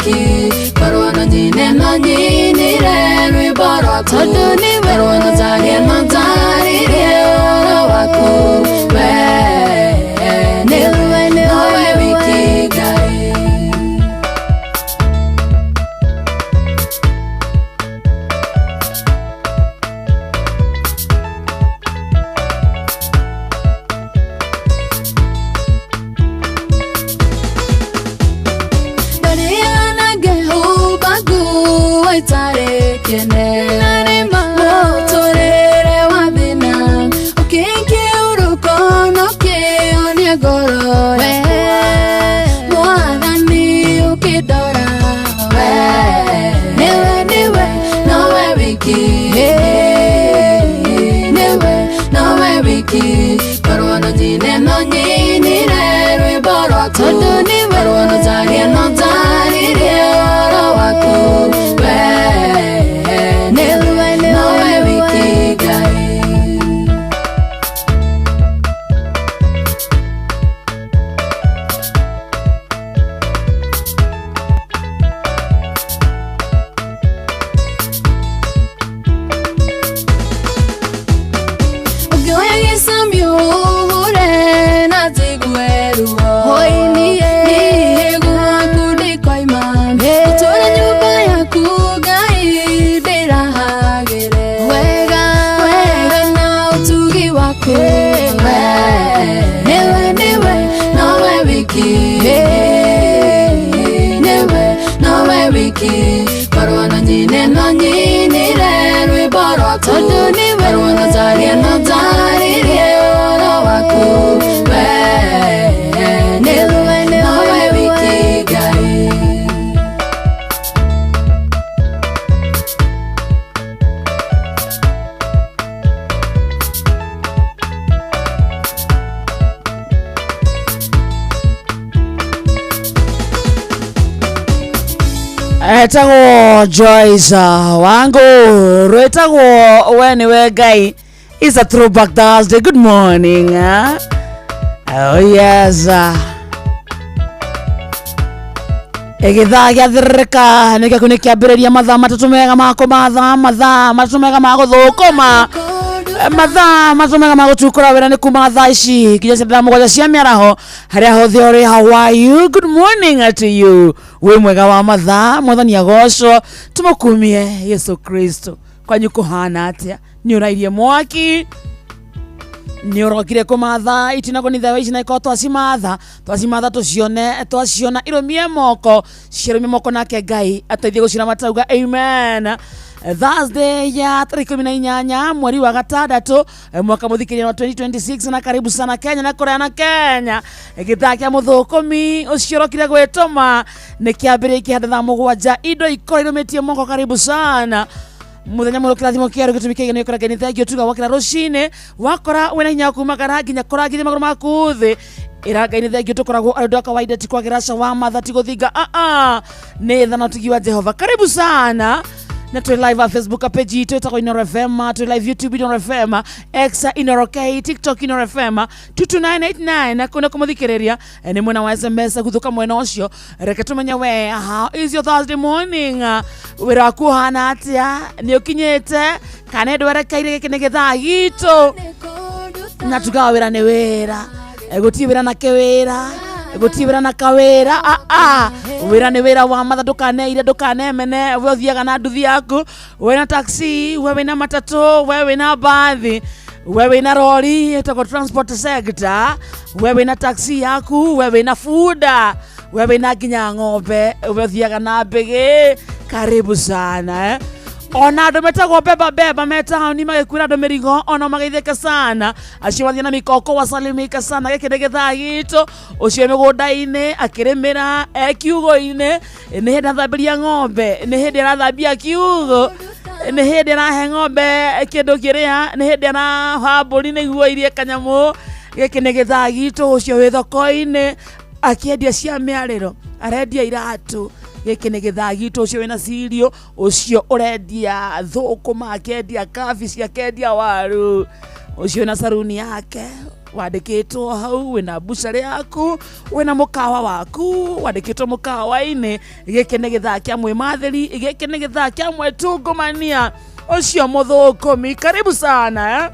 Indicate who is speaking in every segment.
Speaker 1: wiki korwo no nyine no nyinire rwĩmbo rwaku
Speaker 2: Tondũ nĩwe.
Speaker 1: Korwo no njarie no njarĩrie ũhoro waku we
Speaker 2: Nĩwe, nĩwe,
Speaker 1: nowe
Speaker 2: nĩwe.
Speaker 1: wiki Ngai. Ndarĩana ngĩhumba nguo itarĩ kĩene mũtũrĩre wa thĩna ũkĩngiurũko na ũkĩhonia ngoro yakwa mwathani ũkĩndora we nĩwe nĩwe nowe wiki nĩwe nowe wiki korwo no nyine no nyinire rwĩmbo rwaku
Speaker 2: Tondũ nĩwe.
Speaker 1: Korwo no njarie no njarĩrie ũhoro waku we
Speaker 2: Nĩwe, nĩwe,
Speaker 1: nowe
Speaker 2: nĩwe.
Speaker 1: wiki Ngai. Ũngĩoya gĩcamio ũhũre na njigue ruo
Speaker 2: Hũi-niĩ.
Speaker 1: Niĩ gwaku ndikoima gũtũũra nyũmba yaku Ngai ndĩrahagĩre
Speaker 2: Wega.
Speaker 1: Wega na ũtugi waku we nĩwe nĩwe nowe wiki nĩwe nowe wiki korwo no nyine no nyinire rwĩmbo rwaku
Speaker 2: Tondũ nĩwe.
Speaker 1: Korwo no njarie no njarĩrie ũhoro waku we
Speaker 2: Nĩwe, nĩwe,
Speaker 1: nowe
Speaker 2: nĩwe.
Speaker 1: wiki Ngai.
Speaker 3: Etagwo Joyce wangu rwĩtagwo we nĩwe Ngai. Is a throwback Thursday. Good morning, eh? Oh yes. Gĩthaa gĩathĩrĩrĩka nĩ gĩaku nĩ kĩambĩrĩria mathaa matatũ mega ma kũmatha mathaa matatũ mega ma gũthũkũma mathaa matatũ mega ma gũtukũra wĩra nĩ kuma thaa ici nginya cia thaa mũgwanja cia mĩaraho harĩa hothe ũrĩ. How are you? Good morning to you. Wĩ mwega wa mathaa, mwathani agocwo, tũmũkumie Yesu Kristo. Kwanyu kũhana atĩa? Nĩ ũrairie mwaki, nä å rokire kå matha itinagwo nä thawa ici na ikorwo twacimatha twacimatha tå cione twaciona irũmie moko ciarũmie moko nake Ngai ateithie gå cira matauga amen. Thursday ya tarä 18 mweri wa gatandatå mwaka må thikä wa 2026 na karibu sana Kenya na kå na Kenya. Gä thaa kä a må thå kå mi å cio rokire gwä tå ma nä kä ambä rä kä handa thaa mũgwanja indo ikorwo irå mä tie moko. Karibu sana muthenya mwerũ kĩrathimo kĩerũ gĩtũmi kĩige nĩ ũkora Ngai nĩ thengio tuga wakĩra rũcinĩ wakora wĩna hinya wa kumagara nginya kũrangithia magũrũ maku thĩ ĩra Ngai nĩ thengio tũkoragwo arĩ ũndũ wa kawaida ti kwagĩra ca wa matha ti gũthinga aa nĩ tha na ũtigi wa Jehova. Karibu sana na twĩ live a Facebook page itũ ĩtagwo Inoro FM, twĩ live YouTube Inoro FM, X Inoro K, TikTok Inoro FM 22989 na kũna kũmũthikĩrĩria nĩ mwena wa SMS gũthũka mwena ũcio. Reke tũmenye we, how is your Thursday morning? Wĩra waku ũhana atĩa? Nĩ ũkinyĩte kana ndwerekeire? Gĩkĩ nĩ gĩthaa gitũ na tugaga wĩra nĩ wĩra. Gũtirĩ wĩra na kĩwĩra, gũtirĩ wĩra na kawĩra aa wĩra nĩ wĩra wa matha. Ndũkaneire ndũkanemene we ũthiaga na nduthi yaku, wĩna taxi, we wĩna matatũ, we wĩna mbathi, we wĩna rori ĩtagwo transport sector, we wĩna taxi yaku, we wĩna bunda, we wĩna nginya ng'ombe, we ũthiaga na mbĩgĩ. Karibu sana, eh? Ona andå metagwo beba beba me taũni magĩkuĩra andũ mĩrigo ona mageithĩke sana acio mathiĩ na mikoko wasalimika sana. Gĩkĩ nĩ gĩthaa gitũ ũcio mĩgũnda-inĩ akĩrĩmĩra e kiugũ-inĩ nĩ hĩndĩ athambĩria ng'ombe, nĩ hĩndĩ arathambia kiugũ, nĩ hĩndĩ arahe ng'ombe kĩndũ kĩrĩa, nĩ hĩndĩ araha mbũri nĩguo irie kanyamũ. Gĩkĩ nĩ gĩthaa gitũ ũcio wĩ thoko-inĩ akĩendia cia mĩarĩro arendia iratũ. Gĩkĩ nĩ gĩthaa gitũ ũcio wĩna cirio ũcio ũrendia thũkũma akĩendia kabici akĩendia waru. Ũcio na saruni yake wandĩkĩtwo hau, wĩna mbucarĩ yaku, wĩna mũkawa waku wandĩkĩtwo mũkawa-inĩ. Gĩkĩ nĩ gĩthaa kĩa mwĩmathĩri, gĩkĩ nĩ gĩthaa kĩa mwĩtungumania. Ũcio mũthũkũmi, karibu sana eh?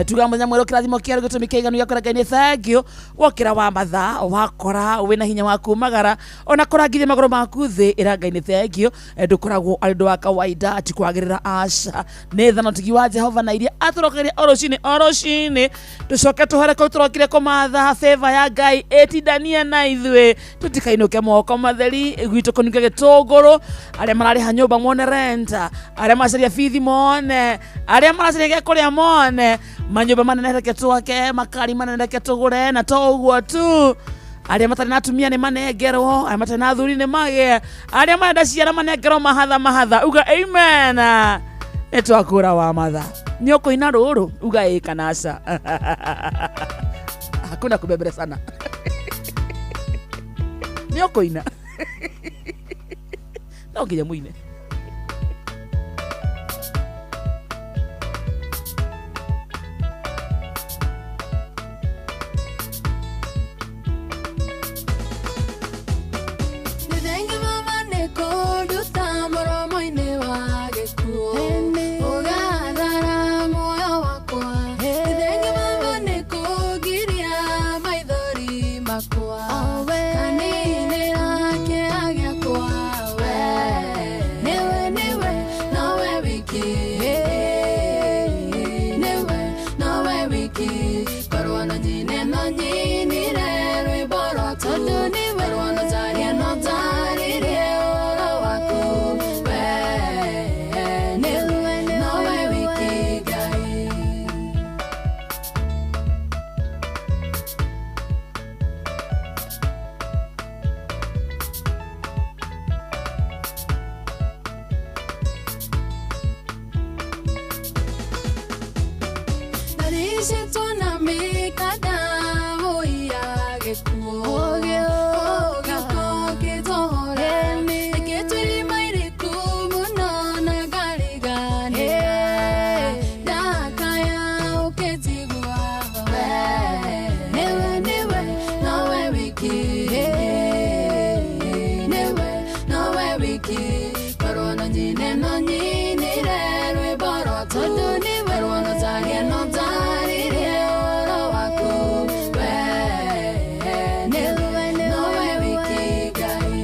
Speaker 3: Tuga mũthenya mwerũ, kĩrathimo kĩerũ, gĩtũmi kĩiganu gĩa kwĩra Ngai nĩ thank you. Wokĩra wa mathaa wakora wĩna hinya wa kumagara, ona kũrangithia magũrũ maku thĩ, ĩra Ngai nĩ thank you. Ndũkoragwo arĩ ũndũ wa kawaida, ti kwagĩrĩra, aca, nĩ tha na ũtigi wa Jehova na iria atũrokageria o rũcinĩ o rũcinĩ. Tũcoke tũhore kũu tũrokire kũmatha favor ya Ngai ĩtindanie na ithuĩ, tũtikainũke moko matheri gwitũ kũnunga gĩtũngũrũ. Arĩa mararĩha nyũmba mone rent, arĩa maracaria bithi mone, arĩa maracaria gĩa kũrĩa mone, manyũmba manene reke twake, makari manene reke tũgũre. Na to ũguo tu, arĩa matarĩ na atumia nĩ manengerwo, arĩa matarĩ na athuri nĩ magĩe, arĩa marenda ciana manengerwo mahatha mahatha. Uga amen. Nĩ twakũra wa matha, nĩ ũkũina rũrũ, uga ĩ kana aca. Hakuna kubebere sana, nĩ ũkũina, no nginya mũine.
Speaker 1: Nĩ thengi mama nĩ kũnduta mũromo-inĩ wa gĩkuũ, ũgathara muoyo wakwa. Nĩ thengi mama nĩ kũngiria maithori makwa, kaninĩra kĩeha gĩakwa. We nĩwe, nĩwe, nowe wiki, nĩwe, nowe wiki. Korwo no nyine, no nyinire rwĩmbo rwaku, korwo no njarie, no njarĩrie ũhoro waku. We nĩwe, nowe wiki, Ngai. Ndaricĩtwo na mĩkanda hũi ya gĩkuũ, ũgĩũka ũkĩnjohora. Ĩkĩtwo irima iriku mũno na ngariganĩra, ndakaya ũkĩnjigua. We nĩwe, nĩwe, nowe wiki, nĩwe, nowe wiki. Korwo no nyine, no nyinire rwĩmbo rwaku, korwo no njarie, no njarĩrie ũhoro waku. We nĩwe, nowe wiki, Ngai.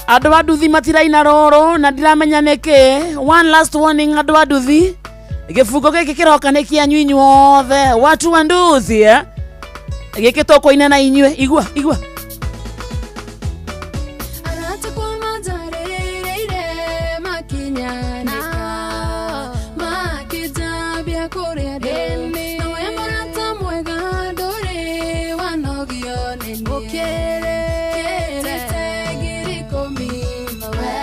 Speaker 3: Andũ a nduthi matiraina rũrũ na ndiramenya nĩkĩ. One last warning, andũ a nduthi, gĩbungo gĩkĩ kĩroka nĩ kĩanyu inyuothe, watu wa nduthi, eh? Gĩkĩ tũkũina na inyuĩ. Igua, igua.
Speaker 1: Arata kwa manjarĩrĩire makinyanĩka, makĩnjambia kũrĩa ndĩ. Nowe mũrata mwega, ndũrĩ wanogio nĩ niĩ. Kĩrĩte 10,000. We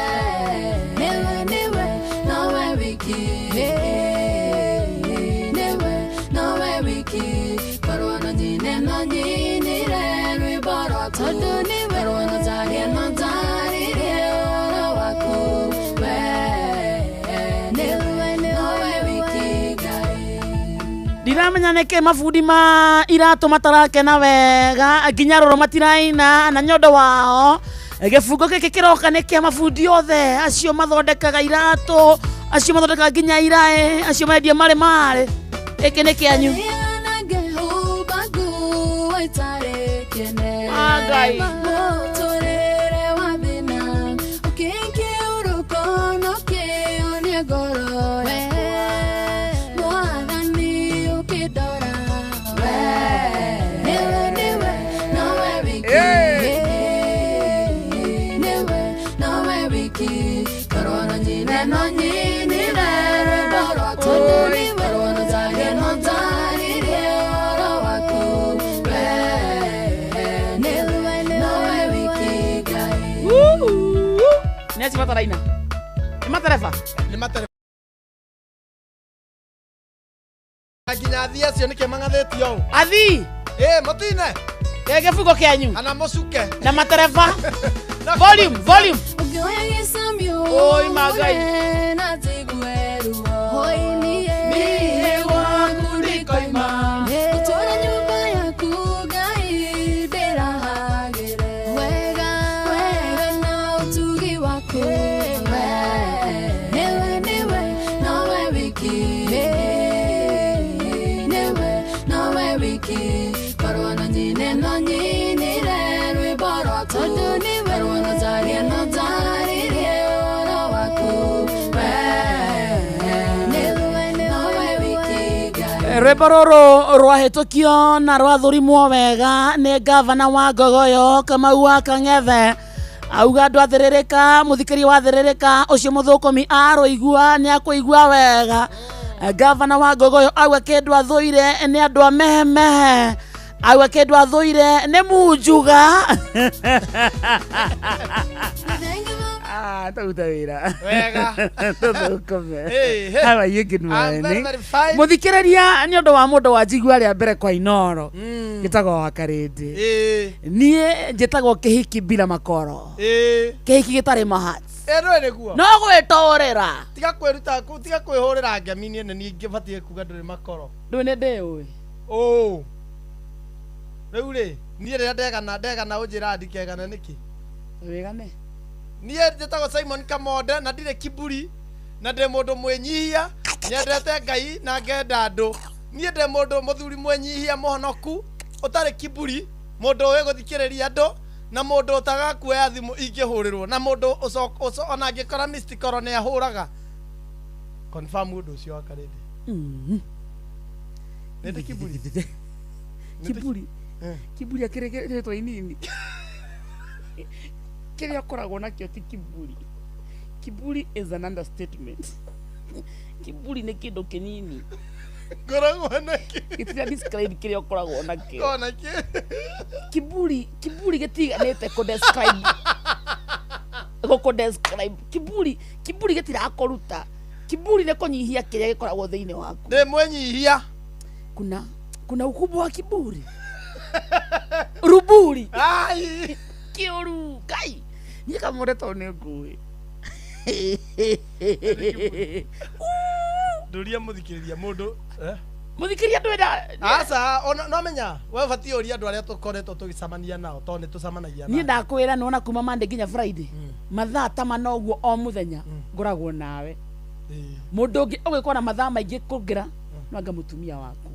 Speaker 1: nĩwe, nĩwe, nowe wiki, nĩwe, nowe wiki. Korwo no nyine, no nyinire rwĩmbo rwaku, korwo no njarie, no njarĩrie ũhoro waku. We nĩwe, nowe wiki, Ngai.
Speaker 3: Ndiramenya nĩkĩ mabundi ma iratũ matarakena wega, nginya rũrũ matiraina na nyondo wao. Gĩbungo gĩkĩ kĩroka nĩ kĩa mabundi othe, acio mathondekaga iratũ, acio mathondekaga nginya iraĩ, acio marendia marĩ marĩ, gĩkĩ nĩ kĩanyu.
Speaker 1: Riana ngĩhumba nguo itarĩ kĩene.
Speaker 3: Ah, Ngai.
Speaker 1: Mũtũrĩre wa thĩna ũkĩngiũrũko no kĩonie ngoro yakwa. Mwathani ũkĩndora. We nĩwe, nĩwe, nowe wiki, nĩwe, nowe wiki. Korwo no nyine, no nyinire rwĩmbo rwaku, korwo no njarie, no njarĩrie ũhoro waku. We nĩwe, nowe wiki, Ngai.
Speaker 3: Nĩ acio mataraina nĩ matereba.
Speaker 2: Nĩ matereba nginya athii acio nĩkĩ mang'athĩtio ũũ?
Speaker 3: Athii.
Speaker 2: Ĩ mũtine.
Speaker 3: Gĩ gĩbungo kĩanyu.
Speaker 2: Kana mũcuke.
Speaker 3: Na matereba, volume, volume.
Speaker 1: Ũngĩoya gĩcamio
Speaker 3: Oi, Magai.
Speaker 1: na njigue ruo. waku we niwe niwe nowe wiki niwe nowe wiki korwo no nyine no nyinire rwimbo rwaku tondu niwe korwo no njarie no njarĩrie ũhoro waku we niwe nowe wiki Ngai.
Speaker 3: Rwĩmbo rũrũ rwahĩtũkio na rwathũrimwo wega nĩ gavana wa Ngogoyo Kamau wa Kang'ethe auga andũ athĩrĩrĩka mũthikĩria wa thĩrĩrĩka ũcio mũthũkũmi arũigua nĩ akũigua wega. Gavana wa Ngogoyo auga kĩndũ athũire nĩ andũ a mehemehe, auga kĩndũ athũire nĩ munjuga. Tũrute wĩra
Speaker 2: Wega.
Speaker 3: tũthũkũme.
Speaker 2: Hey, hey.
Speaker 3: How are you? Good
Speaker 2: I'm very,
Speaker 3: morning.
Speaker 2: very fine.
Speaker 3: Mũthikĩrĩria nĩ ũndũ wa mũndũ wanjigua rĩa mbere kwa Inoro njĩtagwo Wakarĩndĩ.
Speaker 2: Ĩĩ.
Speaker 3: Niĩ njĩtagwo kĩhiki bila makoro,
Speaker 2: Ĩĩ.
Speaker 3: kĩhiki gĩtarĩ mahats
Speaker 2: Ĩ ndũĩ nĩguo.
Speaker 3: no gwĩtũrĩra.
Speaker 2: Tiga kwĩruta tiga kwĩhũrĩra ngemi niĩ nĩ niĩ ngĩbatiĩ kuga ndũrĩ makoro.
Speaker 3: Ndũĩ nĩ ndĩũĩ.
Speaker 2: Ũ. Rĩu rĩ, niĩ rĩrĩa ndegana ndegana ũnjĩraga ndikegane nĩkĩ?
Speaker 3: Wĩgane.
Speaker 2: Niĩ njĩtagwo Simon Kamonde na ndirĩ kiburi na ndĩ mũndũ mwĩnyihia, nyendete Ngai na ngenda andũ. Niĩ ndĩ mũndũ mũthuri mwĩnyihia mũhonoku ũtarĩ kiburi, mũndũ ũĩ gũthikĩrĩria andũ na mũndũ ũtagaga kuoya thimũ ingĩhũrĩrwo na mũndũ ona angĩkora missed call nĩ ahũraga. Confirm ũndũ ũcio wa Karĩndĩ. Nĩ ndĩ kiburi.
Speaker 3: Kiburi.
Speaker 2: Eh.
Speaker 3: Kiburi akĩrĩ rĩtwa inini. Kĩrĩa ũkoragwo nakĩo ti kiburi. Kiburi is an understatement. Kiburi nĩ kĩndũ kĩnini.
Speaker 2: Ngoragwo nakĩ?
Speaker 3: Gĩtira describe kĩrĩa ũkoragwo nakĩo.
Speaker 2: Ngoragwo nakĩ?
Speaker 3: Kiburi, kiburi gĩtiganĩte kũ describe. Gũkũ describe. Kiburi, kiburi gĩtirakũruta. Kiburi nĩ kũnyihia kĩrĩa gĩkoragwo thĩinĩ waku.
Speaker 2: Ndĩ mwĩnyihia.
Speaker 3: Kuna kuna ukubwa wa kiburi. Ruburi.
Speaker 2: Ai.
Speaker 3: Kĩũru Ngai. Niĩ kamũre tondũ nĩ ngũĩ.
Speaker 2: Ndũria mũthikĩrĩria mũndũ eh?
Speaker 3: Mũthikĩrĩria ndwenda
Speaker 2: Aca, ona no menya we ũbatiĩ ũrie andũ arĩa tũkoretwo tũgĩcemania nao tondũ nĩ tũcemanagia
Speaker 3: niĩ
Speaker 2: nao.
Speaker 3: ndakwĩra nĩwona kuma Monday nginya Friday mathaa ta mana ũguo o mũthenya ngoragwo nawe.
Speaker 2: Ĩĩ.
Speaker 3: Mũndũ ũngĩ ũgĩkorwo na mathaa maingĩ kũngĩra no anga mũtumia waku.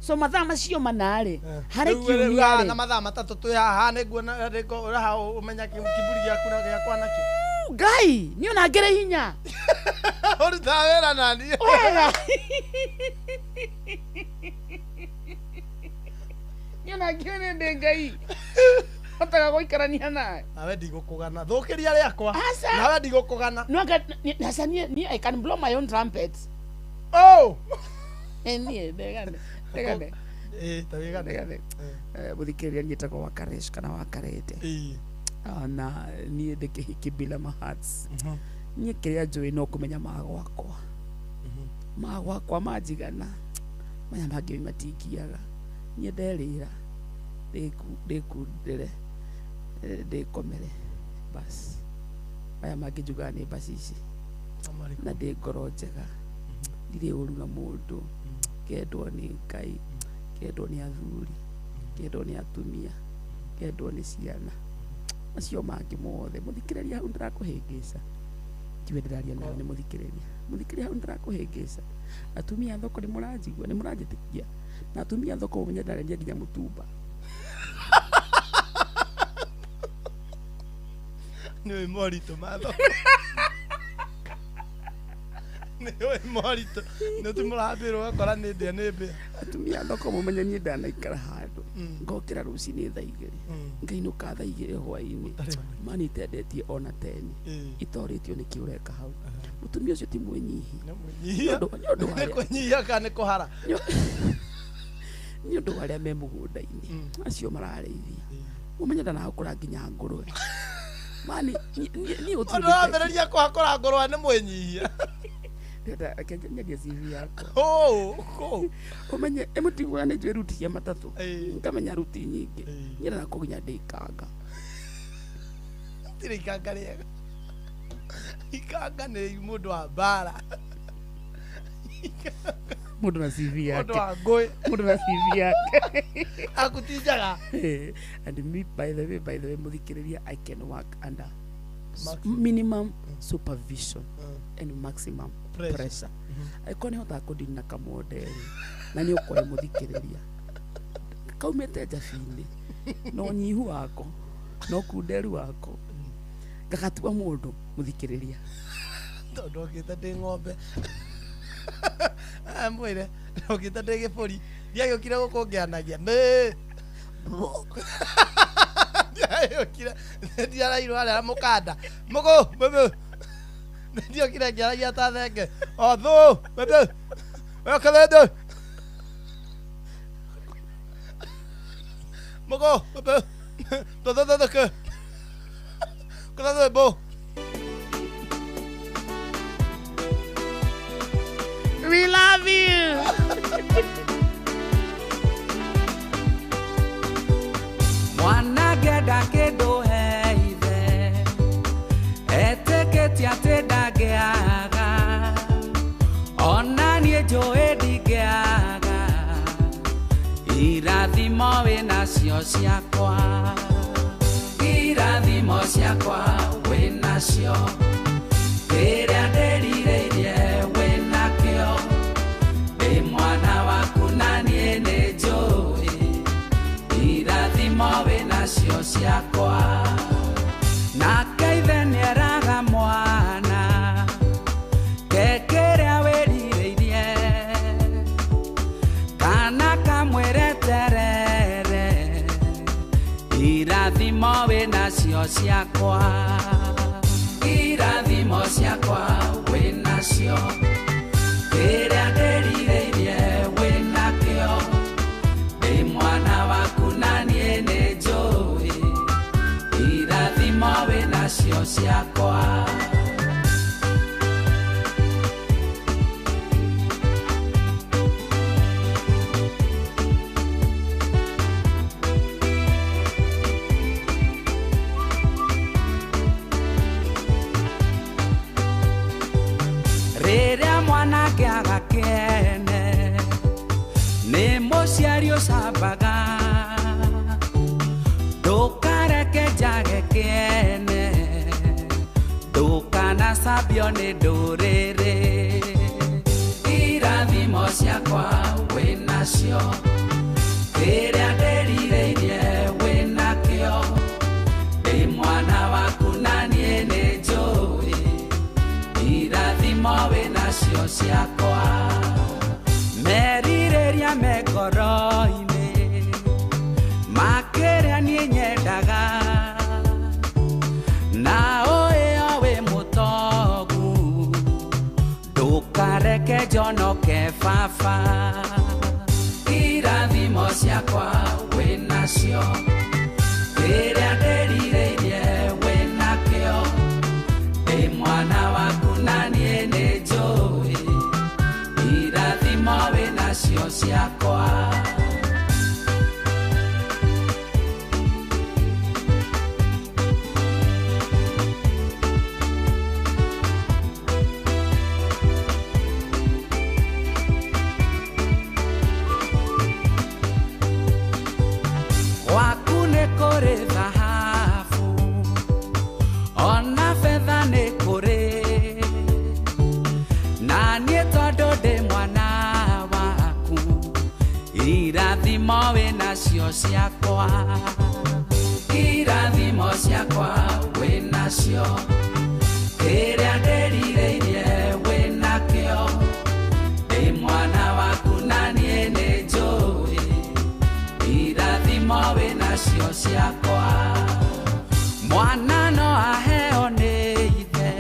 Speaker 3: So mathaa macio mana rĩ harĩ
Speaker 2: Rĩu- rĩu
Speaker 3: kiumia
Speaker 2: haha na
Speaker 3: rĩ
Speaker 2: mathaa matatũ twĩ haha nĩnguona ũraha ũmenya kiburi gĩaku na gĩakwa nakĩo.
Speaker 3: Ngai niĩ ona ngĩrĩ hinya.
Speaker 2: Ũrutaga wĩra na niĩ.
Speaker 3: Wega. Niĩ ona ngĩũĩ nĩ ndĩ Ngai hotaga gũikarania nawe.
Speaker 2: Nawe ndigũkũgana thũkĩria rĩakwa.
Speaker 3: Aca.
Speaker 2: Nawe ndigũkũgana.
Speaker 3: No anga aca niĩ I can blow my own trumpet.
Speaker 2: Oh!
Speaker 3: Niĩ ndegane ndegane
Speaker 2: Ĩĩ, ta wĩgane.
Speaker 3: ndegane. Mũthikĩrĩria niĩ njĩtagwo Wakaresh kana Wakarĩte.
Speaker 2: Ĩĩ.
Speaker 3: Na niĩ ndĩ kĩhiki bila mahats. Niĩ kĩrĩa njũĩ no kũmenya magwakwa. Magwakwa manjigana maya mangĩ matingiaga. Niĩ nderĩra ndĩkundĩre ndĩkomere bas. Maya mangĩ njugaga nĩ mbacici na ndĩ ngoro njega. Ndirĩ ũru na mũndũ. Ngendwo nĩ Ngai, ngendwo nĩ athuri, ngendwo nĩ atumia, ngendwo nĩ ciana. Macio mangĩ mothe mũthikĩrĩria hau ndĩrakũhĩngĩca. Tiwe ndĩraria nawe nĩ mũthikĩrĩria. Mũthikĩrĩria hau ndĩrakũhĩngĩca. Atumia a thoko nĩ mũranjigua, nĩ mũranjĩtĩkia. Na atumia a thoko mũmenye ndarendia nginya mũtumba.
Speaker 2: Nĩ ũĩ moritũ ma thoko. Nĩ ũĩ moritũ. Nĩ ũtimũrambĩrwo ũgakora nĩ ndĩa nĩ mbĩa.
Speaker 3: Atumia a thoko mũmenye niĩ ndanaikara handũ ngokĩra rũcinĩ thaa igĩrĩ ngainũka thaa igĩrĩ hwainĩ mani itendetie ona teni itorĩtio nĩ kĩ ũreka hau. Mũtumia ũcio ti mwĩnyihi.
Speaker 2: Nĩ mwĩnyihia.
Speaker 3: Nĩ ũndũ wa
Speaker 2: Nĩ
Speaker 3: arĩa-
Speaker 2: kũnyihia kana nĩ kũhara.
Speaker 3: nĩ ũndũ wa arĩa me mũgũnda-inĩ acio mararĩithia mũmenye ndanahakũra nginya ngũrwe. Mani niĩ gũtirĩ
Speaker 2: Ũndũ wambĩrĩria kũhakũra ngũrwe nĩ mwĩnyihia.
Speaker 3: Ndĩrenda reke nyendia CV yakwa.
Speaker 2: Ũ, kũ.
Speaker 3: Ũmenye ĩmũtiguaga nĩ njũĩ ruti cia matatũ.
Speaker 2: Ĩĩ.
Speaker 3: Ngamenya ruti nyingĩ.
Speaker 2: Ĩĩ.
Speaker 3: Nyendaga kũginya ndĩ ikanga.
Speaker 2: Tirĩ ikanga rĩega. Ikanga nĩ mũndũ wa mbara.
Speaker 3: Mũndũ na CV
Speaker 2: Mũndũ
Speaker 3: yake.
Speaker 2: wa ngũĩ.
Speaker 3: Mũndũ na CV yake.
Speaker 2: Akutinjaga.
Speaker 3: And me by the way, mũthikĩrĩria, I can work under Minimum supervision and maximum
Speaker 2: Pressure.
Speaker 3: pressure. Angĩkorwo nĩ hotaga kũndini na kamonderi na nĩ ũkoe mũthikĩrĩria kaumĩte njabi-inĩ na ũnyihu wako na ũkunderu wako ngagatua mũndũ mũthikĩrĩria.
Speaker 2: Tondũ ndokĩte ndĩ ng'ombe. Mwĩre ndokĩte ndĩ gĩbũri, ndiagĩũkire gũkũ ngĩanagia mĩ, ndiagĩũkire ndiarairwo harĩa na mũkanda mũgũ mbũ, ndiokire ngĩaragia ta thenge o thũ mbũ wekeledo mũgũ mbũ tũthũthũthũkũ kũthũthũ mbũ.
Speaker 3: We love you.
Speaker 4: Mwana ngenda kĩndũ he ithe etĩkĩtie atĩ ndangĩaga, ona niĩ njũĩ ndingĩaga, irathimo wĩ nacio ciakwa, irathimo ciakwa wĩ nacio, kĩrĩa ndĩrirĩirie wĩ nakĩo, ndĩ mwana waku na niĩ nĩ njũĩ irathimo wĩ nacio ciakwa. Nake ithe nĩeraga mwana ke kĩrĩa wĩrirĩirie, kana kamwĩre terere, irathimo wĩ nacio ciakwa, irathimo ciakwa wĩ nacio, kĩrĩa ndĩrirĩirie wĩ nakĩo, ndĩ mwana waku na niĩ nĩ njũĩ irathimo wĩ nacio ciakwa. Rĩrĩa mwanake aga kĩene nĩ mũciari ũcambaga, ndũkareke njage kĩene, ndũkanacambio nĩ ndũrĩrĩ, irathimo ciakwa wĩ nacio, kĩrĩa ndĩrirĩirie wĩ nakĩo, ndĩ mwana waku na niĩ nĩ njũĩ irathimo wĩ nacio ciakwa. Merirĩria me ngoro-inĩ makĩrĩa niĩ nyendaga, na ũĩ o wĩ mũtongu, ndũkareke njonoke baba, irathimo ciakwa wĩ nacio, kĩrĩa ndĩrirĩirie wĩ nakĩo, ndĩ mwana waku na niĩ nĩ njũĩ irathimo wĩ nacio ciakwa. Gwaku nĩ kũrĩ thahabu ona betha nĩ kũrĩ, na niĩ tondũ ndĩ mwana waku irathimo wĩ nacio ciakwa, irathimo ciakwa wĩ nacio, kĩrĩa ndĩrirĩirie wĩ nakĩo, ndĩ mwana waku na niĩ nĩ njũĩ irathimo wĩ nacio ciakwa. Mwana no aheo nĩ ithe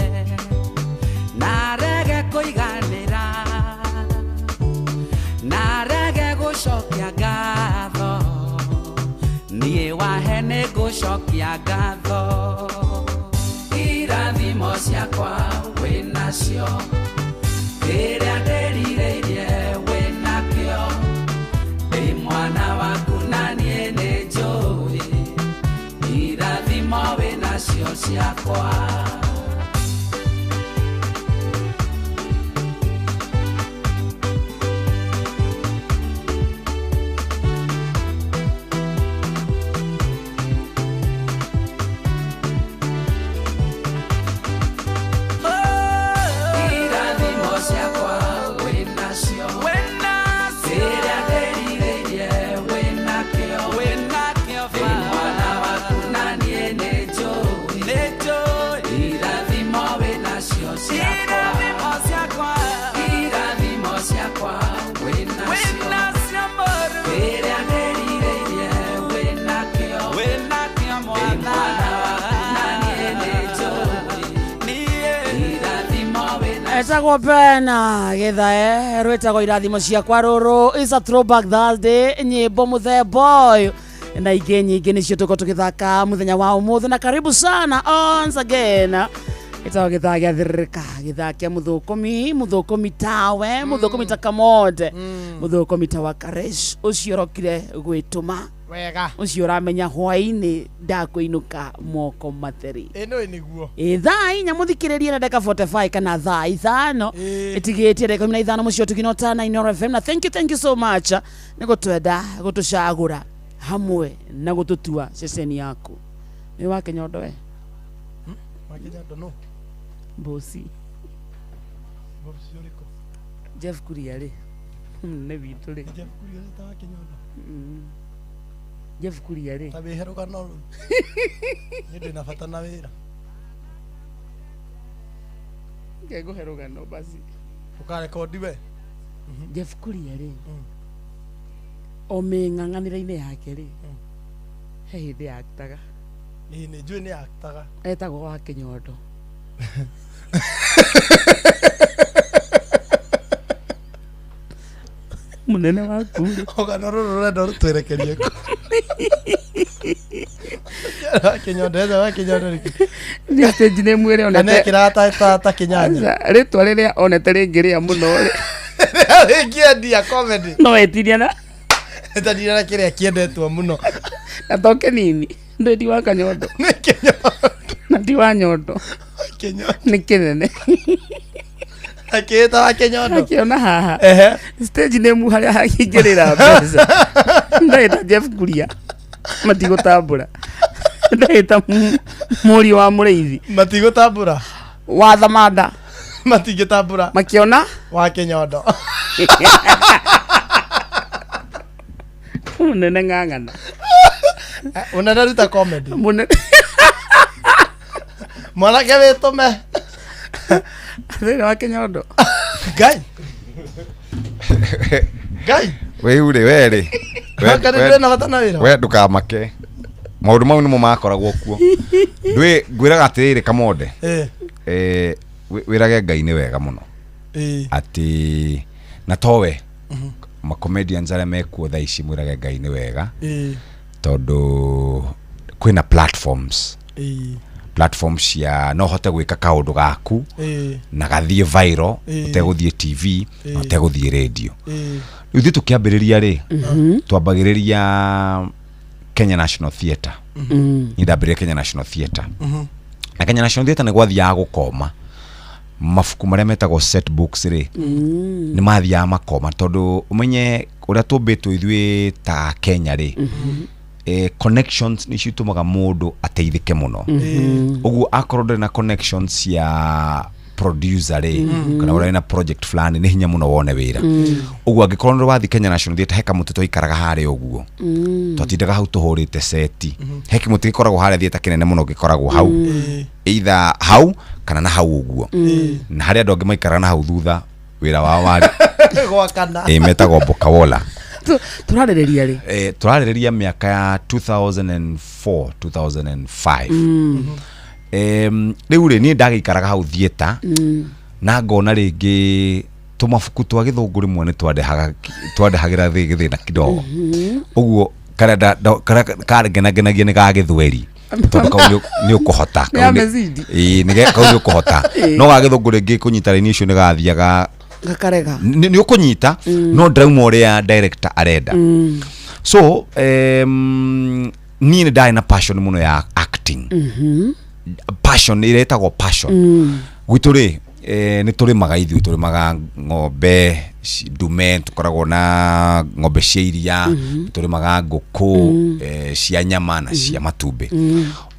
Speaker 4: na arege kũiganĩra, na arege gũcokia ngatho, niĩ wahe nĩ ngũcokia ngatho, irathimo ciakwa wĩ nacio, kĩrĩa ndĩrirĩirie wĩ nakĩo, ndĩ mwana waku na niĩ nĩ njũĩ irathimo wĩ nacio ciakwa.
Speaker 3: Etagwo Bena Githae, rwĩtagwo Irathimo Ciakwa. Rũrũ is a throwback Thursday, nyĩmbo mũthemba ũyũ na ingĩ nyingĩ nĩcio tũkorwo tũgĩthaka mũthenya wa ũmũthĩ. Na karibu sana once again. Ĩtagwo gĩthaa gĩa thĩrĩrĩka, gĩthaa kĩa mũthũkũmi, mũthũkũmi tawe, mũthũkũmi ta Kamonde, mũthũkũmi ta Wakaresh, ũcio ũrokire gwĩtũma
Speaker 2: Wega.
Speaker 3: Ũcio ũramenya hwaĩ-inĩ ndakũinũka moko matheri.
Speaker 2: Ĩ nĩ nĩguo.
Speaker 3: Ĩ thaa 4, mũthikĩrĩrie, na ndagĩka 45 kana thaa 5 ĩtigĩtie ndagĩka 15 mũcio tũgina ũtana Inooro FM. Na thank you, thank you so much nĩ gũtwenda, gũtũcagũra hamwe na gũtũtua ceceni yaku. Nĩ wa Kĩnyondo we.
Speaker 2: Wakĩnyondo no.
Speaker 3: Mbosi.
Speaker 2: Bosi ũrĩkũ?
Speaker 3: Jeff Kuria rĩ, mũnene witũ rĩ.
Speaker 2: Jeff Kuria ta Wakĩnyondo.
Speaker 3: Jeff Kuria rĩ.
Speaker 2: Ta wĩhe rũgano rũu. Niĩ ndĩ na bata na wĩra.
Speaker 3: Ngengũhe rũgano basi.
Speaker 2: Ũkarekondi we.
Speaker 3: Jeff Kuria rĩ, o mĩng'ang'anĩre-inĩ yake rĩ, he hĩndĩ yaktaga.
Speaker 2: Ĩ nĩ njũĩ nĩ aktaga.
Speaker 3: Etagwo wa Kĩnyondo. Mũnene waku rĩ.
Speaker 2: Rũgano rũrũ rũrenda rũtwerekerie kũ? Wakĩnyondo etha Wakĩnyondo rĩkĩ?
Speaker 4: Nĩ stage name ĩrĩa
Speaker 2: Na
Speaker 4: onete.
Speaker 2: nĩekĩraga ta kĩnyanya.
Speaker 4: Aca, rĩtwa rĩrĩa onete rĩngĩrĩa mũno rĩ.
Speaker 2: Rĩngĩendia comedy.
Speaker 3: No etiria na
Speaker 2: Etanire na kĩrĩa kĩendetwo mũno.
Speaker 4: Na to kĩnini ndĩ ti wa Kanyondo.
Speaker 2: Nĩ Kĩnyondo.
Speaker 4: Na ti wa Nyondo.
Speaker 2: Kĩnyondo.
Speaker 4: Nĩ kĩnene.
Speaker 2: Akĩĩta wa Kĩnyondo.
Speaker 4: Akĩona haha stage name harĩa hangĩingĩrĩra mbeca, ndagĩta Jeff Kuria matigũtambũra, ndagĩta mũriũ wa mũrĩithi.
Speaker 2: Matigũtambũra.
Speaker 3: Wa thamanda.
Speaker 2: Matingĩtambũra.
Speaker 3: Makĩona
Speaker 2: wa Kĩnyondo.
Speaker 4: Mũnene ng'ang'ana.
Speaker 2: Mũnene ruta comedy.
Speaker 4: Mũnene.
Speaker 2: Mwanake wĩtũme.
Speaker 4: Thĩinĩ wa Kĩnyondo.
Speaker 2: Ngai. Ngai.
Speaker 5: Wĩu rĩ, we rĩ.
Speaker 2: Anga nĩ ndĩrĩ na bata na wĩra.
Speaker 5: We ndũkamake, maũndũ mau nĩmo makoragwo kuo. Ndwĩ ngwĩraga atĩrĩrĩ, Kamonde, wĩrage Ngai nĩ wega mũno atĩ na towe macomedians arĩa mekuo thaa ici, mwĩrage Ngai nĩ wega tondũ kwĩna platforms, platform cia no hote gwĩka kaũndũ gaku na gathiĩ viral ũtegũthiĩ TV na ũtegũthiĩ radio. Rĩu ithuĩ tũkĩambĩrĩria rĩ, twambagĩrĩria Kenya National Theatre. Niĩ ndambĩrĩria Kenya National Theatre, na Kenya National Theatre nĩ gwathiaga gũkoma mabuku marĩa metagwo set books rĩ, nĩ mathiaga makoma, tondũ ũmenye ũrĩa tũmbĩtwo ithuĩ ta Kenya rĩ, connections nĩcio itũmaga mũndũ ateithĩke mũno. Ũguo akorwo ndũrĩ na connections cia producer rĩ, kana ũrĩ na project fulani, nĩ hinya mũno wone wĩra. Ũguo angĩkorwo nĩ wathiĩ Kenya National Theatre, he kamũtĩ twaikaraga harĩa ũguo, twatindaga hau tũhũrĩte seti. He kĩmũtĩ gĩkoragwo harĩa theatre kĩnene mũno, gĩkoragwo hau, either hau kana na hau ũguo, na harĩa andũ angĩ maikaraga na hau thutha, wĩra wao warĩ
Speaker 2: Gwakana.
Speaker 5: Ĩ metagwo Bokawola.
Speaker 3: Tũrarĩrĩria rĩ?
Speaker 5: Tũrarĩrĩria mĩaka ya 2004, 2005. Rĩu rĩ, niĩ ndagĩikaraga hau theatre na ngona rĩngĩ tũmabuku twa gĩthũngũ rĩmwe nĩ twandehagĩra gĩthĩna kidogo. Ũguo karĩa karĩa kangenagenagia nĩ ga gĩthweri, tondũ kau nĩ ũkũhota.
Speaker 4: Nĩ amezidi.
Speaker 5: Ĩĩ, kau nĩ ũkũhota, no ga gĩthũngũ rĩngĩ kũnyita raini icio nĩ gathiaga
Speaker 3: Gakarega.
Speaker 5: Nĩ ũkũnyita no ndĩrauma ũrĩa director arenda. So niĩ nĩ ndarĩ na passion mũno ya acting, passion ĩrĩa ĩtagwo passion. Gwitũ rĩ, nĩ tũrĩmaga, ithuĩ tũrĩmaga ng'ombe ndume, tũkoragwo na ng'ombe cia iria, tũrĩmaga ngũkũ cia nyama na cia matumbĩ.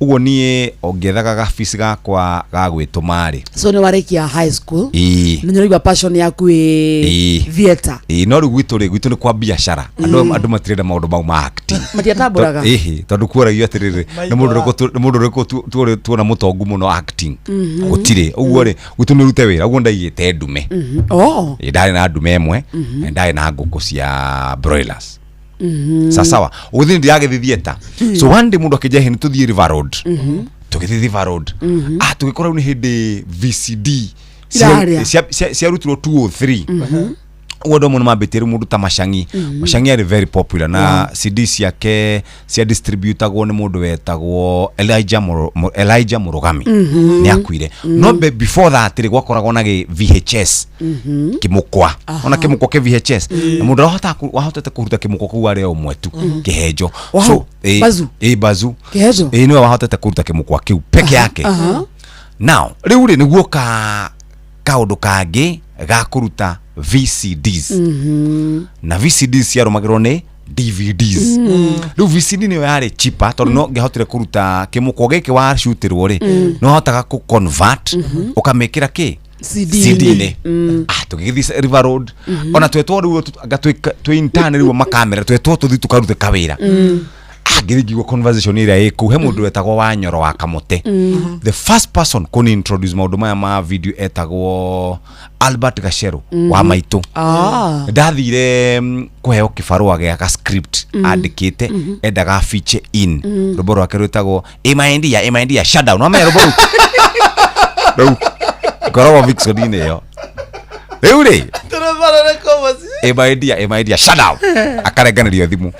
Speaker 5: Ũguo niĩ ongĩethaga gabici gakwa ga gwĩtũma rĩ.
Speaker 3: So nĩ warĩkia high school?
Speaker 5: Ĩĩ.
Speaker 3: Nĩ ũraigua passion yaku ĩ theatre?
Speaker 5: Ĩĩ, no rĩu gwitũ rĩ, gwitũ nĩ kwa biacara. Andũ matirenda maũndũ mau ma acting.
Speaker 3: Matiatambũraga.
Speaker 5: Ĩhĩ, tondũ kuoragio atĩrĩrĩ, nĩ mũndũ ũrĩkũ nĩ mũndũ ũrĩkũ tuona mũtongu mũno acting? Gũtirĩ. Ũguo rĩ, gwitũ nĩ ũrute wĩra. Ũguo ndaigĩte ndume. Ĩĩ, ndarĩ na ndume ĩmwe na ndarĩ na ngũkũ cia broilers. Sasawa, ũgũthiĩ ndiragĩthiĩ theatre. So one day mũndũ akĩnja, nĩ tũthiĩ River Road. Tũgĩthiĩ River Road, tũgĩkora rĩu nĩ hĩndĩ VCD
Speaker 3: Irarĩa.
Speaker 5: Ciarutirwo 203 ũguo andũ amwe nĩ mambĩtie rĩu mũndũ ta Macangi. Macangi arĩ very popular na CD ciake cia distributagwo nĩ mũndũ wetagwo Elijah Elijah Mũrũgami, nĩ akuire. No before that rĩ, gwakoragwo na gĩ VHS kĩmũkwa, ona kĩmũkwa kĩ VHS, na mũndũ ũrĩa wahotete kũruta kĩmũkwa kũu arĩ o ũmwe tu, Kĩhenjo.
Speaker 3: Wow. Bazu.
Speaker 5: Ĩ, bazu.
Speaker 3: Kĩhenjo?
Speaker 5: Ĩ, nĩwe wahotete kũruta kĩmũkwa kĩu peke yake. Now rĩu rĩ, nĩguo ka kaũndũ kangĩ ga kũruta VCDs, na VCDs ciarũmagĩrwo nĩ DVDs. Rĩu VCD nĩyo yarĩ cheaper, tondũ no ngĩahotire kũruta kĩmũkwa gĩkĩ wacutirwo rĩ, no hotaga kũ convert ũkamĩkĩra kĩ
Speaker 3: CD.
Speaker 5: CD-inĩ. Ah, tũgĩgĩthiĩ River Road, ona twetwo rĩu anga twĩ intern rĩu makamera twetwo tũthiĩ tũkarute kawĩra. Ah, ngĩthiĩ ngĩigua conversation ĩrĩa ĩ kũu, he mũndũ wetagwo Wanyoro wa Kamũtĩ, the first person kũni introduce maũndũ maya ma video etagwo Albert Gacero wa maitũ. Ndathire kũheo kĩbarũa gĩa ga script andĩkĩte, endaga feature in rwĩmbo rwake rwĩtagwo Imaendia Imaendia Shutdown. Wamenya rwĩmbo rũu? Rĩu ngoragwo vixon-inĩ ĩyo rĩu rĩ. Imaendia Imaendia Shutdown, akarenganĩrio thimũ.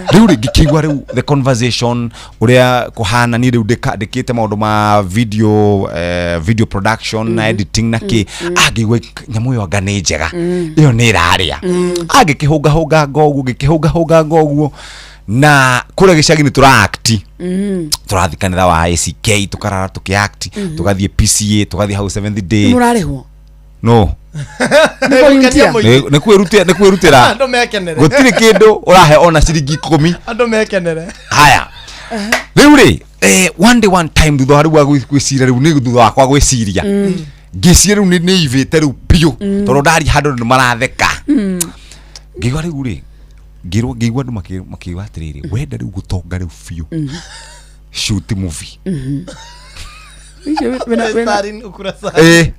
Speaker 5: Rĩu rĩ, ngĩkĩigua rĩu the conversation ũrĩa kũhana, niĩ rĩu ndĩkĩte maũndũ ma video, video production na editing na kĩ. Ah, ngĩigua nyamũ ĩyo anga nĩ njega, ĩyo nĩ ĩrarĩa. Ah, ngĩkĩhũngahũnga ngoguo, ngĩkĩhũngahũnga ngoguo, na kũrĩa gĩcagi nĩ tũra act, tũrathiĩ kanitha wa ACK, tũkarara tũkĩ act, tũgathiĩ PCA, tũgathiĩ hau Seventh Day.
Speaker 3: Mũrarĩhwo?
Speaker 5: No.
Speaker 3: Nĩ volunteer?
Speaker 5: Nĩ kwĩrutĩra.
Speaker 2: Andũ mekenere.
Speaker 5: Gũtirĩ kĩndũ ũrahe, ona ciringi 10.
Speaker 2: Andũ mekenere.
Speaker 5: Haya, rĩu rĩ, one day, one time, thutha wa rĩu wa gwĩciria, rĩu nĩ thutha wakwa gwĩciria, ngĩciria rĩu nĩ ivĩte rĩu biũ, tondũ ndaria handũ nĩ maratheka. Ngĩigua rĩu rĩ, ngĩrwo, ngĩigua andũ makiuga atĩrĩrĩ, wenda rĩu gũtonga rĩu biũ, shoot movie.
Speaker 3: Icio wĩna-
Speaker 2: Starring ukurasa.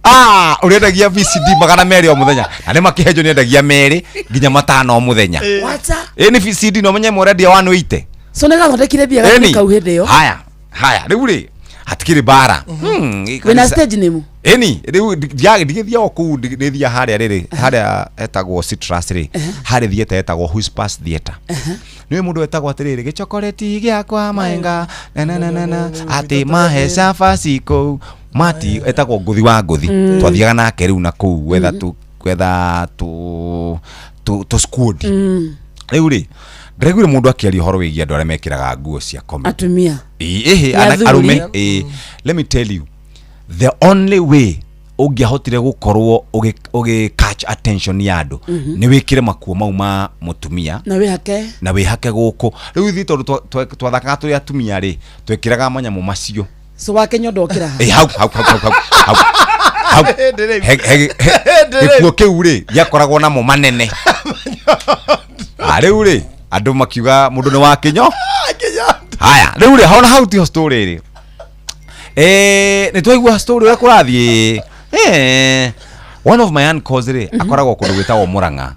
Speaker 5: Ah, ũrĩendagia VCD 200 o mũthenya, na nĩ makĩhenjo nĩendagia 2 nginya 5 o mũthenya.
Speaker 3: Wacha.
Speaker 5: Nĩ VCD no menye mũrendia 180.
Speaker 3: So nĩ gathondekire mbia
Speaker 5: Ĩni.
Speaker 3: gakiri kau hĩndĩ ĩyo?
Speaker 5: Haya haya, rĩu rĩ, hatikĩrĩ mbara.
Speaker 3: Wĩna
Speaker 5: Kanitha-
Speaker 3: stage name?
Speaker 5: Ĩni, rĩu ndigĩthiaga o kũu, nĩthiaga harĩa rĩrĩ, harĩa etagwo Citrus rĩ, harĩ theatre etagwo Whispers Theatre. Nĩwe mũndũ wetagwo atĩrĩrĩ, gĩchokoreti gĩakwa maenga na na na na na atĩ mahe cabaci kũu mati, etagwo Ngũthi wa Ngũthi. Twathiaga nake rĩu na kũu gwetha tũ squad. Rĩu rĩ, ndĩraiguire mũndũ akĩaria ũhoro wĩgiĩ andũ arĩa mekĩraga nguo cia comedy.
Speaker 3: Atumia.
Speaker 5: Ĩhĩ.
Speaker 3: Nĩ athuri.
Speaker 5: Arũme. Ĩĩ, let me tell you, the only way ũngĩahotire gũkorwo ũgĩ catch attention ya andũ nĩ wĩkĩre makuo mau ma mũtumia
Speaker 3: Na wĩhake.
Speaker 5: Na wĩhake gũkũ. Rĩu ithuĩ tondũ twathakaga tũrĩ atumia rĩ, twekĩraga manyamũ macio.
Speaker 3: So wake nyondo ũkĩra ha?
Speaker 5: Ĩ, hau hau hau hau hau hau hau.
Speaker 2: Hĩndĩ rĩu.
Speaker 5: He-
Speaker 2: Hĩndĩ rĩu.
Speaker 5: Gĩkuo kĩu rĩ, gĩakoragwo namo manene. Ah, rĩu rĩ, andũ makiuga mũndũ nĩ wa kĩnyo. Haya, rĩu rĩ, hona hau tiho story rĩ, nĩ twaigua story ũrĩa kũrathiĩ. One of my uncles rĩ, akoragwo kũndũ gwĩtagwo Mũrang'a,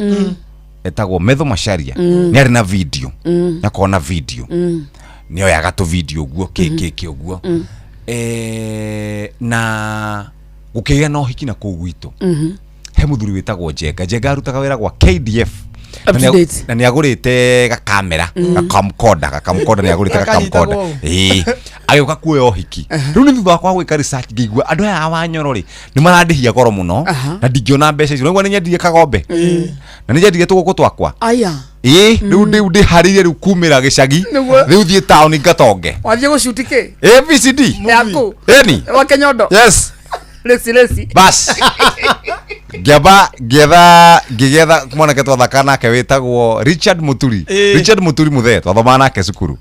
Speaker 5: etagwo Metho Macharia. Nĩ arĩ na video, nĩ akoragwo na video, nĩ oyaga tũ video ũguo kĩ kĩ kĩ ũguo. Na gũkĩgĩa na ũhiki na kũu gwitũ, he mũthuri wĩtagwo Njenga. Njenga arutaga wĩra gwa KDF.
Speaker 3: Up to date.
Speaker 5: Na nĩ agũrĩte gakamera, gakamkoda, gakamkoda, nĩ agũrĩte gakamkoda.
Speaker 2: Gakanyitagwo ũũ.
Speaker 5: Ĩĩ, agĩũka kuoya ũhiki. Rĩu nĩ thutha wakwa gwĩka research, ngĩigua andũ aya a Wanyoro rĩ, nĩ marandĩhia goro mũno na ndingĩona mbeca icio. Naigua nĩ nyendirie kagombe na nĩ nyendirie tũgũkũ twakwa.
Speaker 3: Aya.
Speaker 5: Ĩĩ, rĩu ndĩharĩirie rĩu kumĩra gĩcagi. Rĩu thiĩ taũni ngatonge.
Speaker 3: Wathiĩ gũcuti kĩ?
Speaker 5: ABCD.
Speaker 3: Yaku.
Speaker 5: Ĩni.
Speaker 3: Wake nyondo.
Speaker 5: Yes.
Speaker 3: Reci reci.
Speaker 5: Bas, ngĩamba ngĩetha, ngĩgetha mwanake twathaka nake wĩtagwo Richard Muturi. Richard Muturi mũthee twathomaga nake cukuru,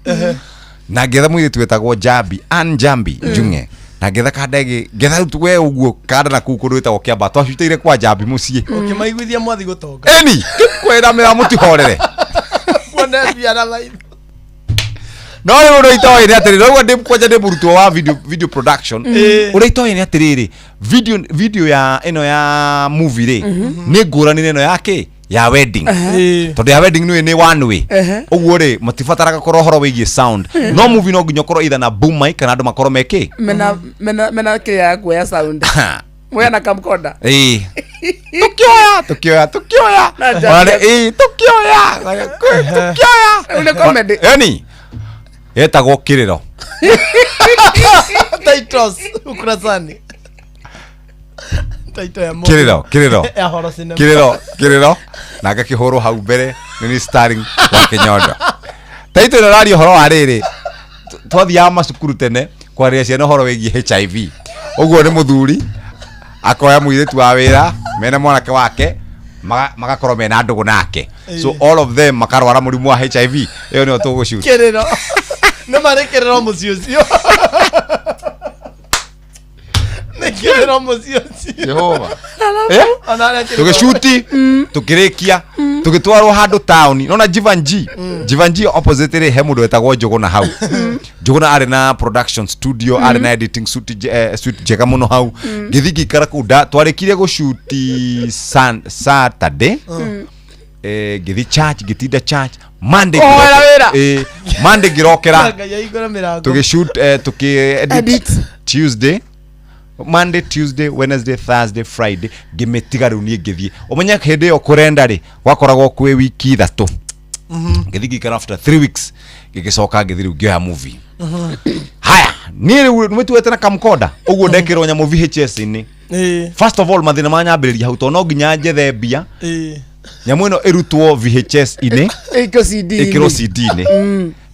Speaker 5: na ngĩetha mũirĩtu wĩtagwo Jambi, Ann Jambi Njung'e, na ngĩetha kandegi, ngĩetha rĩu we ũguo kanda na kũu kũndũ wĩtagwo Kĩamba. Twacutĩire kwa Jambi mũciĩ.
Speaker 2: Ũkĩmaiguithia mwathi gũtonga.
Speaker 5: Ĩni, kwĩra mĩra mũtihorere.
Speaker 2: Kuone mbia na maitho.
Speaker 5: No rĩu ũndũ itoĩ nĩ atĩrĩrĩ, ũguo ndĩ kwanja ndĩ mũrutwo wa video production, ũrĩa itoĩ nĩ atĩrĩrĩ, video ya ĩno ya movie rĩ, nĩ ngũrani na ĩno ya kĩ ya wedding, tondũ ya wedding nĩ one way. Ũguo rĩ, matibataraga korwo ũhoro wĩgiĩ sound. No movie no nginya ũkorwo either na boom mic kana andũ makorwo mekĩ
Speaker 3: Mena mena mena kĩrĩa ya kuoya sound. Mwena kamkonda.
Speaker 5: Ĩĩ. Tukioya, tukioya, tukioya.
Speaker 3: Na njambi.
Speaker 5: Ona ĩĩ, tukioya, tukioya.
Speaker 3: Rĩu nĩ comedy.
Speaker 5: Yani yetagwo kĩrĩro.
Speaker 2: Titles ukurasani. Title ya movie.
Speaker 5: Kĩrĩro, kĩrĩro.
Speaker 2: Ya horror cinema.
Speaker 5: Kĩrĩro, kĩrĩro. Na ngakĩhũrwo hau mbere nĩ ni starring wa Kĩnyondo. Taito ĩno ĩraria ũhoro wa rĩrĩ. Twathiaga macukuru tene kwarĩria ciana ũhoro wĩgiĩ HIV. Ũguo nĩ mũthuri akoya mũirĩtu wa wĩra mena mwanake wake magakorwo mena ndũgũ nake. So all of them makarwara mũrimũ wa HIV. Ĩyo nĩyo tũgũshoot.
Speaker 2: Kĩrĩro. Nĩ marĩ kĩrĩro mũciĩ ũcio. Nĩ kĩrĩro mũciĩ ũcio.
Speaker 5: Jehova. Eh?
Speaker 2: Ona arĩa kĩrĩro.
Speaker 5: Tũgĩcuti, tũkĩrĩkia, tũgĩtwarwo handũ taũni. Nona Jivanji. Jivanji opposite rĩ he mũndũ wetagwo Njũgũna hau. Njũgũna arĩ na production studio, arĩ na editing suite, suite njega mũno hau. Ngĩthiĩ ngĩikara kũu, twarĩkirie gũcuti Saturday. Ngĩthiĩ church, ngĩtinda church. Monday
Speaker 3: Kũhoera wĩra.
Speaker 5: Monday ngĩrokera.
Speaker 2: Ngai ahingũre mĩrango.
Speaker 5: Tũgĩshoot, tũkĩ edit
Speaker 3: Edit.
Speaker 5: Tuesday. Monday, Tuesday, Wednesday, Thursday, Friday ngĩmĩtiga rĩu niĩ ngĩthiĩ ũmenye hĩndĩ ĩyo kũrenda rĩ gwakoragwo kwĩ wiki ithatũ. Ngĩthiĩ ngĩikara after 3 weeks ngĩgĩcoka ngĩthiĩ rĩu ngĩoya movie. Haya niĩ rĩu nĩmĩtuĩte na kamkonda ũguo ndekĩrwo nyamũ VHS-inĩ. First of all mathĩna manyambĩrĩria hau tondũ no nginya njethe mbia nyamũ ĩno ĩrutwo VHS-inĩ
Speaker 3: Ĩkĩrwo CD-inĩ.
Speaker 5: ĩkĩrwo CD-inĩ.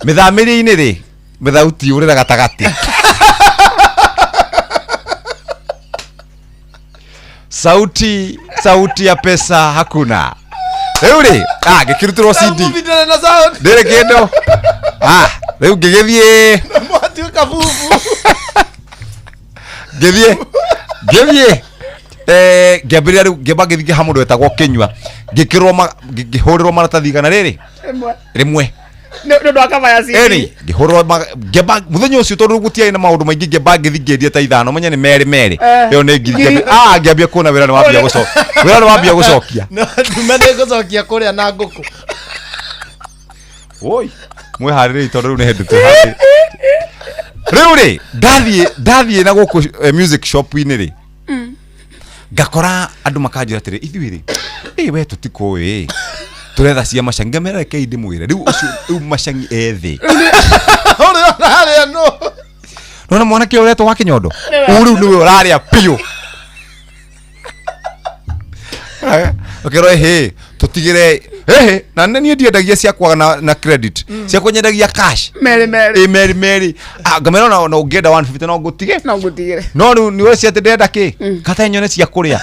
Speaker 5: Mĩthamĩrie-inĩ rĩ mĩthauti ũrĩra gatagatĩ. Sauti, sauti ya pesa hakuna. Rĩu rĩ, ngĩkĩrutĩrwo CD.
Speaker 2: Movie ndĩrĩ na sound.
Speaker 5: Ndĩrĩ kĩndũ. Rĩu ngĩgĩthiĩ.
Speaker 2: Mwatuĩka bubu.
Speaker 5: Ngĩthiĩ. Ngĩthiĩ. Ngĩambĩrĩria rĩu, ngĩamba ngĩthiĩ ha mũndũ wetagwo Kĩnyua. Ngĩkĩrwo ngĩhũrĩrwo maratathi igana rĩrĩ.
Speaker 3: Rĩmwe.
Speaker 5: Rĩmwe.
Speaker 3: Nĩ ũndũ wa cover ya CD.
Speaker 5: Ĩni, ngĩhũrĩrwo ngĩamba mũthenya ũcio tondũ gũtiarĩ na maũndũ maingĩ, ngĩamba ngĩthiĩ ngĩendia ta ithano, menye nĩ merĩ merĩ. Ĩyo nĩ ngiri.
Speaker 3: Ngiri.
Speaker 5: Ngĩambia kuona wĩra nĩ wambia gũcokia. Wĩra nĩ wambia gũcokia.
Speaker 2: No, ndume nĩ ngũcokia kũrĩa na ngũkũ.
Speaker 5: Oi, mwĩharĩrĩei tondũ rĩu nĩ hĩndĩ twĩharĩrĩirie. Rĩu rĩ, ndathiĩ na gũkũ music shop-inĩ rĩ. Ngakora andũ makanjĩra atĩrĩ, ithuĩ rĩ, we tũtikũĩ. Tũretha cia macangi. Ngamera rekei ndĩmwĩre. Rĩu ũcio, rĩu macangi ethĩ.
Speaker 2: Ũrĩa ũrarĩa nũ?
Speaker 5: Nona mwanake ũrĩa ũretwo wa Kĩnyondo? Ũyũ rĩu nĩwe ũrarĩa biũ. Ũkerwo, ĩhĩ, tũtigĩre, ĩhĩ, na niĩ ndiendagia ciakwa na credit. Ciakwa nyendagia cash.
Speaker 3: Merĩ, merĩ.
Speaker 5: Ĩ, merĩ, merĩ. Ngamera ona ũngĩenda 150 no ngũtige.
Speaker 3: No ngũtigĩre.
Speaker 5: No rĩu nĩ ũreciria atĩ ndĩrenda kĩ? Kata nyone cia kũrĩa.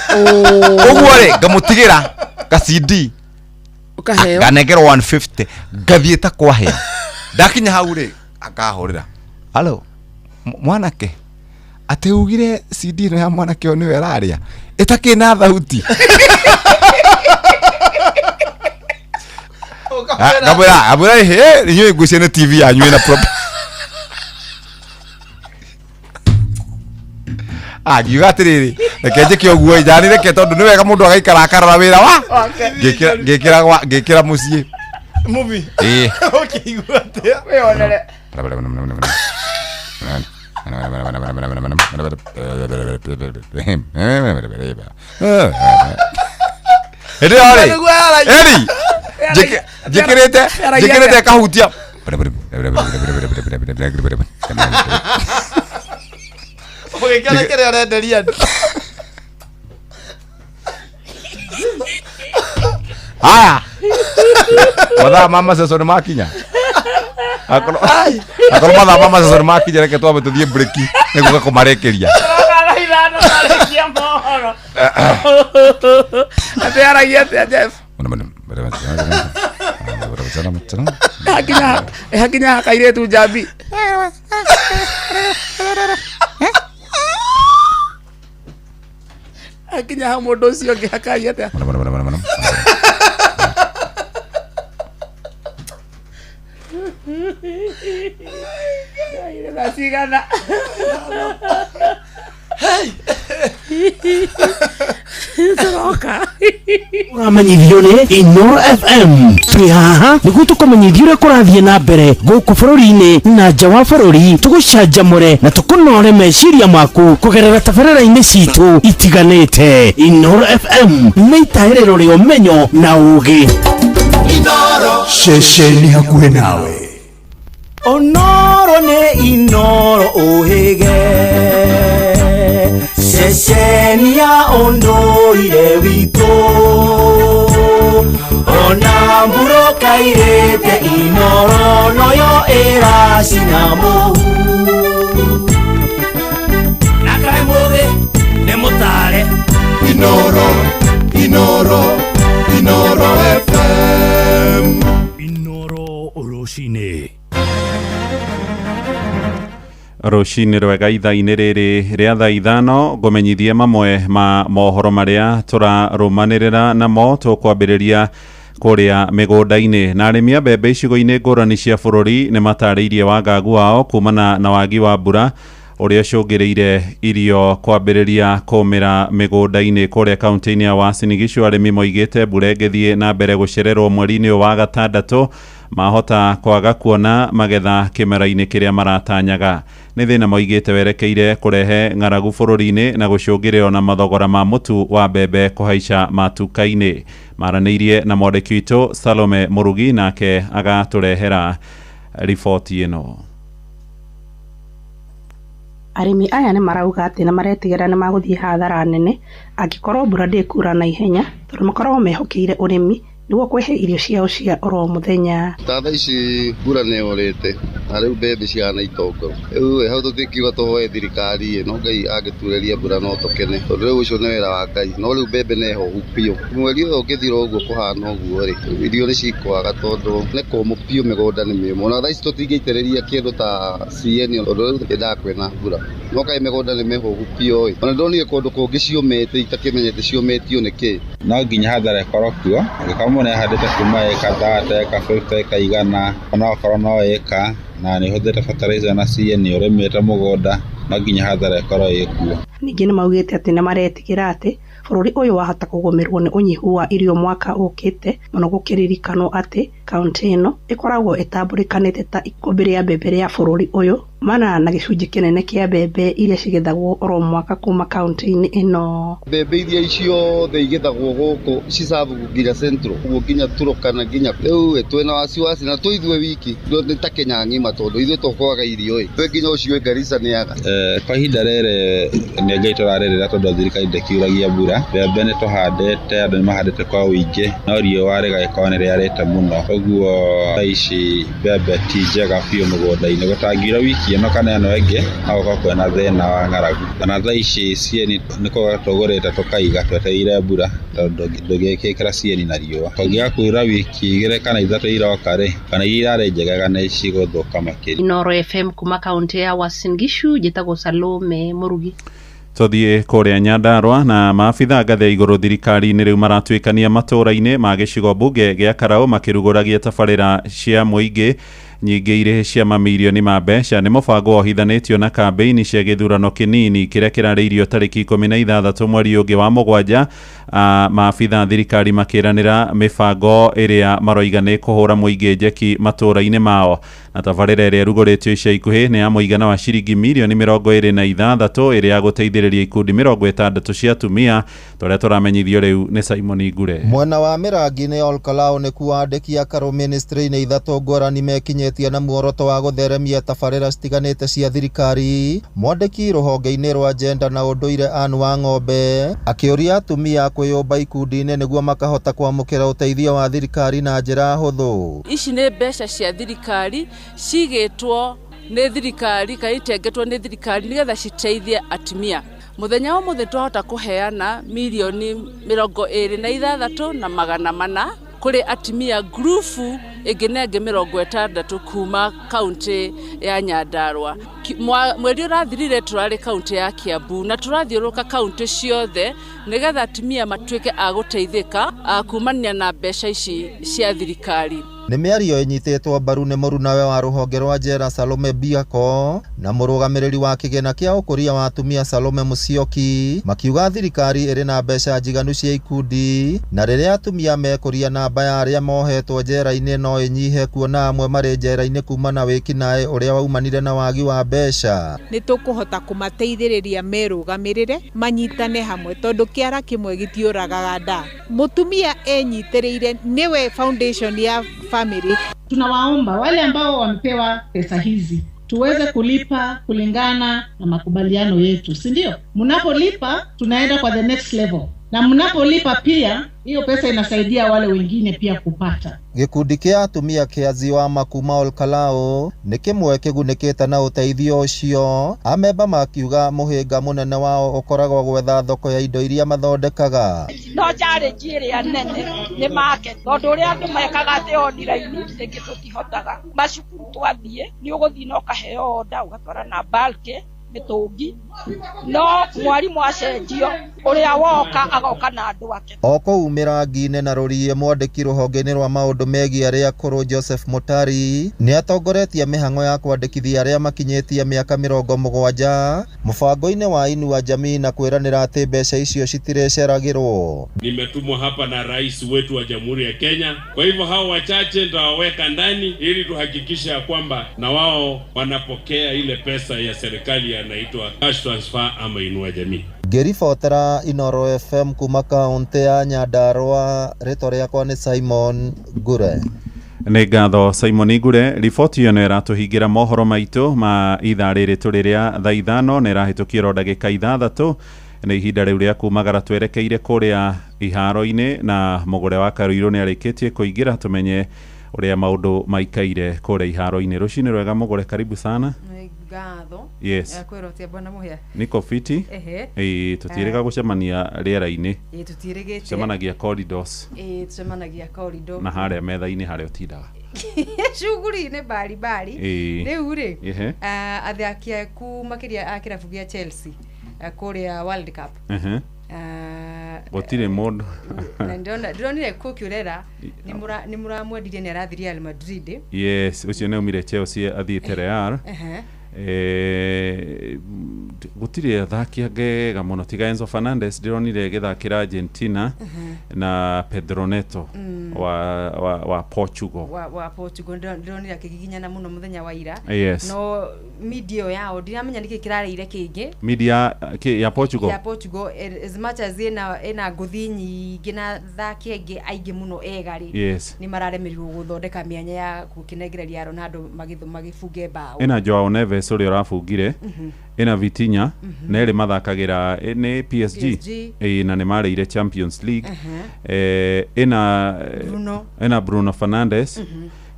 Speaker 5: Ũguo rĩ, ngamũtigĩra ga CD.
Speaker 3: Ũkaheo.
Speaker 5: Nganengerwo 150. Ngathiĩ ta kwahĩa. Ndakinya hau rĩ, akahũrĩra. Hello, mwanake. Atĩ ugire CD ĩno ya mwanake ũyũ nĩwe ĩrarĩa. Ĩtakĩ na thauti. Ngamwĩra, ngamwĩra, ĩhĩ, inyuĩ ngwĩciria nĩ TV yanyu ĩna problem. Ngiuga atĩrĩrĩ, reke njĩke ũguo, njani reke tondũ nĩ wega mũndũ agaikara akarora wĩra wa.
Speaker 3: Wake.
Speaker 5: Ngĩkĩra mũciĩ.
Speaker 2: Movie.
Speaker 5: Ĩĩ.
Speaker 2: Ũkĩigua atĩa?
Speaker 3: Wĩyonere.
Speaker 5: Hĩndĩ ĩyo rĩ,
Speaker 2: Nĩguo yaragia.
Speaker 5: Eri,
Speaker 3: Yaragia
Speaker 5: njĩkĩrĩte
Speaker 3: atĩa?
Speaker 5: kahutia.
Speaker 2: Ũgĩkĩona kĩrĩa ũrenderia andũ.
Speaker 5: Haya. Mathaa ma maceco nĩ makinya. Akorwo mathaa ma maceco nĩ makinya, reke twambe tũthiĩ break nĩguo kũmarĩkĩria.
Speaker 3: Thaa ithano tarĩkia mohoro. Atĩ yaragia atĩa, Jeff? Hakinya kairĩtu njambi. Hakinya ha mũndũ ũcio ũngĩ hakaria atĩa? Thaa cigana? Tũroka.
Speaker 6: Ũramenyithio nĩ Inoro FM. Twĩ haha nĩguo tũkũmenyithia ũrĩa kũrathiĩ na mbere gũkũ bũrũri-inĩ na nja wa bũrũri, tũgũcanjamũre na tũkũnore meciria maku kũgerera tabarĩra-inĩ citũ itiganĩte. Inoro FM nĩ itahĩrĩro rĩa ũmenyo na ũũgĩ.
Speaker 7: Ceceni hakuhĩ nawe.
Speaker 4: Onoro nĩ Inoro ũhĩge, ceceni ya ũndũire witũ, ona mbura kairĩte Inoro noyo ĩracina mũhu. Na kaĩ mũthĩ nĩ mũtare.
Speaker 7: Inoro, Inoro, Inoro FM.
Speaker 6: Inoro rũcinĩ.
Speaker 8: Rũcinĩ rwega. Ithaa-inĩ rĩrĩ rĩa thaa 5 ngũmenyithie mamwe ma mohoro marĩa tũrarũmanĩrĩra namo. Tũkwambĩrĩria kũrĩa mĩgũnda-inĩ, na arĩmi a mbembe icigo-inĩ ngũrani cia bũrũri nĩ matarĩirie wagagu wao kumana na wagi wa mbura ũrĩa ũcũngĩrĩire irio kwambĩrĩria kũmĩra mĩgũnda-inĩ. Kũrĩa kaunti-inĩ ya Uasin Gishu, arĩmi moigĩte mbura ĩngĩthiĩ na mbere gũcererwo mweri-inĩ ũyũ wa gatandatũ, mahota kwaga kuona magetha kĩmera-inĩ kĩrĩa maratanyaga. Nĩ thĩna moigĩte werekeire kũrehe ng'aragu bũrũri-inĩ na gũcũngĩrĩra na mathogora ma mũtu wa mbembe kũhaica matuka-inĩ. Maranĩirie na mwandĩki witũ Salome Mũrugi, nake agatũrehera riboti ĩno.
Speaker 9: Arĩmi aya nĩ marauga atĩ nĩ maretigĩra nĩ magũthiĩ hathara nene angĩkorwo mbura ndĩkura na ihenya, tondũ makoragwo mehokeire ũrĩmi nĩguo kwĩhe irio ciao cia oro mũthenya.
Speaker 10: Ta thaa ici mbura nĩ yũrĩte na rĩu mbembe cihana itongoro. Rĩu ĩ hau tũtingiuga tũhoe thirikari ĩ, no Ngai angĩturĩria mbura no tũkene, tondũ rĩu ũcio nĩ wĩra wa Ngai. No rĩu mbembe nĩ hohu biũ. Mweri ũyũ ũngĩthira ũguo kũhana ũguo rĩ, irio nĩ cikwaga tondũ nĩ kũmũ biũ, mĩgũnda nĩ mĩũmũ. Ona thaa ici tũtingĩitĩrĩria kĩndũ ta CN tondũ rĩu yendaga kwĩna mbura. No kaĩ mĩgũnda nĩ mĩhohu biũ ĩ. Ona ndonire kũndũ kũngĩ ciũmĩte itakĩmenyete ciũmĩtio nĩ kĩ.
Speaker 11: No nginya hathara ĩkorwo kuo. Angĩkorwo mũndũ nĩahandĩte kuma ĩka 30, ĩka 50, ĩka 100, ona okorwo no ĩka na nĩ ũhũthĩrĩte fertilizer na CN ũrĩmĩte mũgũnda, no nginya hathara ĩkorwo ĩkuo.
Speaker 9: Ningĩ nĩ maugĩte atĩ nĩ maretigĩra atĩ bũrũri ũyũ wahota kũgũmĩrwo nĩ ũnyihu wa irio mwaka ũkĩte mũno, gũkĩririkanwo atĩ kaunti ĩno ĩkoragwo ĩtambũrĩkanĩte ta ikũmbĩ rĩa mbembe rĩa bũrũri ũyũ, kumana na gĩcunjĩ kĩnene kĩa mbembe iria cigethagwo oro mwaka kuma kaunti-inĩ ĩno.
Speaker 10: Mbembe iria ciothe igethagwo gũkũ cicabu nginya Central, ũguo nginya Turkana, nginya rĩu ĩ twĩna wasiwasi na to ithuĩ wiki, nĩ ta Kenya ng'ima, tondũ ithuĩ tũkwaga irio ĩ twĩ nginya ũcio wĩ Garissa nĩaga.
Speaker 11: Kwa ihinda rĩrĩ nĩ Ngai tũrarĩrĩra, tondũ thirikari ndĩkiuragia mbura. Mbembe nĩ tũhandĩte, andũ nĩ mahandĩte kwa ũingĩ, no riũa rĩgagĩkorwo nĩ rĩarĩte mũno, ũguo thaa ici mbembe ti njega biũ mũgũnda-inĩ. Gũtangiura wiki ĩno kana ĩno ĩngĩ, no gũkorwo kwĩna thĩna wa ng'aragu. Ona thaa ici CN nĩ kũgũra tũgũrĩte tũkaiga twetereire mbura, tondũ ndũngĩgĩkĩra CN na riũa. Kũngĩaga kuura wiki 2 kana 3 iroka rĩ, kana iria irarĩ njegega nĩ cigũthũka makĩria.
Speaker 12: Inoro FM kuma kaunti ya Uasin Gishu, njĩtagwo Salome Mũrugi.
Speaker 8: Tũthiĩ kũrĩa Nyandarũa, na maabitha ngathĩ ya igũrũ thirikari-inĩ rĩu maratuĩkania matũũra-inĩ ma gĩcigo mbunge gĩa Karaũ makĩrugũragia tabarĩra cia mũingĩ nyingĩ irĩ cia mamirioni ma mbeca. Nĩ mũbango wohithanĩtio na kambĩini cia gĩthurano kĩnini kĩrĩa kĩrarĩirio tarĩki 16 mweri ũngĩ wa mũgwanja. Maabitha thirikari makĩranĩra mĩbango ĩrĩa maroiga nĩ kũhũra mũingĩ njeki matũũra-inĩ mao, na tabarĩra ĩrĩa ĩrugũrĩtio ica ikuhĩ nĩ ya mũigana wa ciringi mirioni 26 ĩrĩa ya gũteithĩrĩria ikundi 60 cia atumia. Tũrĩa tũramenyithio rĩu nĩ Simon Ngure.
Speaker 13: Mwena wa Mĩrangi-inĩ Olkalou nĩkuo andĩki a Karũ ministry-inĩ ithatũ ngũrani mekinyĩtie na muoroto wa gũtheremia tabarĩra citiganĩte cia thirikari. Mwandĩki rũhonge-inĩ rwa gender na ũndũire Anne Wang'ombe akĩũria atumia kwĩyũmba ikundi-inĩ nĩguo makahota kwamũkĩra ũteithio wa thirikari na njĩra hũthũ.
Speaker 14: Ici nĩ mbeca cia thirikari cigĩtwo nĩ thirikari kana itengetwo nĩ thirikari nĩgetha citeithie atumia. Mũthenya wa ũmũthĩ twahota kũheana 26,400 kũrĩ atumia ngurubu ĩngĩ na ĩngĩ 60 kuma kaunti ya Nyandarua. Mweri ũrathirire tũrarĩ kaunti ya Kiambu, na tũrathiũrũrũka kaunti ciothe nĩgetha atumia matuĩke a gũteithĩka kumania na mbeca ici cia thirikari.
Speaker 13: Nĩ mĩario ĩnyitĩtwo mbaru nĩ mũrunawe wa rũhonge rwa njera Salome Biako na mũrũgamĩrĩri wa kĩgĩna kĩa ũkũria wa atumia Salome Musyoki, makiuga thirikari ĩrĩ na mbeca njiganu cia ikundi na rĩrĩa atumia mekũria namba ya arĩa mohetwo njera-inĩ no ĩnyihe, kuona amwe marĩ njera-inĩ kuma na wĩkinaĩ ũrĩa waumanire na wagi wa mbeca.
Speaker 15: Nĩ tũkũhota kũmateithĩrĩria merũgamĩrĩre, manyitane hamwe, tondũ kĩara kĩmwe gĩtiũragaga nda. Mũtumia enyitĩrĩire nĩwe foundation ya family.
Speaker 16: Tunawaomba wale ambao wamepewa pesa hizi tuweze kulipa kulingana na makubaliano yetu, si ndio? Mnapolipa tunaenda kwa the next level, na mnapolipa pia hiyo pesa inasaidia wale wengine pia kupata.
Speaker 13: Gĩkundi kĩa atumia kĩa Ziwama kuma Olkalou nĩ kĩmwe kĩgunĩkĩte na ũteithio ũcio, amemba makiuga mũhĩnga mũnene wao ũkoragwo gwetha thoko ya indo iria mathondekaga.
Speaker 17: No challenge ĩrĩa nene nĩ market, tondũ ũrĩa andũ mekaga atĩ online rĩngĩ tũtihotaga. Macukuru twathiĩ nĩ ũgũthiĩ na ũkaheo order ũgatwara na bulk mĩtũngi, no mwarimũ acenjio ũrĩa woka agoka na andũ ake.
Speaker 13: O kũu Mĩrangi-inĩ na Rũriĩ, mwandĩki rũhonge-inĩ rwa maũndũ megiĩ arĩa akũrũ Joseph Mutari nĩ atongoretie mĩhang'o ya kwandĩkithia arĩa makinyĩtie mĩaka 70 mũbango-inĩ wa Inua Jamii na kwĩranĩra atĩ mbeca icio citirĩceragĩrwo.
Speaker 18: Nimetumwa hapa na rais wetu wa Jamhuri ya Kenya, kwa hivyo hao wachache nitawaweka ndani ili tuhakikishe ya kwamba na wao wanapokea ile pesa ya serikali yanaitwa cash transfer ama Inua Jamii.
Speaker 13: Ngĩribotera Inoro FM kuma kaũntĩ ya Nyandarua, rĩtwa rĩakwa nĩ Simon Ngure.
Speaker 8: Nĩ ngatho Simon Ngure. Riboti ĩyo nĩ ĩratũhingĩra mohoro maitũ ma ithaa rĩrĩ tũrĩ rĩa thaa 5 na ĩrahĩtũkio ro ndagĩka 6. Nĩ ihinda rĩu rĩa kumagara twerekeire kũrĩa iharo-inĩ, na mũgũre wa Karuirũ nĩ arĩkĩtie kũingĩra tũmenye ũrĩa maũndũ maikaire kũrĩa iharo-inĩ. Rũcinĩ rwega mũgũre, karibu sana.
Speaker 19: Ngatho.
Speaker 8: Yes.
Speaker 19: Kwĩrotia bwana Mũhĩa.
Speaker 8: Niko fiti. Ĩĩ, tũtiĩrĩga gũcemania rĩera-inĩ.
Speaker 19: Ĩĩ, tũtiĩrĩgĩte.
Speaker 8: Tũcemanagia corridors.
Speaker 19: Ĩĩ, tũcemanagia corridor.
Speaker 8: Na harĩa metha-inĩ harĩa ũtindaga.
Speaker 19: Shughuli-inĩ mbali mbali. Rĩu rĩ, athaki aku makĩria a kĩrabu gĩa Chelsea kũrĩa World Cup.
Speaker 8: Gũtirĩ mũndũ.
Speaker 19: Na ndĩronire Cucurella nĩ mũramwendirie nĩ arathiĩ Real Madrid.
Speaker 8: Yes, ũcio nĩ aumire Chelsea athiĩte Real. Gũtirĩ athaki angĩ ega mũno tiga Enzo Fernandez ndĩronire agĩthakĩra Argentina na Pedro Neto wa Portugal.
Speaker 19: Wa Portugal ndĩronire akĩgiginyana mũno mũthenya wa ira.
Speaker 8: Yes.
Speaker 19: No media ĩyo yao ndiramenya nĩkĩ kĩrareire kĩngĩ.
Speaker 8: Media ya Portugal.
Speaker 19: Ya Portugal, as much as ĩna ngũthi nyingĩ na athaki aingĩ aingĩ mũno ega rĩ.
Speaker 8: Yes.
Speaker 19: Nĩ mararemerirwo gũthondeka mĩanya ya gũkĩnengereria Ronaldo magĩbunge bao.
Speaker 8: Ĩna Joao Neves ũrĩa ũrabungire, ĩna Vitinha, na erĩ mathakagĩra nĩ PSG. Ĩĩ, na nĩ marĩire Champions League. Ĩna Ĩna Bruno Fernandes,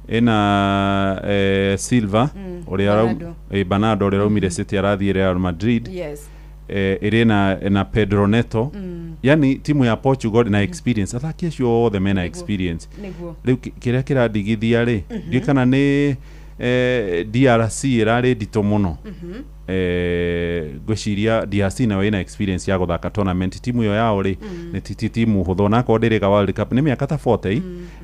Speaker 8: ĩna Silva ũrĩa Bernardo ũrĩa ũraumire City arathiĩ Real Madrid.
Speaker 19: Yes.
Speaker 8: Ĩrĩ na Pedro Neto. Yani timu ya Portugal na experience, athaki acio othe mena experience. Rĩu kĩrĩa kĩrandigithia rĩ, ndiũĩ kana nĩ DRC ĩrarĩ nditũ mũno. Ngwĩciria DRC nayo ĩna experience ya gũthaka tournament. Timu ĩyo yao rĩ, nĩ ti timu hũthũ, onakorwo ndĩrĩga World Cup nĩ mĩaka ta 40,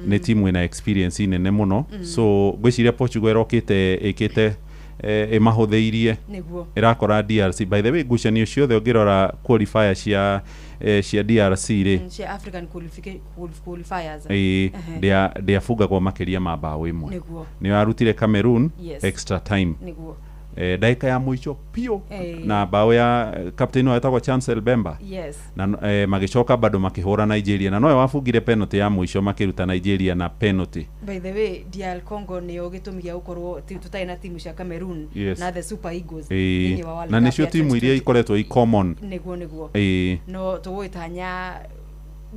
Speaker 8: nĩ timu ĩna experience nene mũno. So ngwĩciria Portugal ĩrokĩte ĩkĩte ĩmahũthĩirie. Ĩrakora DRC, by the way, ngucanio ciothe ũngĩrora qualifier cia DRC rĩ,
Speaker 19: cia African qualifiers,
Speaker 8: ndĩabungagwo makĩria ma bao 1. Nĩ yarutire Cameroon extra time, ndagĩka ya mũico piũ, na bao ya captain wao etagwo Chancel Bemba.
Speaker 19: Yes.
Speaker 8: Na magĩcoka bado makĩhũra Nigeria, na nowe wabungire penalty ya mũico, makĩruta Nigeria na penalty.
Speaker 19: By the way, DR Congo nĩyo gĩtũmi gĩa gũkorwo tũtarĩ na timu cia Cameroon na the Super Eagles thĩinĩ wa World
Speaker 8: Na
Speaker 19: Cup
Speaker 8: nĩcio
Speaker 19: ya
Speaker 8: timu iria
Speaker 19: 2020.
Speaker 8: ikoretwo i common.
Speaker 19: Nĩguo. No tũgũgĩtanya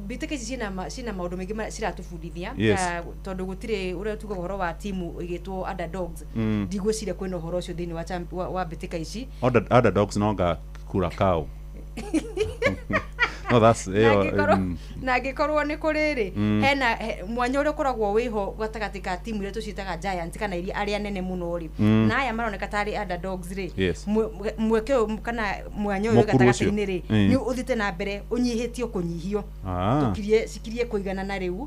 Speaker 19: mbĩtĩka ici ciĩna maũndũ maingĩ ciratũbundithia.
Speaker 8: Yes.
Speaker 19: Tondũ gũtirĩ ũrĩa tugaga ũhoro wa timu ĩgĩtwo underdogs. Ndigwĩciria kwĩna ũhoro ũcio thĩinĩ wa mbĩtĩka ici.
Speaker 8: Underdogs nonga Curacao. No, that's
Speaker 19: Na
Speaker 8: ĩyo,
Speaker 19: na angĩkorwo nĩ kũrĩ rĩ, hena mwanya ũrĩa ũkoragwo wĩho gatagatĩ ka timu iria tũciĩtaga giants kana iria arĩa nene mũno rĩ, na aya maroneka tarĩ underdogs rĩ, mweke ũyũ kana mwanya ũyũ wĩ
Speaker 8: Mũkuru ũcio.
Speaker 19: gatagatĩ-inĩ rĩ, nĩ ũthiĩte na mbere ũnyihĩtio kũnyihio. Tũkirie cikirie kũiganana rĩu,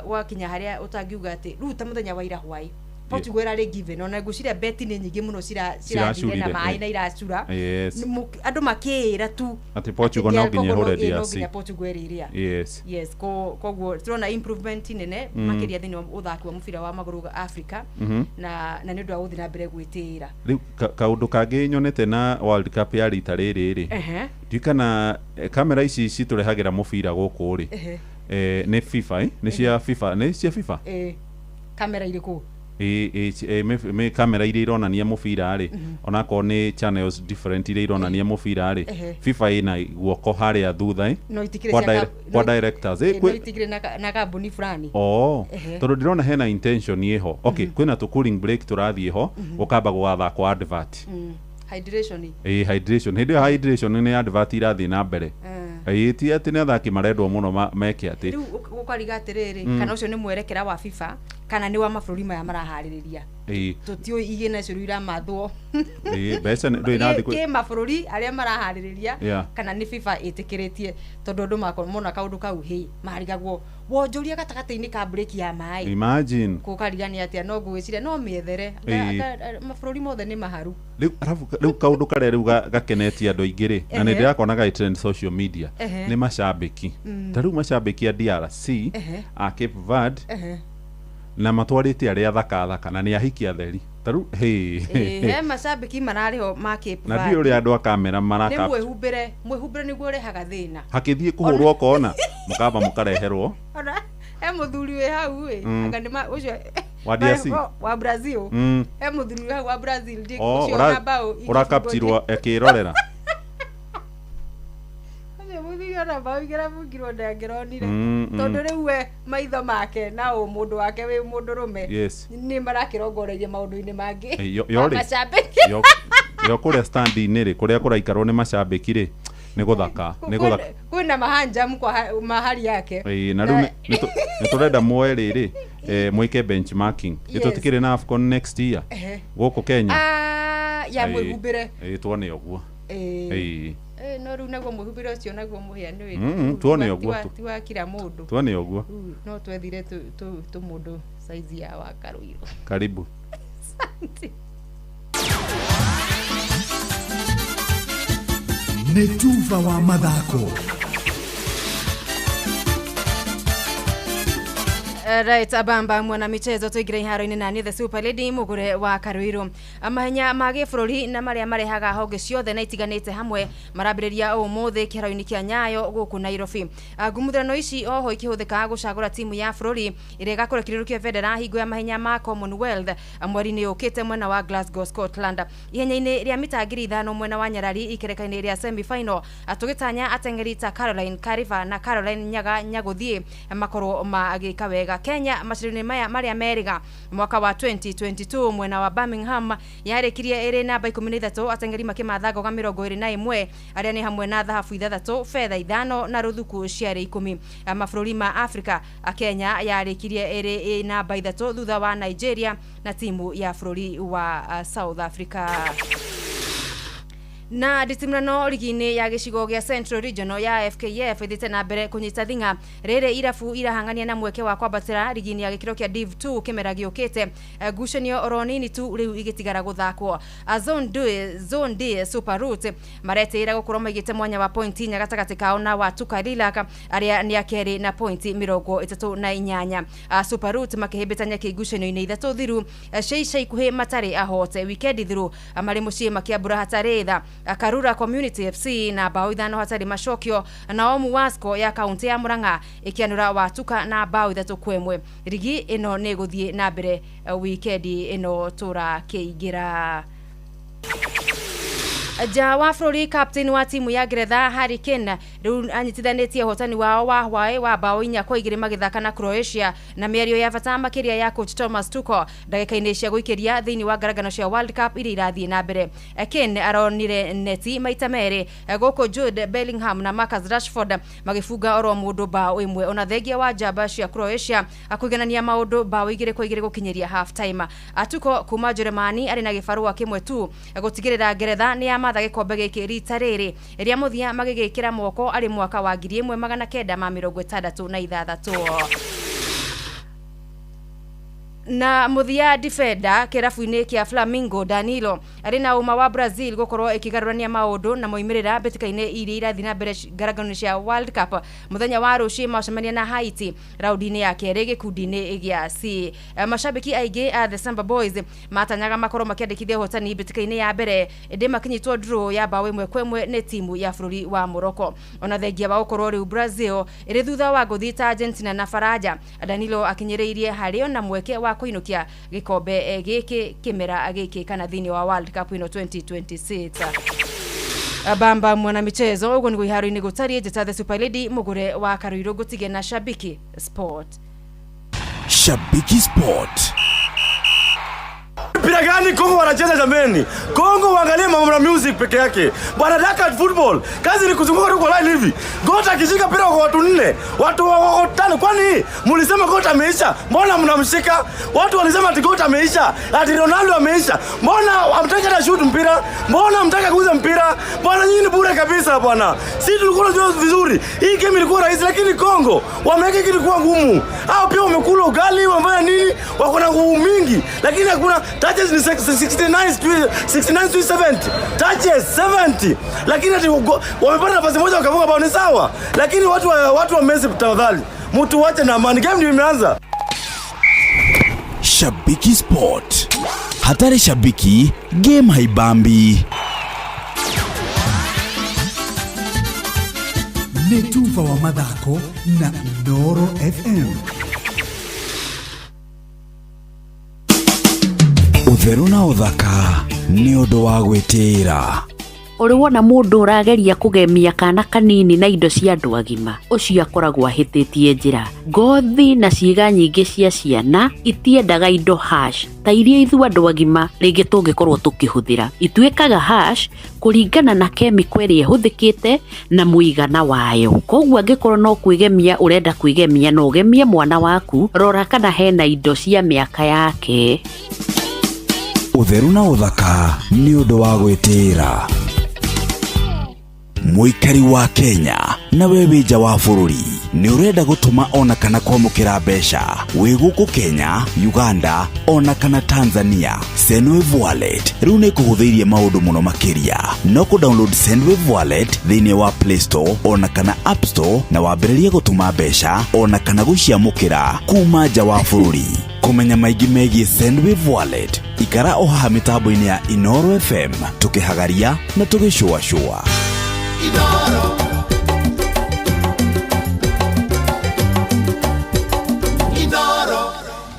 Speaker 19: gwakinya harĩa ũtangiuga atĩ rĩu ta mũthenya wa ira hwaĩ Portugal ĩrarĩ given, ona ngwĩciria beti nĩ nyingĩ mũno cirathire na
Speaker 8: Ciracurire,
Speaker 19: maĩ na iracura. Andũ makĩĩra tu
Speaker 8: Atĩ Portugal no nginya
Speaker 19: DR Congo
Speaker 8: ĩhũre
Speaker 19: no
Speaker 8: DRC.
Speaker 19: nginya Portugal ĩrĩrĩa. Yes, koguo tũrona improvement nene makĩria thĩinĩ wa ũthaki wa mũbira wa magũrũ wa Africa, na nĩ ũndũ wa gũthiĩ na mbere gwĩtĩĩra.
Speaker 8: Rĩu kaũndũ kangĩ nyonete na World Cup ya rita rĩrĩ rĩ, ndiũĩ kana kamera ici citũrehagĩra mũbira gũkũ rĩ, nĩ FIFA, eh? Nĩ cia FIFA, nĩ cia FIFA.
Speaker 19: Kamera irĩkũ?
Speaker 8: Ĩ kamera iria ironania mũbira rĩ, onakorwo nĩ channels different iria ironania mũbira rĩ, FIFA ĩna guoko harĩa thutha,
Speaker 19: No itikĩrĩ
Speaker 8: kwa
Speaker 19: cia
Speaker 8: kwa directors,
Speaker 19: no itikĩrĩ na kambuni fulani.
Speaker 8: Oh, tondũ ndĩrona hena intention ĩho. Okay, kwĩna tũ cooling break tũrathiĩ ho, gũkamba gũgathakwo advert.
Speaker 19: Hydration.
Speaker 8: Ĩ, hydration, hĩndĩ ĩyo hydration nĩ advert irathiĩ na mbere. Ĩ, ti atĩ nĩ athaki marendwo mũno meke atĩ.
Speaker 19: Rĩu ũkariga atĩrĩrĩ, kana ũcio nĩ mwerekera wa FIFA kana nĩ wa mabũrũri maya maraharĩrĩria? Tũtiũĩ igĩna icio rĩu iramathwo.
Speaker 8: Ĩ, mbeca ndũĩ nathiĩ
Speaker 19: kĩ mabũrũri arĩa maraharĩrĩria kana nĩ FIFA ĩtĩkĩrĩtie, tondũ andũ mona kaũndũ kau hĩ marigagwo wonjoria gatagatĩ-inĩ ka break ya maĩ.
Speaker 8: Imagine.
Speaker 19: Kũkariga nĩ atĩa, no ngwĩciria no mĩethere. Mabũrũri mothe nĩ maharu.
Speaker 8: Rĩu arabu rĩu kaũndũ karĩa rĩu gakenetie andũ aingĩ rĩ, na nĩ ndĩrakona gagĩ trend social media, nĩ macambĩki. Ta rĩu macambĩki a DRC, a Cape Verde, na matwarĩte arĩa thaka thaka na nĩ ahiki atheri ta rĩu
Speaker 19: Ĩĩ,
Speaker 8: hĩ.
Speaker 19: He macambĩki mararĩ ho ma Cape
Speaker 8: Na
Speaker 19: Verde.
Speaker 8: ndiũĩ ũrĩa andũ a kamera
Speaker 19: Nĩ
Speaker 8: maraka.
Speaker 19: mwĩhumbĩre, mwĩhumbĩre nĩguo ũrehaga thĩna.
Speaker 8: Hakĩthiĩ kũhũrwo kona mũkamba mũkareherwo.
Speaker 19: Ona he mũthuri wĩ hau ĩ, anga nĩ ũcio
Speaker 8: Wa DRC?
Speaker 19: Wa Brazil. He mũthuri wĩ hau wa Brazil
Speaker 8: Oh,
Speaker 19: ũcio ona bao igĩbungwo.
Speaker 8: ũrakaptirwo akĩrorera.
Speaker 19: Ũcio mũthuri ona bao igĩrabungirwo ndangĩronire, tondũ rĩu we maitho make na ũmũndũ wake wĩ mũndũrũme nĩ marakĩrongoreirie maũndũ-inĩ mangĩ
Speaker 8: Yo
Speaker 19: ma
Speaker 8: rĩ,
Speaker 19: macambĩki.
Speaker 8: Yo kũrĩa stand-inĩ rĩ, kũrĩa kũraikarwo nĩ macambĩki rĩ, nĩ gũthaka, nĩ gũthaka.
Speaker 19: Kwĩna mahanjamu kwa mahali yake.
Speaker 8: Ĩĩ, na rĩu nĩ tũrenda muoe rĩrĩ, mwĩke benchmarking. Nĩ tũtikĩrĩ na AFCON next year gũkũ Kenya.
Speaker 19: Ah, ya mwĩhumbĩre.
Speaker 8: Ĩĩ, tuone ũguo.
Speaker 19: Ĩĩ. No rĩu naguo mwĩhumbĩre ũcio naguo mũhĩa nĩ
Speaker 8: Tuone ũguo tu.
Speaker 19: ti wa kila mũndũ.
Speaker 8: Tuone ũguo.
Speaker 19: Rĩu no twethire tũmũndũ saizi ya wa Karũirũ.
Speaker 8: Karibu.
Speaker 19: Asante.
Speaker 7: Nĩ tuba wa mathako.
Speaker 19: Right, abamba mwana michezo, tuingire iharo-inĩ na niĩ the super lady mũgũre wa Karũirũ. Mahenya ma gĩbũrũri na marĩa marehaga honge ciothe na itiganĩte hamwe marambĩrĩria ũmũthĩ kĩharo-inĩ kĩa Nyayo gũkũ Nairobi. Ngumuthanĩro ici oho ikĩhũthĩka gũcagũra timu ya bũrũri ĩrĩa ĩgakorwo ĩkĩrĩrũkia bendera hingo ya mahenya ma Commonwealth mweri-inĩ ũkĩte mwena wa Glasgow, Scotland. Ihenya-inĩ rĩa mita 5,000 mwena wa Nyarari ikereka-inĩ rĩa semi final, tũgĩtanya ateng'eri ta Caroline Kariba na Caroline Nyaga Nyagũthiĩ makorwo magĩka wega. Kenya macindano-inĩ maya marĩa merĩga mwaka wa 2022 mwena wa Birmingham yarĩkirie ĩrĩ namba 13, ateng'eri makĩmatha ngoga 21 arĩa nĩ hamwe na thahabu ithathatũ, betha ithano na rũthuku ciarĩ 10. Mabũrũri ma Africa, Kenya yarĩkirie ĩrĩ namba ithatũ thutha wa Nigeria na timu ya bũrũri wa South Africa. Na nditimũrano rigi-inĩ ya gĩcigo gĩa Central Regional ya FKF ĩthiĩte na mbere kũnyita thing'a rĩrĩ irabu irahang'ania na mweke wa kwambatĩra rigi-inĩ ya gĩkĩro kĩa Div 2 kĩmera gĩũkĩte. Ngucanio oro nini tu rĩu igĩtigara gũthakwo. Zone D, Super Root maretĩĩra gũkorwo maigĩte mwanya wa point inya gatagatĩ kao na wa Tukalilak arĩa nĩ a kerĩ na point 38. Super Root makĩhĩmbĩtania kĩgucanio-inĩ ithatũ thiru cia ica ikuhĩ matarĩ ahote. Wikendi thiru marĩ mũciĩ makĩambũra hatarĩ tha Karura Community FC na bao ithano hatarĩ macokio, nao Muwasco ya kaunti ya Murang'a ĩkĩanũra Watuka na bao 3-1. Rigi ĩno nĩ ĩgũthiĩ na mbere wikendi ĩno tũrakĩingĩra. Nja wa bũrũri, captain wa timu ya Ngeretha Harry Kane rĩu anyitithanĩtie ũhotani wao wa hwaĩ wa bao 4-2 magĩthaka na Croatia, na mĩario ya bata makĩria ya coach Thomas Tuchel ndagĩka-inĩ cia gũikĩria thĩinĩ wa ngarangano cia World Cup iria irathiĩ na mbere. Kane aronire neti maita merĩ, gũkũ Jude Bellingham na Marcus Rashford magĩbunga oro mũndũ bao ĩmwe, ona thengia wa njamba cia Croatia akũiganania maũndũ bao 2-2 gũkinyĩria half time. Tuchel kuma Jeremani arĩ na gĩbarũa kĩmwe tu gũtigĩrĩra Ngeretha nĩ yamatha gĩkombe gĩkĩ rita rĩrĩ rĩa mũthia magĩgĩkĩra moko arĩ mwaka wa 1966. Na mũthia, defender kĩrabu-inĩ kĩa Flamengo Danilo arĩ na ũma wa Brazil gũkorwo ĩkĩgarũrania maũndũ na moimĩrĩra mbĩtĩka-inĩ iria irathiĩ na mbere ngarangano-inĩ cia World Cup. Mũthenya wa rũciũ macemania na Haiti raundi-inĩ ya kerĩ gĩkundi-inĩ gĩa C. Mashabiki aingĩ a the Samba Boys matanyaga makorwo makĩandĩkithia ũhotani mbĩtĩka-inĩ ya mbere, ĩndĩ makinyitwo draw ya bao 1-1 nĩ timu ya bũrũri wa Morocco. Ona thengia wa gũkorwo rĩu Brazil ĩrĩ thutha wa ngũthi ta Argentina na Faranja, Danilo akinyĩrĩirie harĩ ona mweke wa kũinũkia gĩkombe gĩkĩ kĩmera gĩkĩ kana thĩinĩ wa World Cup ĩno 2026. Bamba mwana michezo, ũguo nĩguo iharo-inĩ gũtariĩ. Njĩta the Super Lady Mũgũre wa Karuirũ, ngũtige na Shabiki Sport.
Speaker 7: Shabiki Sport.
Speaker 20: Mpira gani Kongo wanacheza jameni? Kongo waangalie mambo na music peke yake. Bwana, Dakar football. Kazi ni kuzunguka tu kwa line hivi. Gota akishika mpira kwa watu nne, watu wako tano. Kwani mlisema Gota ameisha? Mbona mnamshika? Watu walisema ati Gota ameisha, ati Ronaldo ameisha. Mbona hamtaki hata shoot mpira? Mbona hamtaki kuuza mpira? Bwana, nyinyi ni bure kabisa bwana. Sisi tulikuwa tunajua vizuri. Hii game ilikuwa rahisi, lakini Kongo wameweka kitu kuwa ngumu. Hao pia wamekula ugali, wamefanya nini? Wako na nguvu mingi. Lakini hakuna touches, ni 69 69 to 70. Touches 70. Lakini ati wamepata nafasi moja wakafunga bao, ni sawa. Lakini watu wa Messi, tafadhali, mtu wache na amani. Game ndio imeanza.
Speaker 7: Shabiki Sport. Hatari shabiki, game haibambi.
Speaker 21: Nĩ tuba wa mathako na Inooro FM.
Speaker 7: Ũtheru na ũthaka nĩ ũndũ wa gwĩtĩĩra.
Speaker 22: Ũrĩ wona mũndũ ũrageria kũgemia kana kanini na indo cia andũ agima? Ũcio akoragwo ahĩtĩtie njĩra. Ngothi na ciĩga nyingĩ cia ciana itiendaga indo harsh ta iria ithuĩ andũ agima rĩngĩ tũngĩkorwo tũkĩhũthĩra. Ituĩkaga harsh kũringana na kemiko ĩrĩa ĩhũthĩkĩte na mũigana wayo. Koguo angĩkorwo no kwĩgemia ũrenda kwĩgemia na ũgemie mwana waku, rora kana hena indo cia mĩaka yake.
Speaker 7: Ũtheru na ũthaka nĩ ũndũ wa gwĩtĩĩra. Mũikari wa Kenya na we wĩ nja wa bũrũri, nĩ ũrenda gũtũma ona kana kwamũkĩra mbeca wĩ gũkũ Kenya, Uganda ona kana Tanzania? Sendwave Wallet rĩu nĩ ĩkũhũthĩirie maũndũ mũno makĩria. No kũ download Sendwave Wallet thĩinĩ wa Play Store ona kana App Store na wambĩrĩrie gũtũma mbeca ona kana gũciamũkĩra kuma nja wa bũrũri. Kũmenya maingĩ megiĩ Sendwave Wallet, ikara o haha mĩtambo-inĩ ya Inooro FM, tũkĩhagaria na tũgĩcũacũa.
Speaker 1: Inoro. Inoro.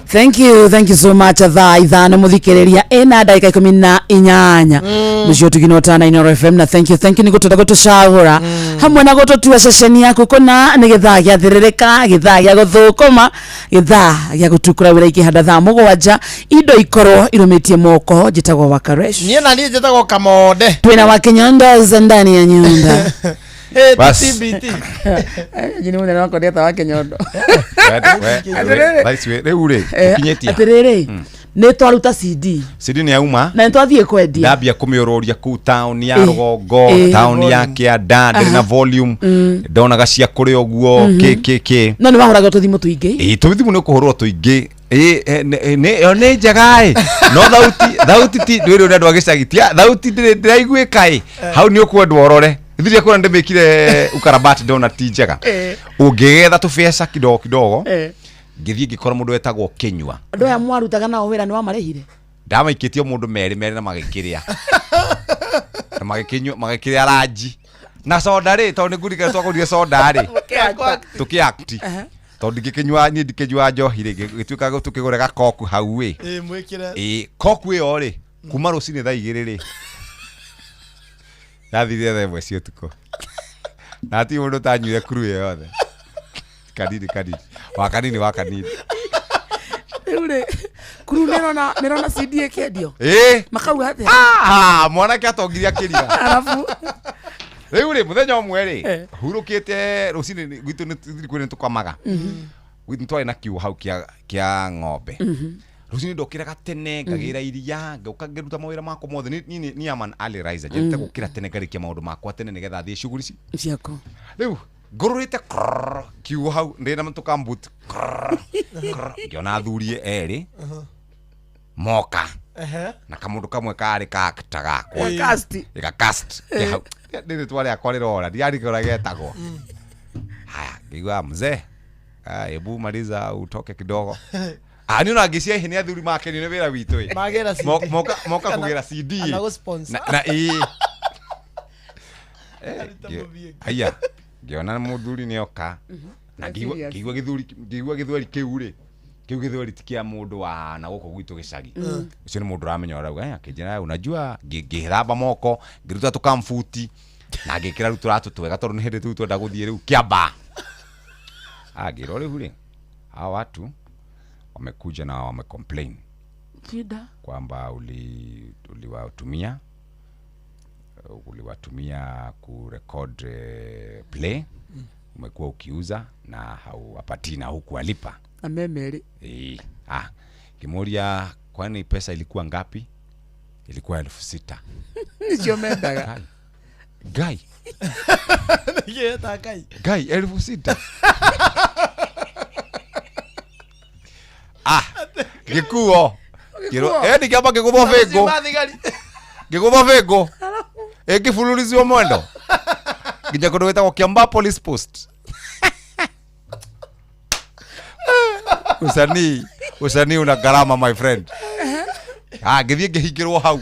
Speaker 3: Thank you, thank you so much. Thaa 5 muthikiriria ina ndagika 18, mucio tugino tana Inooro FM, na thank you, thank you ni gutwenda gutucagura hamwe na gututua ceceni yaku kuna ni githaa gia thiririka, githaa gia guthukuma, githaa gia gutukura wira ikihanda thaa 7, indo ikorwo irumitie moko. Njitagwo Wakaresh.
Speaker 2: Niĩ na niĩ njĩtagwo Kamonde.
Speaker 3: Twina Wakinyondos ndani ya nyumba.
Speaker 2: Hey,
Speaker 5: Bas.
Speaker 2: TBT.
Speaker 3: Jini munene wakwa ndeta Wakinyondo.
Speaker 5: Rĩu rĩ, ũkinyĩtie.
Speaker 3: Atiriri, nĩ twaruta CD.
Speaker 5: CD nĩ yauma.
Speaker 3: Na nĩ twathiĩ kwendia.
Speaker 5: Ndambia kũmĩũrũria kũu taũni ya rũgongo, taũni ya kĩanda, ndĩrĩ na volume, ndonaga cia kũrĩa ũguo kĩ kĩ kĩ.
Speaker 3: No nĩ wahũragwo tũthimũ tũingĩ.
Speaker 5: Ĩĩ, tũthimũ nĩ ũkũhũrwo tũingĩ. Ĩĩ, ĩyo nĩ njega ĩ, no thauti ti ndwĩrĩ ũrĩa andũ a gĩcagi tia thauti ndĩraiguĩka ĩ. Hau nĩ ũkwendwo ũrore. Ithuĩ kũrĩa ndĩmĩkire ukarabati, ndona ti njega. Ũngĩgetha tũbeca kidogo kidogo, ngĩthiĩ ngĩkora mũndũ wetagwo Kĩnyua.
Speaker 3: Andũ aya mwarutaga nao wĩra nĩ wamarĩhire?
Speaker 5: Ndamaikĩtie mũndũ merĩ merĩ na magĩkĩrĩa na magĩkĩnyua, magĩkĩrĩa ranji na soda rĩ, tondũ nĩ ngũririkana twagũrire soda rĩ tũkĩakti, tondũ ndingĩkĩnyua niĩ, ndikĩnyua njohi rĩ, gĩtuĩka tũkĩgũre gakoku hau ĩ.
Speaker 2: Ĩ, mwĩkĩre.
Speaker 5: Ĩ, koku ĩyo rĩ, kuma rũcinĩ thaa 2 rĩ. Yathirire thaa 1 cia ũtukũ. Na hatirĩ mũndũ ũtanyuire kuru ĩyo yothe. Kanini kanini. Wa kanini wa kanini.
Speaker 3: Rĩu rĩ, kuru nĩrona nĩrona CD ĩkĩendio.
Speaker 5: Ĩĩ.
Speaker 3: Makauga atĩa?
Speaker 5: Ah, mwanake atongirie akĩria.
Speaker 3: Arabu.
Speaker 5: Rĩu rĩ, mũthenya ũmwe rĩ,
Speaker 3: Eh.
Speaker 5: hurũkĩte rũcinĩ gwitũ nĩ kwĩ nĩ tũkamaga. Gwitũ twarĩ na kiugũ hau kĩa kĩa ng'ombe. Rũcinĩ ndokĩraga tene ngagĩra iria ngauka ngĩruta mawĩra makwa mothe. Ni ni am an early riser. Njendete gũkĩra tene ngarĩkia maũndũ makwa tene nĩgetha thiĩ shughuli ci.
Speaker 3: Ciaku.
Speaker 5: Rĩu ngũrũrĩte krrrr, kiugũ hau ndĩ na tũkambut krrrr, krrrr, ngĩona athuri erĩ moka
Speaker 2: Ehe.
Speaker 5: na kamũndũ kamwe karĩ ka actor gakwa.
Speaker 3: Ga cast.
Speaker 5: Ga cast. Ke hau. Nĩ rĩtwa rĩakwa rĩrora ndiarigora ũrĩa getagwo. Haya, ngĩigua mzee, ah, hebu maliza utoke kidogo. Ah, niĩ ona ngĩcia nĩ athuri makenio nĩ wĩra witũ ĩ.
Speaker 2: Magĩra CD.
Speaker 5: Moka
Speaker 2: Kana-
Speaker 5: kũgĩra CD.
Speaker 2: kana gũ-sponsor.
Speaker 5: Na ĩĩ. Eh, Aya, ngĩona mũthuri nĩ oka na ngĩigua
Speaker 3: Serious.
Speaker 5: ngĩigua gĩthuri ngĩigua gĩthweri kĩu rĩ kĩu gĩthweri ti kĩa mũndũ wa na gũkũ gwitũ gĩcagi. Ũcio nĩ mũndũ ũramenya ũrauga, "Eh, akĩnjĩra unajua ngĩthamba moko ngĩruta tũkambuti na ngĩkĩra rĩu tũratũ twega tondũ nĩ hĩndĩ tũu twenda gũthiĩ rĩu kĩamba." Ah, ngĩrwo rĩu rĩ, hawa watu wamekuja na wamecomplain
Speaker 3: Shida.
Speaker 5: kwamba uliwatumia uliwatumia kurekod play, umekuwa ukiuza na hauwapatii na hukuwalipa.
Speaker 3: Na memerĩ.
Speaker 5: Eh, ah, kimuria kwani pesa ilikuwa ngapi? Ilikuwa 6,000.
Speaker 3: Nĩcio mendaga.
Speaker 5: Ngai,
Speaker 2: Nĩkĩĩ Ngai?
Speaker 5: Ngai 6,000. Ah, gĩkuo.
Speaker 2: Gĩkuo?
Speaker 5: Eh, nĩkĩamba ngĩgũthwo bĩngũ.
Speaker 2: Mathigari.
Speaker 5: Ngĩgũthwo bĩngũ. Ĩngĩbururicwo mwendo. Nginya kũndũ gwĩtagwo Kiambaa Police Post. Usanii, usanii una gharama my friend. Ah, ngĩthiĩ ngĩhingĩrwo hau.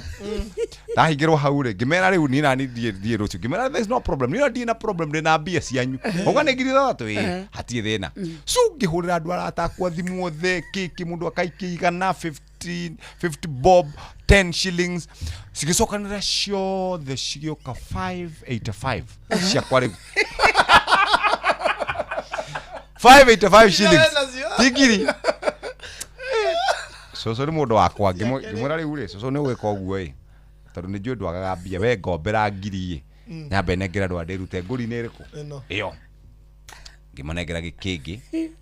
Speaker 5: Ndahingĩrwo hau rĩ, ngĩmera rĩu niĩ nani thiĩ thiĩ rũciũ. Ngĩmera there is no problem. Niĩ ndirĩ na problem ndĩ na mbia cianyu. Auga nĩ 6,000 ĩĩ, hatirĩ thĩna. Cu ngĩhũrĩra andũ arata akwa thimũ othe kĩkĩ mũndũ akaikia igana 15 50 bob 10 shillings cigĩcokanĩra ciothe cigĩũka 585 ciakwa rĩu 585 shillings ti ngiri. Cũcũ nĩ mũndũ wakwa ngĩmwĩra rĩu rĩ cũcũ nĩ ũgwĩka ũguo ĩ tondũ nĩ njũĩ ndwagaga mbia we ngombera ngiri ĩ nyambe nengere andũ arĩa ndĩrute ngũri-inĩ ĩrĩkũ
Speaker 2: Ĩno.
Speaker 5: ĩyo ngĩmanengera gĩkĩngĩ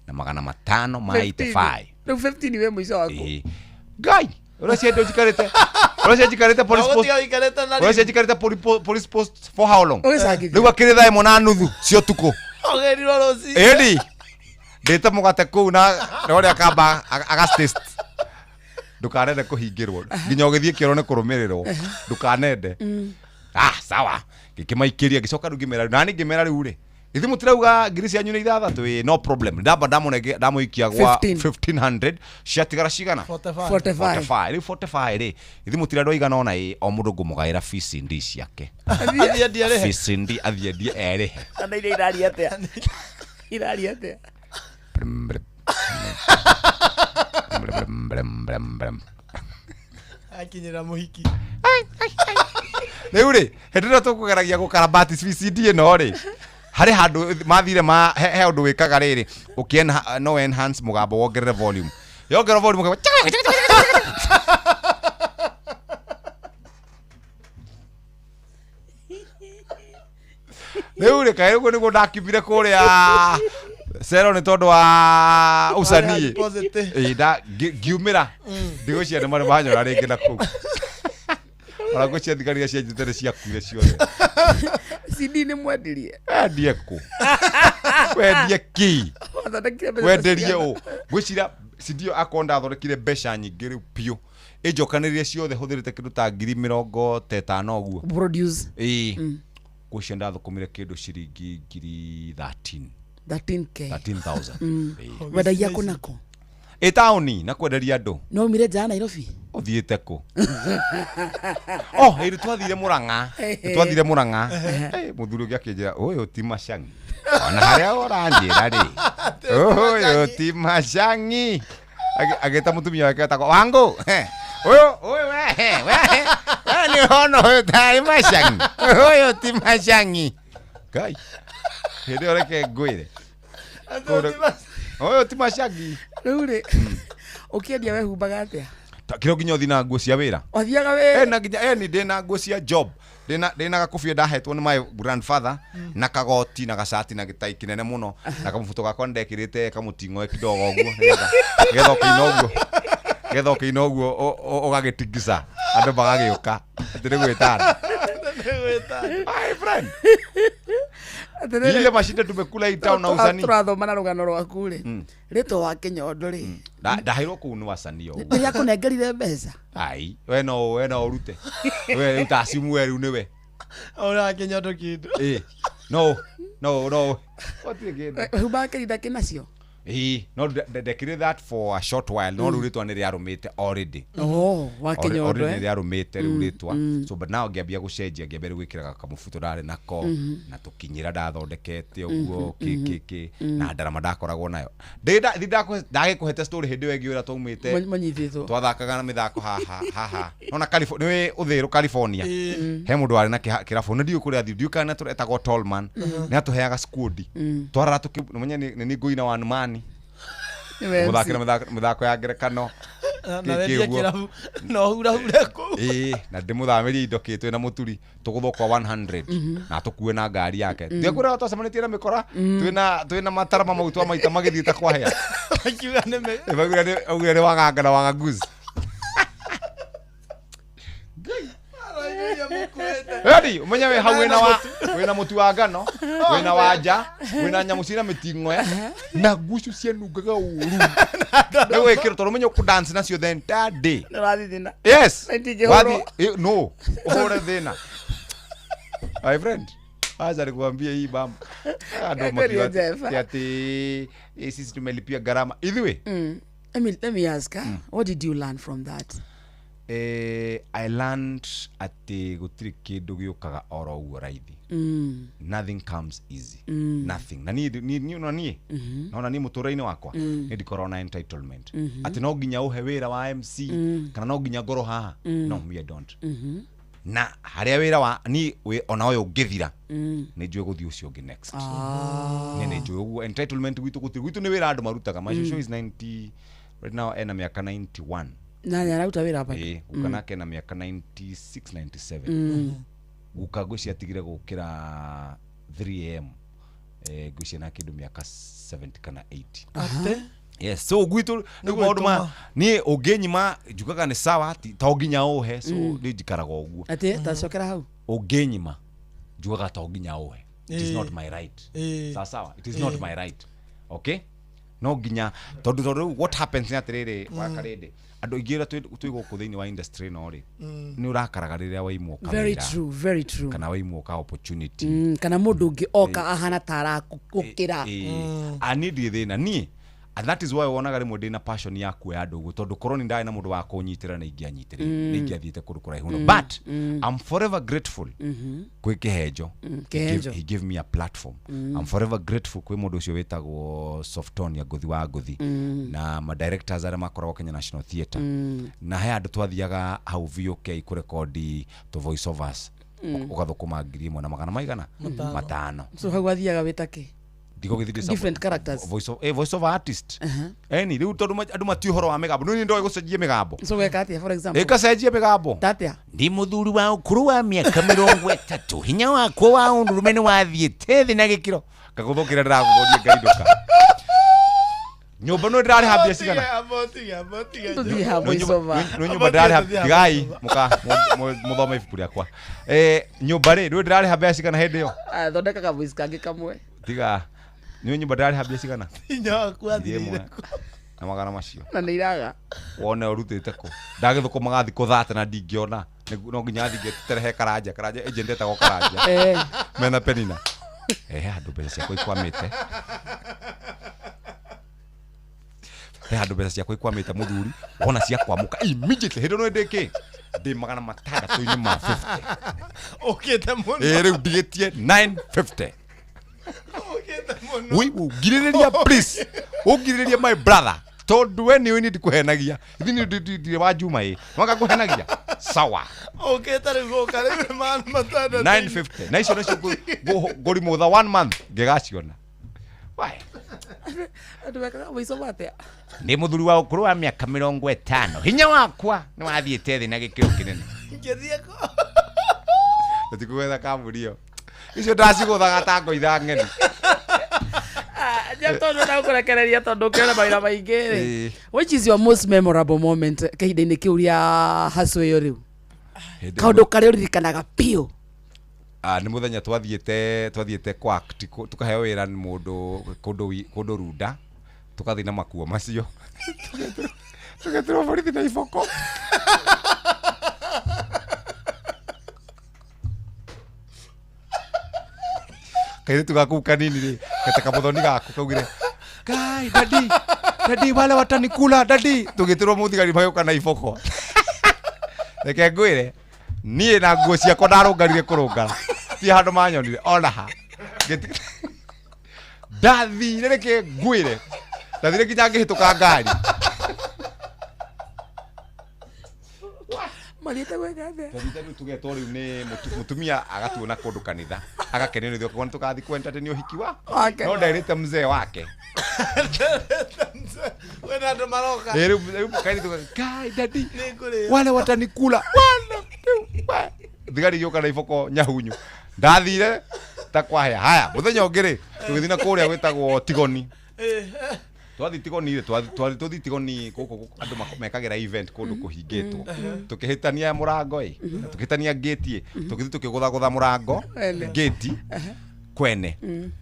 Speaker 5: na 500 ma 85.
Speaker 3: Rĩu 15 wĩ mũico waku.
Speaker 5: Ĩĩ. Ngai ũrĩa ciendwo njikarĩte ũrĩa cia njikarĩte police post
Speaker 2: Ũgũtiga ũikarĩte na
Speaker 5: ũrĩa cia njikarĩte police post for how long?
Speaker 3: Ũgĩcangithia.
Speaker 5: Rĩu akĩrĩ thaa 1:30 cia ũtukũ.
Speaker 2: Ũgĩrirwo rũcinĩ.
Speaker 5: Ĩni ndĩte mũgate kũu na na ũrĩa akamba aga taste ndũkanende kũhingĩrwo nginya ũgĩthiĩ kĩoro nĩ kũrũmĩrĩrwo ndũkanende. Ah, sawa, ngĩkĩmaikĩria ngĩcoka rĩu ngĩmera nani ngĩmera rĩu rĩ ithuĩ mũtirauga ngiri cianyu nĩ 6 ĩ no problem ndamba ndamũnenge ndamũikia gwa
Speaker 3: 15.
Speaker 5: 1500 ciatigara cigana?
Speaker 2: 45.
Speaker 3: 45.
Speaker 5: 45 rĩu 45 rĩ ithuĩ mũtira andũ aigana ona ĩ o mũndũ ngũmũgaĩra VCD ciake.
Speaker 2: Athiĩ endie arĩhe.
Speaker 5: VCD athiĩ endie erĩhe.
Speaker 3: Kana iria iraria atĩa? Iraria atĩa?
Speaker 5: Brm, brm. Brm, brm, brm, brm.
Speaker 2: Akinyĩra mũhiki.
Speaker 5: Rĩu rĩ hĩndĩ ĩrĩa tũkũgeragia gũkarabati VCD ĩno rĩ harĩ handũ mathire ma he ũndũ wĩkaga rĩrĩ ũkĩ no enhance mũgambo wongerere volume yongerera volume ũkaigua chaka, chaka, chaka, chaka, chaka. Rĩu rĩ kaĩ ũguo nĩguo ndakiumire kũrĩa cero nĩ tondũ wa usanii.
Speaker 2: Positive.
Speaker 5: Ĩĩ, ngiumĩra ndigũcia nĩ marĩ manyora rĩngĩ na kũu ona ngũcia thigari iria cianjĩte nĩ ciakuire ciothe.
Speaker 3: CD nĩ mwendirie.
Speaker 5: Wendie kũ wendie kĩ?
Speaker 3: Wathondekire mbeca
Speaker 5: Wenderie
Speaker 3: cigana?
Speaker 5: ũ ngwĩciria CD ĩyo akorwo ndathondekire mbeca nyingĩ rĩu biũ ĩnjokanĩrĩrie ciothe hũthĩrĩte kĩndũ ta ngiri mĩrongo ta ĩtano ũguo.
Speaker 3: Produce.
Speaker 5: Ĩĩ, ngwĩciria ndathũkũmire kĩndũ ciringi ngiri 13.
Speaker 3: 13K.
Speaker 5: 13,000. Ĩĩ.
Speaker 3: Wendagia kũ nako?
Speaker 5: Ĩ taũni na kwenderia andũ.
Speaker 3: No umire nja ya Nairobi?
Speaker 5: Ũthiĩte kũ? Oh, ĩrĩ twathire Mũrang'a. Nĩ twathire Mũrang'a. Eh, mũthuri ũngĩ akĩnjĩra ũyũ ti macangi ona harĩa ũranjĩra rĩ ũyũ ti macangi. Agĩta mũtumia wake etagwo Wangũ. Eh, ũyũ ũyũ we. We nĩ wona ũyũ tarĩ macangi ũyũ ti macangi ngai hĩndĩ ĩyo reke ngwĩre ũyũ ti macangi
Speaker 3: Rĩu rĩ ũkĩendia wehumbaga atĩa?
Speaker 5: Kĩro nginya ũthiĩ na nguo cia wĩra.
Speaker 3: Wathiaga wĩra?
Speaker 5: Na nginya ni ndĩna nguo cia job, ndĩna gakobia ndahetwo nĩ my grandfather, na kagoti na gacati na gĩtai kĩnene mũno, na kamũbuto gakwa nĩndekĩrĩte kamũting'oe kidogo ũguo, nĩgetha ũkĩina ũguo, nĩgetha ũkĩina ũguo ũgagĩtingisa andũ magagĩũka atĩ nĩ gwĩtana. My friend, ile mashida tumekula hii town na usanii.
Speaker 3: Tũrathoma na rũgano rwaku rĩ, rĩtwa wa Kĩnyondo rĩ,
Speaker 5: Ndaheirwo kũu nĩ wasanii o ũguo.
Speaker 3: Rĩrĩa akũnengerire mbeca?
Speaker 5: Ai, we no ũrute. We rĩu ta simu we rĩu nĩwe.
Speaker 2: Ora Kĩnyondo kĩndũ.
Speaker 5: Ĩ, no no no. Gũtirĩ kĩndũ.
Speaker 3: Wehumbaga kĩrinda kĩnacio?
Speaker 5: Ĩ, no ndekire that for a short while, no rĩu rĩtwa nĩ rĩarũmĩte already.
Speaker 3: Oh, wa Kĩnyondo,
Speaker 5: Already
Speaker 3: eh?
Speaker 5: nĩ rĩarũmĩte rĩu rĩtwa. So but now ngĩambia gũcenjia, ngĩambia rĩu gwĩkĩraga kamũbuto ndarĩ nako, na tũkinyĩra ndathondekete ũguo, kĩ kĩ kĩ, na ndarama ndakoragwo nayo. Ndagĩkũhete story hĩndĩ ĩyo ĩngĩ ũrĩa twaumĩte.
Speaker 3: Manyitĩtwo.
Speaker 5: Twathakaga na mĩthako haha haha. Nona California, nĩũĩ Ũthĩrũ California. He mũndũ warĩ na kĩrabu, nĩ ndiũĩ kũrĩa athiĩ, ndiũĩ kana etagwo Tallman. Nĩ atũheaga squad. Twarara tũkĩ, nĩ nĩ ngũina one man.
Speaker 3: Nĩ
Speaker 5: Mũthakĩra mĩthako ya ngerekano.
Speaker 2: Na
Speaker 5: Kĩ
Speaker 2: wendie
Speaker 5: ũguo.
Speaker 2: kĩrabu na ũhurahure kũu.
Speaker 5: Ĩĩ, na ndĩmũthamĩrie indo kĩ twĩna mũturi tũgũthwo kwa 100 na tũkue na ngari yake. Ndikwĩra twacemanĩtie na mĩkora, twĩna matarama mau twa maita magĩthiĩ ta kwahĩa.
Speaker 2: Makiuga nĩ me-
Speaker 5: Makiuga augire nĩ waganga na wagaguzi. Ready, umenye we hau wĩna wa wĩna mũtu wa ngano, wĩna wanja, wĩna nyamũ cina mĩting'oe, na ngucu cianungaga ũru. Nĩ gwĩkĩrwo tondũ ũmenye ũkũ-dance nacio the entire day.
Speaker 3: Nĩũrathiĩ thĩna.
Speaker 5: Yes.
Speaker 3: Na itingĩhũrwo.
Speaker 5: Wathi, no, ũhũre thĩna. My friend, acha nikuambie hii bamba. Andũ
Speaker 3: Kweli
Speaker 5: makiuga
Speaker 3: Jeff.
Speaker 5: atĩ sisi tumelipia gharama. Ithuĩ?
Speaker 3: Let me ask, what did you learn from that?
Speaker 5: I learned atĩ gũtirĩ kĩndũ gĩũkaga oro ũguo raithi. Nothing comes easy. Nothing. Na niĩ niĩ ona niĩ nona niĩ mũtũrĩre-inĩ wakwa nĩ ndikoragwo na entitlement atĩ no nginya ũhe wĩra wa MC kana no nginya ngorwo haha. No, me, I don't. Na harĩa wĩra wa niĩ ona ũyũ ũngĩthira, nĩ njũĩ gũthiĩ ũcio ũngĩ next. Niĩ nĩ njũĩ ũguo entitlement gwitũ gũtirĩ. Gwitũ nĩ wĩra andũ marutaga. My shosho is 90 right now, ena mĩaka 91.
Speaker 3: Na nĩ araruta wĩra bado?
Speaker 5: Ĩĩ, guka nake ena mĩaka 96 97. Guka ngwĩciria atigire gũkĩra 3 am, ngwĩciria na kĩndũ mĩaka 70 kana 80.
Speaker 2: Ate?
Speaker 5: Yes, so gwitũ
Speaker 2: Nĩ
Speaker 5: rĩu maũndũ ma
Speaker 2: gwĩtũma.
Speaker 5: niĩ ũngĩnyima njugaga nĩ sawa, to nginya ũhe, so niĩ njikaraga ũguo.
Speaker 3: Atĩ tacokera hau.
Speaker 5: Ũngĩnyima njugaga to nginya ũhe, it is
Speaker 2: Ĩĩ.
Speaker 5: not my right.
Speaker 2: Ĩĩ.
Speaker 5: Sawa sawa, it is not
Speaker 2: Ĩĩ.
Speaker 5: my right, okay? No nginya tondũ rĩu what happens nĩ atĩrĩrĩ, wakarĩndĩ andũ aingĩ ũrĩa twĩ gũkũ thĩinĩ wa industry ĩno rĩ, nĩ ũrakaraga rĩrĩa waimwo
Speaker 3: Very
Speaker 5: kawĩra
Speaker 3: true, very true.
Speaker 5: kana waimwo ka opportunity.
Speaker 3: Kana mũndũ ũngĩ oka ahana ta arakũkĩra.
Speaker 5: Ĩĩ. Niĩ ndirĩ thĩna niĩ, and that is why wonaga rĩmwe ndĩna passion ya kuoya andũ ũguo, tondũ korwo nĩ ndarĩ na mũndũ wa kũnyitĩra nĩ ingĩanyitĩrĩire, nĩ ingĩathiĩte kũndũ kũraihu mũno, but I'm forever grateful kwĩ Kĩhenjo.
Speaker 3: Kĩhenjo.
Speaker 5: He gave me a platform. I'm forever grateful kwĩ mũndũ ũcio wĩtagwo Softonia Ngũthi wa Ngũthi na ma directors arĩa makoragwo Kenya National Theatre, na he andũ twathiaga hau VOK kũrekondi tũ voice overs, ũgathũkũma 1,000 na magana maigana matano.
Speaker 3: So hau wathiaga wĩta kĩ?
Speaker 5: Ndigũgĩthiĩ
Speaker 3: Different characters.
Speaker 5: Voice over artist. Eni rĩu tondũ andũ matiũĩ ũhoro wa mĩgambo, nĩ ndoĩ gũcenjia mĩgambo.
Speaker 3: So weka atĩa, for example?
Speaker 5: Ĩkacenjia mĩgambo.
Speaker 3: Tatia?
Speaker 5: Ndi mũthuri wa ũkũrũ wa mĩaka 30, hinya wakwa wa ũndũrũme nĩ wathiĩte thĩ na gĩkĩro ngagũthũkĩra ndĩragũthũria ngainũka nyũmba no ndĩrarĩha mbia cigana.
Speaker 3: Tũthiĩ ha voice over.
Speaker 5: Nĩ nyũmba ndĩrarĩha, tigai mũka mũthome ibuku rĩakwa. Nyũmba rĩ, nĩ ndĩrarĩha mbia cigana hĩndĩ ĩyo?
Speaker 3: Ah, thondeka ka voice kangĩ kamwe.
Speaker 5: Tiga, nĩ nyũmba ndĩrarĩha mbia cigana?
Speaker 2: Hinya waku
Speaker 5: Ngiri ĩmwe
Speaker 2: athirire.
Speaker 5: Na magana macio.
Speaker 3: Na nĩ iraga.
Speaker 5: Wone ũrutĩte kũ? Ndagĩthũkũmaga thikũ 30 na ndingĩona. No nginya thiĩ ngetere he Karanja, Karanja agent etagwo Karanja. Mena Penina. He handũ mbeca ciakwa ikwamĩte. He handũ mbeca ciakwa ikwamĩte mũthuri, wona ciakwamũka immediately hĩndĩ ĩno ndĩ kĩ? Ndĩ 650.
Speaker 2: Ũkĩte mũno.
Speaker 5: Ĩ rĩu ndigĩtie 950.
Speaker 2: Ũkĩte mũno.
Speaker 5: Woi, ũngirĩrĩria please. Ũngirĩrĩria my brother. Tondu we nĩ ũĩ niĩ ndikũhenagia. Ithi nĩ ndirĩ wa Juma ĩ. Nwanga ngũhenagia. Sawa.
Speaker 2: Ũkĩte rĩu gũka rĩu 600.
Speaker 5: 950. Na icio nacio ngũrimũtha one month ngĩgaciona.
Speaker 3: Andũ mekaga mũico matia.
Speaker 5: Ndĩ mũthuri wa ũkũrũ wa mĩaka 50. Hinya wakwa nĩ wathiĩte thĩ na gĩkĩro kĩnene.
Speaker 2: Ngĩthiĩ kũ?
Speaker 5: Tũtikũgetha kambuni ĩyo. Icio ndacigũthaga ta ngoitha ng'eni.
Speaker 3: Jeff, tondũ ndagũkũrekereria tondũ ũkĩona mawĩra maingĩ rĩ.
Speaker 5: Ĩĩ.
Speaker 3: Which is your most memorable moment kahinda-inĩ kĩu rĩa hustle ĩyo rĩu?
Speaker 5: Hĩndĩ
Speaker 3: Kaũndũ karĩa ũririkanaga biũ.
Speaker 5: Ah, nĩ mũthenya twathiĩte kwa act tukaheo wĩra nĩ mũndũ kũndũ Runda, tukathiĩ na makuo macio. Tũgetirwo borithi na iboko. Kairĩtu gaku kanini rĩ, geta kamuthoni gaku kaugire, Kai, daddy, daddy, wale watanikula, daddy. Tũgĩtĩrwo mũthigari magĩũka na iboko. Reke ngwĩre, niĩ na nguo ciakwa ndarũngarire kũrũngara. Ti handũ manyonire, ona ha. Ndathire reke ngwĩre. Ndathire nginya ngĩhĩtũka ngari.
Speaker 3: Mathiĩte gwĩka atĩa?
Speaker 5: Twathiĩte rĩu tũgetwo rĩu nĩ mũtumia agatuona kũndũ kanitha. Agakenio nĩ ithuĩ akauga nĩ tũgathiĩ kũ entertain ũhiki wa
Speaker 3: Wake.
Speaker 5: No nderĩte mzee wake.
Speaker 2: Kwĩna andũ maroka.
Speaker 5: Ĩ, rĩu kairĩtu Kai, daddy,
Speaker 2: Nĩngũrĩo.
Speaker 5: wale watanikula. Wale, rĩu, we. Thigari igĩũka na iboko nyahunyu. Ndathire ta kwahĩa. Haya, mũthenya ũngĩ rĩ, tũgĩthiĩ na kũrĩa gwĩtagwo Tigoni. Twathiĩ Tigoni rĩ, tũthiĩ Tigoni gũkũ andũ mekagĩra event kũndũ kũhingĩtwo. Tũkĩhĩtania mũrango ĩ, tũkĩhĩtania gate ĩ, tũgĩthiĩ tũkĩgũthagũtha mũrango,
Speaker 3: Kwene.
Speaker 5: gate kwene.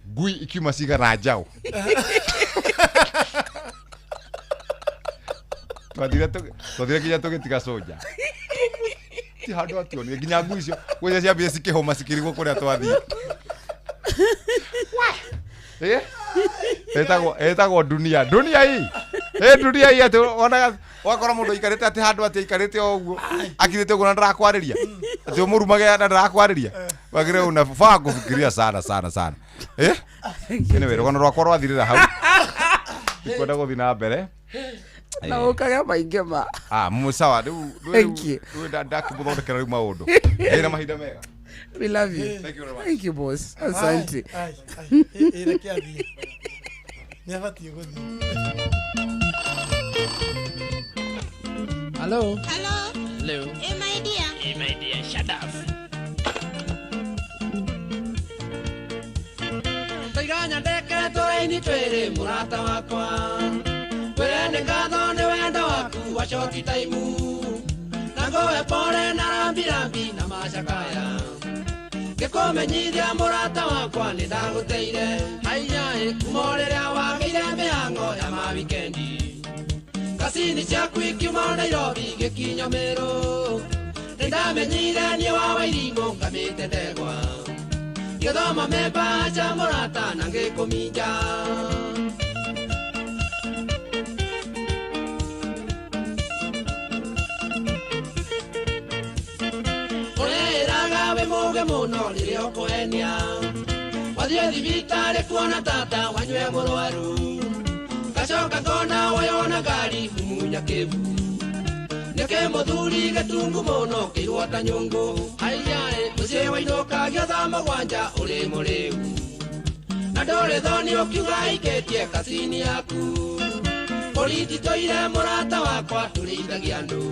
Speaker 5: Ngui ikiuma cigana njaũ. Twathire nginya tũgĩtiga soja. Ti handũ atuonire nginya ngui icio, ngui icio ciambire cikĩhũma cikĩrigwo kũrĩa twathiĩ. Ĩtagwo dunia. Dunia hii. Dunia hii atĩ wonaga wakora mũndũ aikarĩte atĩ handũ atĩ aikarĩte o ũguo. Akirĩte ũguo na ndarakwarĩria. Atĩ ũmũrumage na ndarakwarĩria. Wagĩrĩire unafaa kufikiria sana sana sana. Anyway, rũgano rwakwa rwathirĩra hau. Ndikwenda gũthiĩ na mbere.
Speaker 3: Na ũkagĩa maingĩ ma.
Speaker 5: Sawa, rĩu
Speaker 3: Thank you.
Speaker 5: rĩu ndakĩmũthondekera rĩu maũndũ. Ĩna mahinda mega.
Speaker 3: We love you.
Speaker 5: Thank you very much.
Speaker 3: Thank you, boss. Asante.
Speaker 2: Ai, ai, ai. Reke athiĩ. Nĩ abatiĩ gũthiĩ.
Speaker 4: Hello.
Speaker 6: Hello.
Speaker 4: Hello.
Speaker 6: Hey, my dear.
Speaker 4: Hey, my dear, shut up.
Speaker 23: Taiganya ndeke tũraini twĩrĩ mũrata wakwa. Kwĩre nĩ ngatho nĩ wendo waku wa short time. Na ngũhe pole na rambi rambi na macakaya. Ngĩkũmenyithia mũrata wakwa nĩ ndagũteire. Haiya ĩ, kuma o rĩrĩa wagĩire mĩhang'o ya ma wikendi. Kacini ciaku ikiuma Nairobi gĩkinya Meru. Nĩ ndamenyire niĩ wa Wairimũ ngamĩte ndegwa. Ngĩthoma memba cha mũrata na ngĩkũminja. Ũreĩraga wĩ mũũgĩ mũno rĩrĩa ũkũhenia. Wathiĩ thibitarĩ kuona tata wanyue mũrwaru. Gacoka ngona woywo na ngari mumunya kĩbu. Nĩkĩ mũthuri gĩtungu mũno kĩirwo ta nyũngũ. Haiya ĩ, mũciĩ wainũkagio thaa mũgwanja ũrĩ mũrĩu. Na ndũrĩ thoni ũkiuga aikĩtie kacini yaku. Borithi tũire mũrata wakwa tũrĩithagia andũ.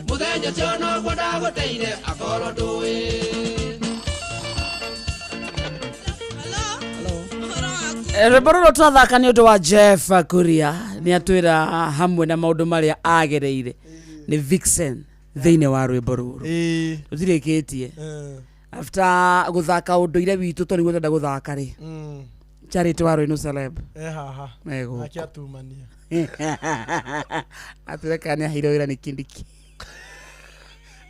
Speaker 23: Mũthenya ũcio noguo ndagũteire akorwo ndũĩ.
Speaker 3: Rwĩmbo rũrũ twathaka nĩ ũndũ wa Jeff Kuria nĩ atwĩra hamwe na maũndũ marĩa agereire nĩ Vixen thĩinĩ wa rwĩmbo rũrũ. Tũtirĩkĩtie. After gũthaka ũndũire witũ tondũ nĩguo twenda gũthaka rĩ. Charity wa Rũinũ Celeb.
Speaker 2: Haha.
Speaker 3: Egũkũ.
Speaker 2: Akĩatumania.
Speaker 3: Atwĩra kana nĩ aheirwo wĩra nĩ Kindiki.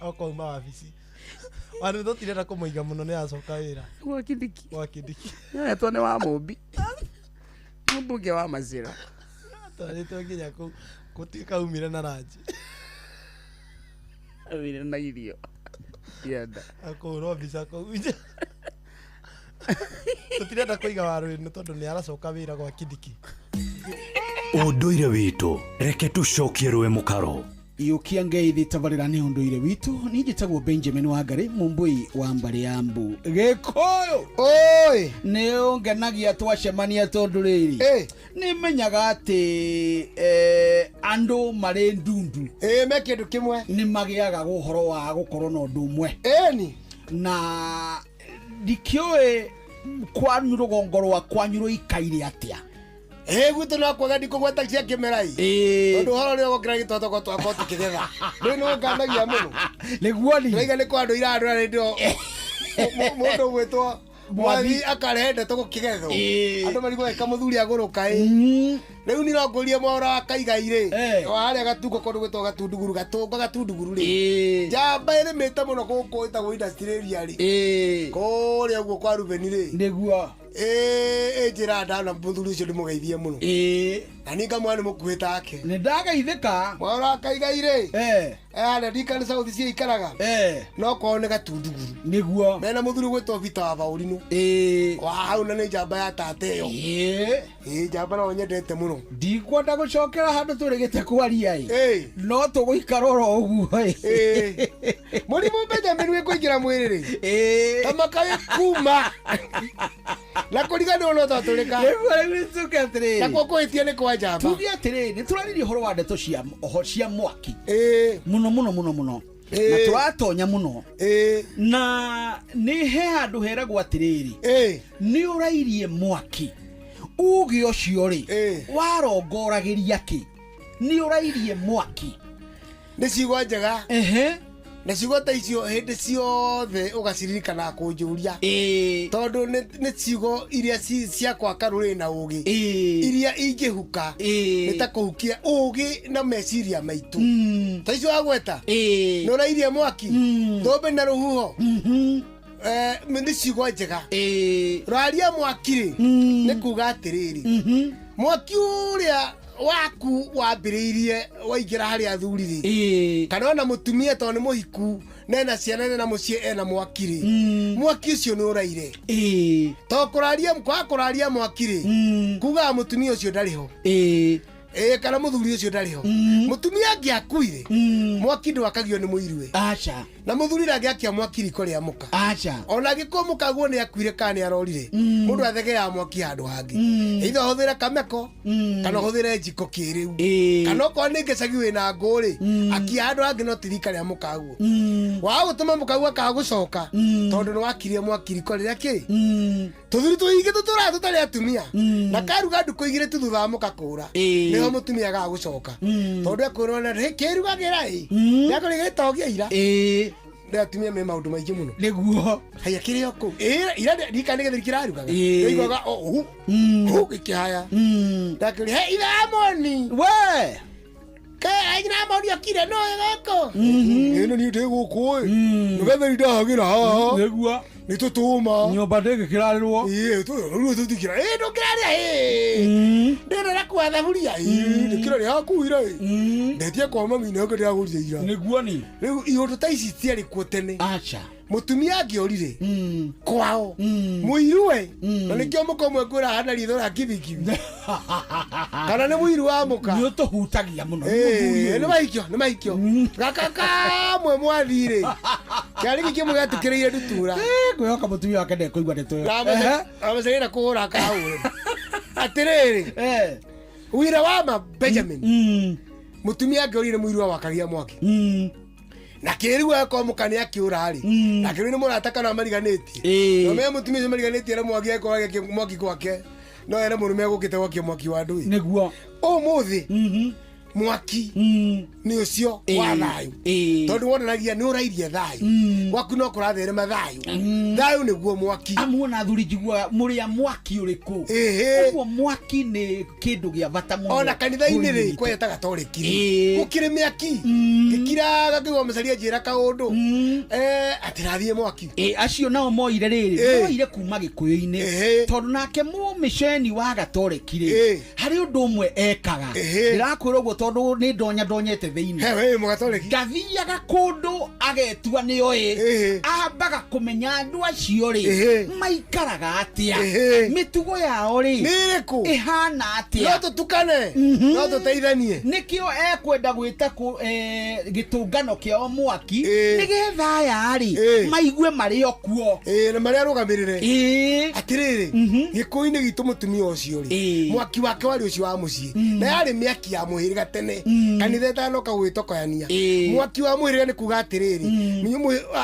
Speaker 2: Okauma wabici. Wandu tũtirenda kũmũiga mũno nĩ acoka wĩra.
Speaker 3: Gwa Kindiki.
Speaker 2: Gwa Kindiki.
Speaker 3: Nĩoetwo nĩ wa Mũmbi. Mũmbunge wa Mazira.
Speaker 2: Twarĩtwo nginya kũu gũtuĩka aumire na ranji.
Speaker 3: Aumire na irio. Ndienda.
Speaker 2: Akũhũrwo mbica kũu nja. Tũtirenda kũiga Waruinũ tondũ nĩ aracoka wĩra gwa Kindiki.
Speaker 7: Ũndũire witũ reke tũcokie rũĩ mũkaro.
Speaker 21: Iũkia ngeithi tabarĩra nĩ ũndũire witũ. Niĩ njĩtagwo Benjamin Wangari, mũmbũi wa mbarĩ ya mbu Gĩkũyũ.
Speaker 4: Oi,
Speaker 21: nĩ ũngenagia twacemania tondũ rĩrĩ nĩ menyaga atĩ andũ marĩ ndundu
Speaker 4: me kĩndũ kĩmwe
Speaker 21: nĩ magĩaga ũhoro wa gũkorwo na ũndũ ũmwe.
Speaker 4: Ĩni
Speaker 21: na ndikĩũĩ kwanyu rũgongo rwa kwanyu rũikaire atĩa.
Speaker 4: Ĩ gwitũ no kwaga ndikũgweta cia kĩmera ĩ, tondũ ũhoro ũrĩa ũgokĩra gĩtotoko twakwa tũkĩgetha rĩu nĩ ũnganagia mũno.
Speaker 21: Nĩguo ni
Speaker 4: ndĩraiga nĩ kwa andũ irandũra rĩndĩ mũndũ ũgwĩtwo Mwathi akarehe ndeto gũkĩgethwo andũ marigwo ĩka mũthuri agũrũka ĩ. Rĩu niĩ no ngũrie mwaũra wa Kaigai rĩ, wa harĩa Gatungo kũndũ gwĩtwo Gatunduguru, Gatũngo Gatunduguru rĩ, njamba ĩrĩmĩte mũno gũkũ ĩtagwo industry area rĩ, kũrĩa ũguo kwa Rubeni rĩ,
Speaker 21: nĩguo
Speaker 4: ĩ njĩra ndana mũthuri ũcio ndĩmũgeithie mũno na niĩ ngamwona nĩ mũkuhĩ take.
Speaker 21: Nĩ ndageithĩka.
Speaker 4: Mwaũra wa Kaigai rĩ, harĩa Ndikani South ciĩikaraga no kwao nĩ Gatunduguru,
Speaker 21: nĩguo
Speaker 4: mena mũthuri gwĩtwo Peter wa Baũrinũ wa hau, na nĩ njamba ya tata ĩyo. Ĩ njamba no nyendete mũno.
Speaker 21: Ndikwenda gũcokera handũ tũrĩgĩte kwaria ĩ, no tũgũikara oro ũguo ĩ.
Speaker 4: Mũrimũ Benjamin wĩ kũingĩra mwĩrĩ rĩ, ta makaĩ kuma na kũriganĩrwo no twatũrĩka.
Speaker 21: Nĩguo rĩu tuge atĩrĩrĩ,
Speaker 4: nakuo kũhĩtia nĩ kwa njamba.
Speaker 21: Tuge atĩrĩrĩ, nĩ tũraririe ũhoro wa ndeto cia oho cia mwaki mũno mũno mũno mũno na tũratonya mũno na nĩ he handũ heragwo atĩrĩrĩ, nĩ ũrairie mwaki uge ũcio rĩ warongoragĩria kĩ? Nĩ ũrairie mwaki.
Speaker 4: Nĩ ciugo njega na ciugo ta icio hĩndĩ ciothe ũgaciririkana kũnjũria, tondũ nĩ ciugo iria cia gwaka rũrĩrĩ na ũgĩ iria ingĩhuka nĩ ta kũhukia ũgĩ na meciria maitũ. Ta icio wagweta, nĩ ũrairie mwaki, thũmbĩ na rũhuho, nĩ ciugo njega. Raria mwaki rĩ, nĩ kuga atĩrĩrĩ, mwaki ũrĩa waku wambĩrĩirie waingĩra harĩ athuri rĩ, kana ona mũtumia tondũ nĩ mũhiku nena ciana nena mũciĩ ena mwaki rĩ, mwaki ũcio nĩ ũraire. To kũraria, kwaga kũraria mwaki rĩ, kugaga mũtumia ũcio ndarĩ ho ĩ kana mũthuri ũcio ndarĩ ho. Mũtumia angĩakuire, mwaki ndwakagio nĩ mũirue.
Speaker 21: Aca.
Speaker 4: Na mũthuri ndangĩakia mwaki riko rĩa mũka.
Speaker 21: Aca.
Speaker 4: Ona angĩkorwo mũkaguo nĩ akuire kana nĩ arorire, mũndũ athegeaga mwaki handũ hangĩ, either ũhũthĩre kameko kana ũhũthĩre njiko kĩrĩu, kana okorwo nĩ gĩcagi wĩna ngũ rĩ, akia handũ hangĩ, no ti rika rĩa mũkaguo. Waga gũtũma mũkaguo akaga gũcoka tondũ nĩ wakirie mwaki riko rĩrĩa kĩ tũthuri tũingĩ tũtũraga tũtarĩ atumia na karuga ndukũ igĩrĩ tu thutha wa mũka kũra, nĩho mũtumia agaga gũcoka tondũ ekwĩrwo na kĩrugagĩra ĩ ndakũrĩ gĩtogia ira. Nĩ atumia me maũndũ maingĩ mũno.
Speaker 21: Nĩguo.
Speaker 4: Haya kĩrĩ o kũu ira ndika nĩ gĩtheri kĩrarugaga, iguaga o hu hu gĩkĩhaya, ndakĩũria he ithe Amoni
Speaker 21: we
Speaker 4: ke aina Amoni okire no gũkũ ĩno niĩ ndĩ gũkũ ĩ nĩgetheri ndahagĩra haha.
Speaker 21: Nĩguo.
Speaker 4: Nĩ tũtũma
Speaker 21: nyũmba ndĩngĩkĩrarĩrwo.
Speaker 4: Ĩ rĩu tũtikĩra ĩ ndũkĩrarĩa ĩ ndĩrera kwa thaburia ĩ ndĩkĩrarĩa haku ira ĩ ndetie kwa mami nĩho ndĩragũrire ira.
Speaker 21: Nĩguo ni.
Speaker 4: Rĩu iũndũ ta ici citiarĩ kuo tene.
Speaker 21: Aca.
Speaker 4: Mũtumia angĩorire kwao mũiruwe, na nĩkĩo mũka ũmwe ngwĩra hana ritho rĩa kibikibi kana nĩ mũiru wa mũka.
Speaker 21: Nĩ ũtũhutagia mũno.
Speaker 4: Nĩ mahikio, nĩ mahikio gaka kamwe mwathirĩ kĩarĩ gĩkĩ kĩmwe gĩatukĩrĩire ndutura.
Speaker 21: Ngwĩhoka mũtumia wake ndekũigua ndeto ĩyo.
Speaker 4: Amacagĩra kũhũra kahũre atĩrĩrĩ, wira wa ma Benjamin, mũtumia angĩorire mũiru wa wakagia mwaki na kĩrĩu akorwo mũka nĩ akĩũra rĩ, na kĩrĩu nĩ mũrata kana mariganĩtie, no me mũtumia ũcio mariganĩtie na mwaki akorwo agĩakia mwaki gwake, no ere mũrũme agũkĩte gwakia mwaki wa ndũi.
Speaker 21: Nĩguo.
Speaker 4: Ũmũthĩ mwaki nĩ ũcio wa thayũ, tondũ wonanagia nĩ ũrairie thayũ gwaku, no kũratherema thayũ. Thayũ nĩguo mwaki.
Speaker 21: Amuona athuri njiguaga mũrĩa mwaki ũrĩkũ. Ũguo mwaki nĩ kĩndũ gĩa bata mũno.
Speaker 4: Ona kanitha-inĩ rĩ, kweta gatoreki rĩ, gũkĩrĩ mĩaki gĩkiraga kĩgwa mũcaria njĩra kaũndũ atĩrathiĩ mwaki.
Speaker 21: Acio nao moire rĩrĩ, moire kuma gĩkũyũ-inĩ, tondũ nake mũmĩceni wa gatoreki rĩ, harĩ ũndũ ũmwe ekaga. Ndĩrakwĩra ũguo tondũ tondũ nĩ ndonya ndonyete thĩinĩ.
Speaker 4: He, we mũgatoleki.
Speaker 21: Ndathiaga kũndũ agetua nĩoĩ, ambaga kũmenya andũ acio rĩ maikaraga atĩa, mĩtugo yao rĩ
Speaker 4: Nĩ ĩrĩkũ?
Speaker 21: ĩhana atĩa.
Speaker 4: No tũtukane, no tũteithanie.
Speaker 21: Nĩkĩo ekwenda gwĩta gĩtũngano kĩao mwaki nĩgetha aya rĩ maigue marĩ o kuo.
Speaker 4: Na marĩa arũgamĩrĩre. Atĩrĩrĩ, gĩkũyũ-inĩ gitũ mũtumia ũcio rĩ, mwaki wake warĩ ũcio wa mũciĩ, na yarĩ mĩaki ya mũhĩrĩga tene, kanitha ĩtanoka gwĩtokoyania. Mwaki wa mũhĩrĩga nĩ kuga atĩrĩrĩ,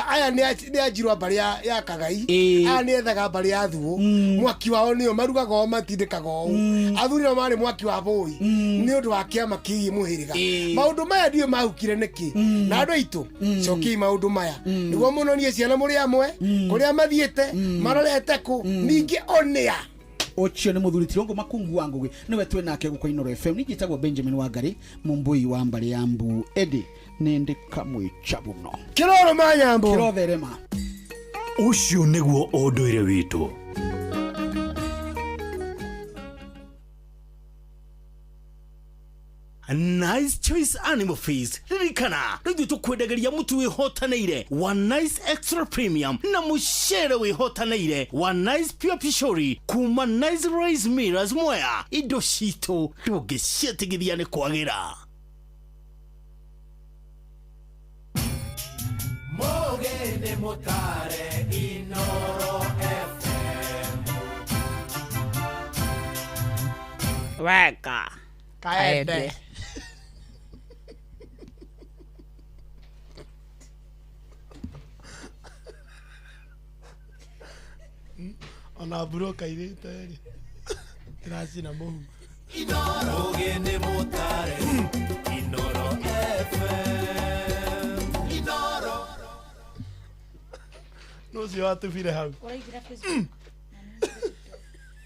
Speaker 4: aya nĩ anjirũ a mbarĩ ya Kagai, aya nĩ ethaga mbarĩ ya Thuo, mwaki wao nĩo marugaga o matindĩkaga ũũ. Athuri nao marĩ mwaki wa bũi nĩ ũndũ wa kĩama kĩgiĩ mũhĩrĩga. Maũndũ maya ndiũĩ mahukire nĩkĩ, na andũ aitũ cokiai maũndũ maya nĩguo mũnonie ciana mũrĩ amwe kũrĩa mathiĩte marorete kũ, ningĩ onĩa.
Speaker 21: Ũcio nĩ mũthuri Tirongo Makungu wa Ngũgĩ, nĩwe twĩ nake gũkũ Inooro FM. Ningĩ njĩtagwo Benjamin Wangari, mũmbũi wa mbarĩ ya Mbu. Ĩndĩ nĩ ndĩ kamwĩcha mũno.
Speaker 4: Kĩroro ma nyambo.
Speaker 21: Kĩrotherema.
Speaker 7: Ũcio nĩguo ũndũire witũ.
Speaker 6: Nice Choice Animal Feeds, ririkana rĩu ithuĩ tũkwendagĩria mũtu wĩhotanĩire wa Nice Extra Premium na mũcere wĩhotanĩire wa Nice Pure Pishori kuma Nice Rice Millers Mwea. Indo citũ ndũngĩciĩtigithia nĩ kwagĩra.
Speaker 23: Mũgĩ nĩ mũtare Inooro FM.
Speaker 3: Weka.
Speaker 2: Kaende. Ona mburoka irĩte rĩ, ĩracina mũhu.
Speaker 23: Mũgĩ nĩ mũtare Inooro FM. Inooro.
Speaker 2: Nũ ũcio watubire hau?
Speaker 3: Ũraingĩra Facebook?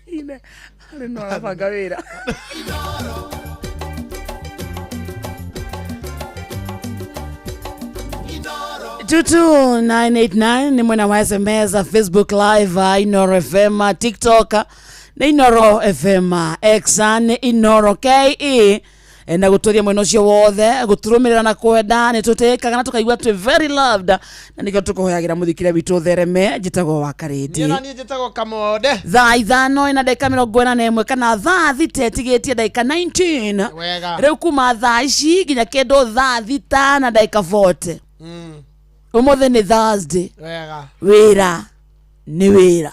Speaker 3: Ine, arĩ no arabanga wĩra. Two two nine eight nine ni mwena wa SMS, Facebook Live, Inooro FM, TikTok na Inooro FM, X nĩ Inooro KE. Na gũtũria mwena ũcio wothe gũtũrũmĩrĩra na kwenda nĩ tũtĩkaga na tũkaigua twĩ very loved, na nĩkĩo tũkũhoyagĩra mũthikĩria witũ thereme. Njĩtagwo wa Karĩndi.
Speaker 2: Niĩ na niĩ njĩtagwo Kamode.
Speaker 3: Thaa 5 ina ndagĩka 41 kana thaa 6 ĩtigĩtie ndagĩka 19.
Speaker 2: Wega.
Speaker 3: Rĩu kuma thaa ici nginya kĩndũ thaa 6 na ndagĩka 40. Ũmũthĩ nĩ Thursday.
Speaker 2: Wega.
Speaker 3: Wĩra nĩ wĩra.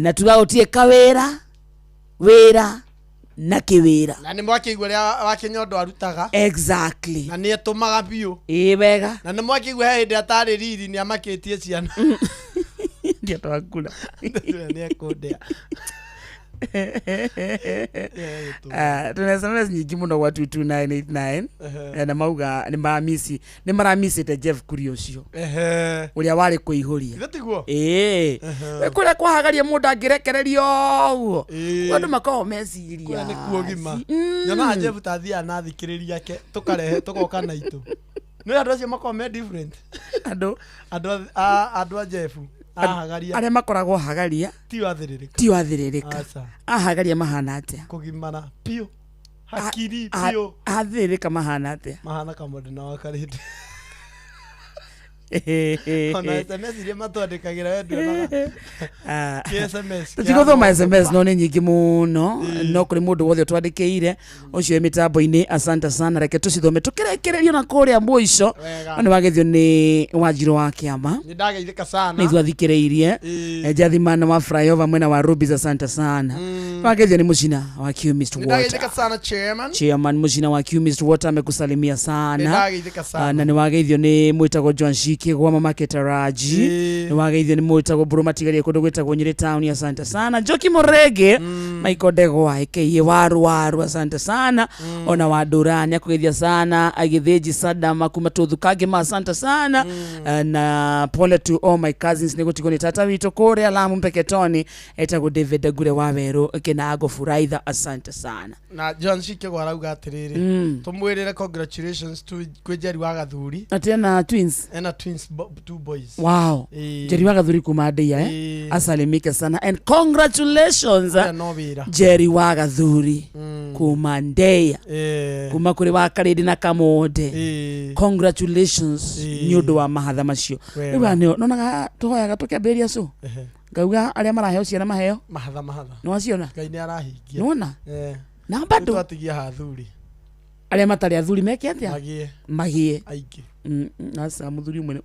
Speaker 3: Na tuga gũtirĩ kawĩra, wĩra na kĩwĩra.
Speaker 2: Na nĩ mwakĩigua ũrĩa Wakĩnyondo arutaga.
Speaker 3: Exactly.
Speaker 2: Na nĩ etũmaga biũ.
Speaker 3: Ĩĩ wega.
Speaker 2: Na nĩ mwakĩigua he hĩndĩ atarĩ riri nĩ amakĩtie ciana.
Speaker 3: Ndiatwakura.
Speaker 2: Nĩ ekũndĩa.
Speaker 3: Tuna SMS nyingĩ mũno gwa 22989 na mauga nĩ maramicĩte Jeff Kuria ũcio ũrĩa warĩ kũihũria.
Speaker 2: Ithe tiguo?
Speaker 3: Ĩĩ. Kũrĩa kwahagaria mũndũ angĩrekererio ũguo. Andũ makoragwo meciria.
Speaker 2: Kũrĩa nĩ kuo gima. Nyonaga Jeff ta athiaga na athikĩrĩria ake tũkarehe tũgoka na itũ. Nĩ andũ acio makoragwo me different.
Speaker 3: Andũ?
Speaker 2: Andũ a Jeff. Ahagaria.
Speaker 3: Arĩa makoragwo hagaria.
Speaker 2: Ti wathĩrĩrĩka.
Speaker 3: Ti wathĩrĩrĩka.
Speaker 2: Aca.
Speaker 3: Ahagaria mahana atĩa?
Speaker 2: Kũgimara biũ. Hakiri biũ.
Speaker 3: Athĩrĩrĩka mahana atĩa?
Speaker 2: Mahana Kamode na Wakarĩndĩ. Ona SMS iria matwandĩkagĩra we ndionaga. Kĩ SMS kĩa
Speaker 3: Tũtigũthoma
Speaker 2: mũndũ.
Speaker 3: SMS no nĩ nyingĩ mũno, no kũrĩ mũndũ wothe ũtwandĩkĩire ũcio wĩ mĩtambo-inĩ, asante sana. Reke tũcithome tũkĩrekererio na kũrĩa mũico.
Speaker 2: Wega.
Speaker 3: No nĩ wagethio nĩ Wanjirũ wa kĩama.
Speaker 2: Nĩ ndageithĩka sana.
Speaker 3: Nĩ ithuĩ athikĩrĩirie. Jathimana wa Flyover mwena wa Rubis, asante sana. Wagethio nĩ Mũcina wa Chemist
Speaker 2: Nĩ
Speaker 3: Water.
Speaker 2: ndageithĩka sana chairman.
Speaker 3: Chairman Mũcina wa Chemist Water amekusalimia sana.
Speaker 2: Nĩ ndageithĩka sana.
Speaker 3: Na nĩ wageithio nĩ mwĩtagwo John Shiki gwa mama Ketaraji. Nĩ wageithio nĩ mwĩtagwo Mbũrũ Matigarie kũndũ gwĩtagwo Nyĩrĩ town, asante sana. Njoki Mũrenge, Michael Ndegwa aka Waru Waru, asante sana. Ona wa Ndũra nĩ akũgeithia sana. Agĩthĩnji Sadam kuma Tũthukangi, asante sana. Na pole to all my cousins nĩ gũtigwo nĩ tata witũ kũrĩa Lamu Mpeketoni etagwo David Ngure wa Werũ Kĩnango Furaitha, asante sana.
Speaker 2: Na John Shiki arauga atĩrĩrĩ, tũmwĩrĩre congratulations to kwĩ Njeri wa Gathuri.
Speaker 3: Atĩ ena twins?
Speaker 2: Ena twins, two boys.
Speaker 3: Wow. Njeri wa Gathuri kuma Ndeia, asalimike sana and congratulations
Speaker 2: Ũrĩa no wĩra.
Speaker 3: Njeri wa Gathuri. Kuma ndeya kuma kuri wa karindi na kamonde. Congratulations ni undu wa mahatha macio.
Speaker 2: Wega.
Speaker 3: Riu nio nonaga tuhoyaga tukiambiriria cu ngauga aria maraheo ciana maheo
Speaker 2: mahatha mahatha
Speaker 3: ni waciona
Speaker 2: Ngai nĩ arahingia.
Speaker 3: Nĩwona? Na bado
Speaker 2: twatigia ha athuri
Speaker 3: aria matari athuri meke atia
Speaker 2: magie
Speaker 3: magie
Speaker 2: aingĩ.
Speaker 3: Aca muthuri umwe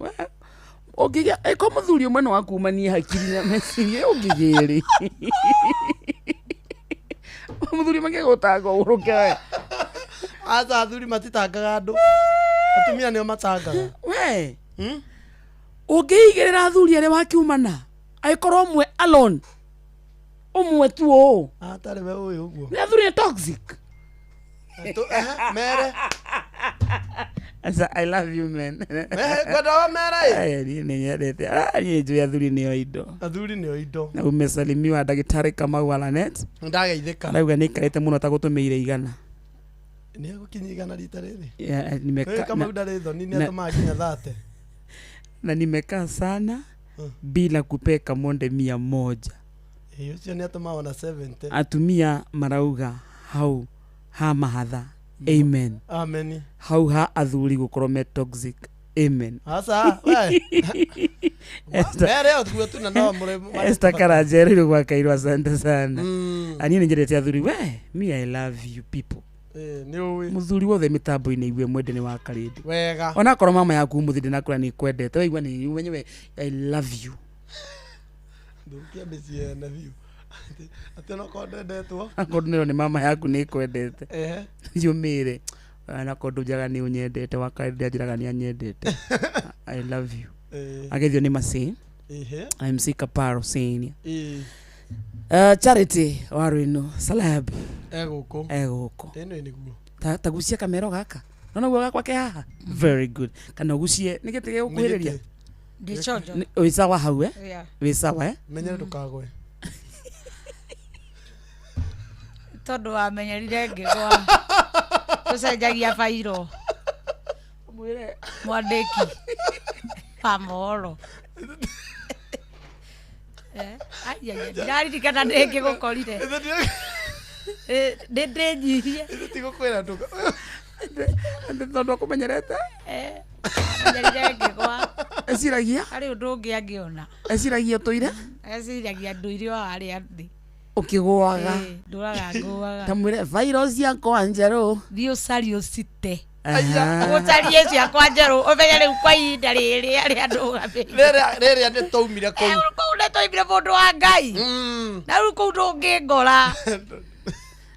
Speaker 3: ũngĩgĩa ĩko muthuri ũmwe no akumanie hakiri na meciria ũngĩgĩa rĩ muthuri ũmwe angĩgũtanga ũhurũke we.
Speaker 2: Aca athuri matitangaga andũ, atumia nĩo matangaga.
Speaker 3: We ũngĩigĩrĩra athuri arĩa wakiumana angĩkorwo ũmwe alone ũmwe tu ũũ
Speaker 2: atarĩ we ũyũ ũguo
Speaker 3: nĩ athuri nĩ toxic.
Speaker 2: Mere
Speaker 3: Aca, I love you man.
Speaker 2: Ngwenda wa mere ĩ.
Speaker 3: Aya, niĩ nĩ nyendete. Ah, niĩ njũĩ athuri nĩo indo.
Speaker 2: Athuri nĩo indo.
Speaker 3: Na umesalimiwa ndagĩtarĩ Kamau wa Lanet.
Speaker 2: Ndageithĩka.
Speaker 3: Arauga nĩ aikarĩte mũno ta gũtũmĩire igana.
Speaker 2: Nĩ egũkinyia igana rita rĩrĩ.
Speaker 3: Yeah,
Speaker 2: Ĩ, Kamau ndarĩ thoni nĩ atũmaga nginya thate.
Speaker 3: Na nimekaa sana bila kupea Kamonde 100.
Speaker 2: Ĩ, ũcio nĩ atũmaga ona 70.
Speaker 3: Atumia marauga hau ha mahatha. Amen.
Speaker 2: Amen.
Speaker 3: Hau ha athuri gukorwo me toxic. Amen.
Speaker 2: Aca we. Mere ũtue tu na no mũrĩ
Speaker 3: Esther Karanja rĩu gwakairwo asante sana. Ani nĩ nyendete athuri we me I love you people.
Speaker 2: Nĩ ũĩ.
Speaker 3: Muthuri wothe mitambo-inĩ igue mwende nĩ wa Karĩndĩ.
Speaker 2: Wega.
Speaker 3: Onakorwo mama yaku mũthĩ ndĩnakũra nĩ kwendete waigua nĩ wenyewe I love you.
Speaker 2: Thũkia mĩciĩ yene biũ. Atĩ onakorwo ndendetwo.
Speaker 3: Akorwo nĩro nĩ mama yaku nĩ kwendete.
Speaker 2: Ehe.
Speaker 3: Yũmĩre. Onakorwo ndũnjaga nĩ ũnyendete wa Karĩndĩ anjĩraga nĩ anyendete. I love you. Agethio nĩ Macĩ.
Speaker 2: Ehe.
Speaker 3: MC Kaparo Senior.
Speaker 2: Ĩĩ.
Speaker 3: Charity wa Rwino Celeb.
Speaker 2: Egũkũ.
Speaker 3: Egũkũ.
Speaker 2: Ĩno nĩguo.
Speaker 3: Ta gucia kamero gaka. Nona guo gakwa ke haha. Very good. Kana ũgucie nĩ gĩtĩ gĩgũkuhĩrĩria.
Speaker 9: Ndĩ
Speaker 3: Wĩ sawa hau eh?
Speaker 9: Yeah.
Speaker 3: Wĩ sawa eh?
Speaker 2: Menyere ndũkagwe.
Speaker 9: Tondũ wamenyerire ngĩgwa. Tũcenjagia bairo. Mwandĩki wa mohoro. Ndiraririkana nĩ ngĩgũkorire. Nĩ ndĩnyihie.
Speaker 2: Tigũkwĩra ndũka.
Speaker 3: Tondũ akũmenyerete?
Speaker 9: Amenyerire ngĩgwa.
Speaker 3: Eciragia?
Speaker 9: Harĩ ũndũ ũngĩ angĩona.
Speaker 3: Eciragia ũtũire?
Speaker 9: Eciragia ndũire o harĩa thĩ.
Speaker 3: Ũkĩgũaga.
Speaker 9: Ndũraga ngũaga.
Speaker 3: Ta mwĩre bairo ciakwa njerũ.
Speaker 9: Thiĩ ũcarie ũcite.
Speaker 3: Aha.
Speaker 9: Ũcarie ciakwa njerũ ũmenye rĩu kwa ihinda rĩrĩ arĩa ndũgamĩire.
Speaker 2: Rĩrĩa nĩ twaumire kũu.
Speaker 9: Kũu nĩ twaumire mũndũ wa Ngai. Na rĩu kũu ndũngĩngora.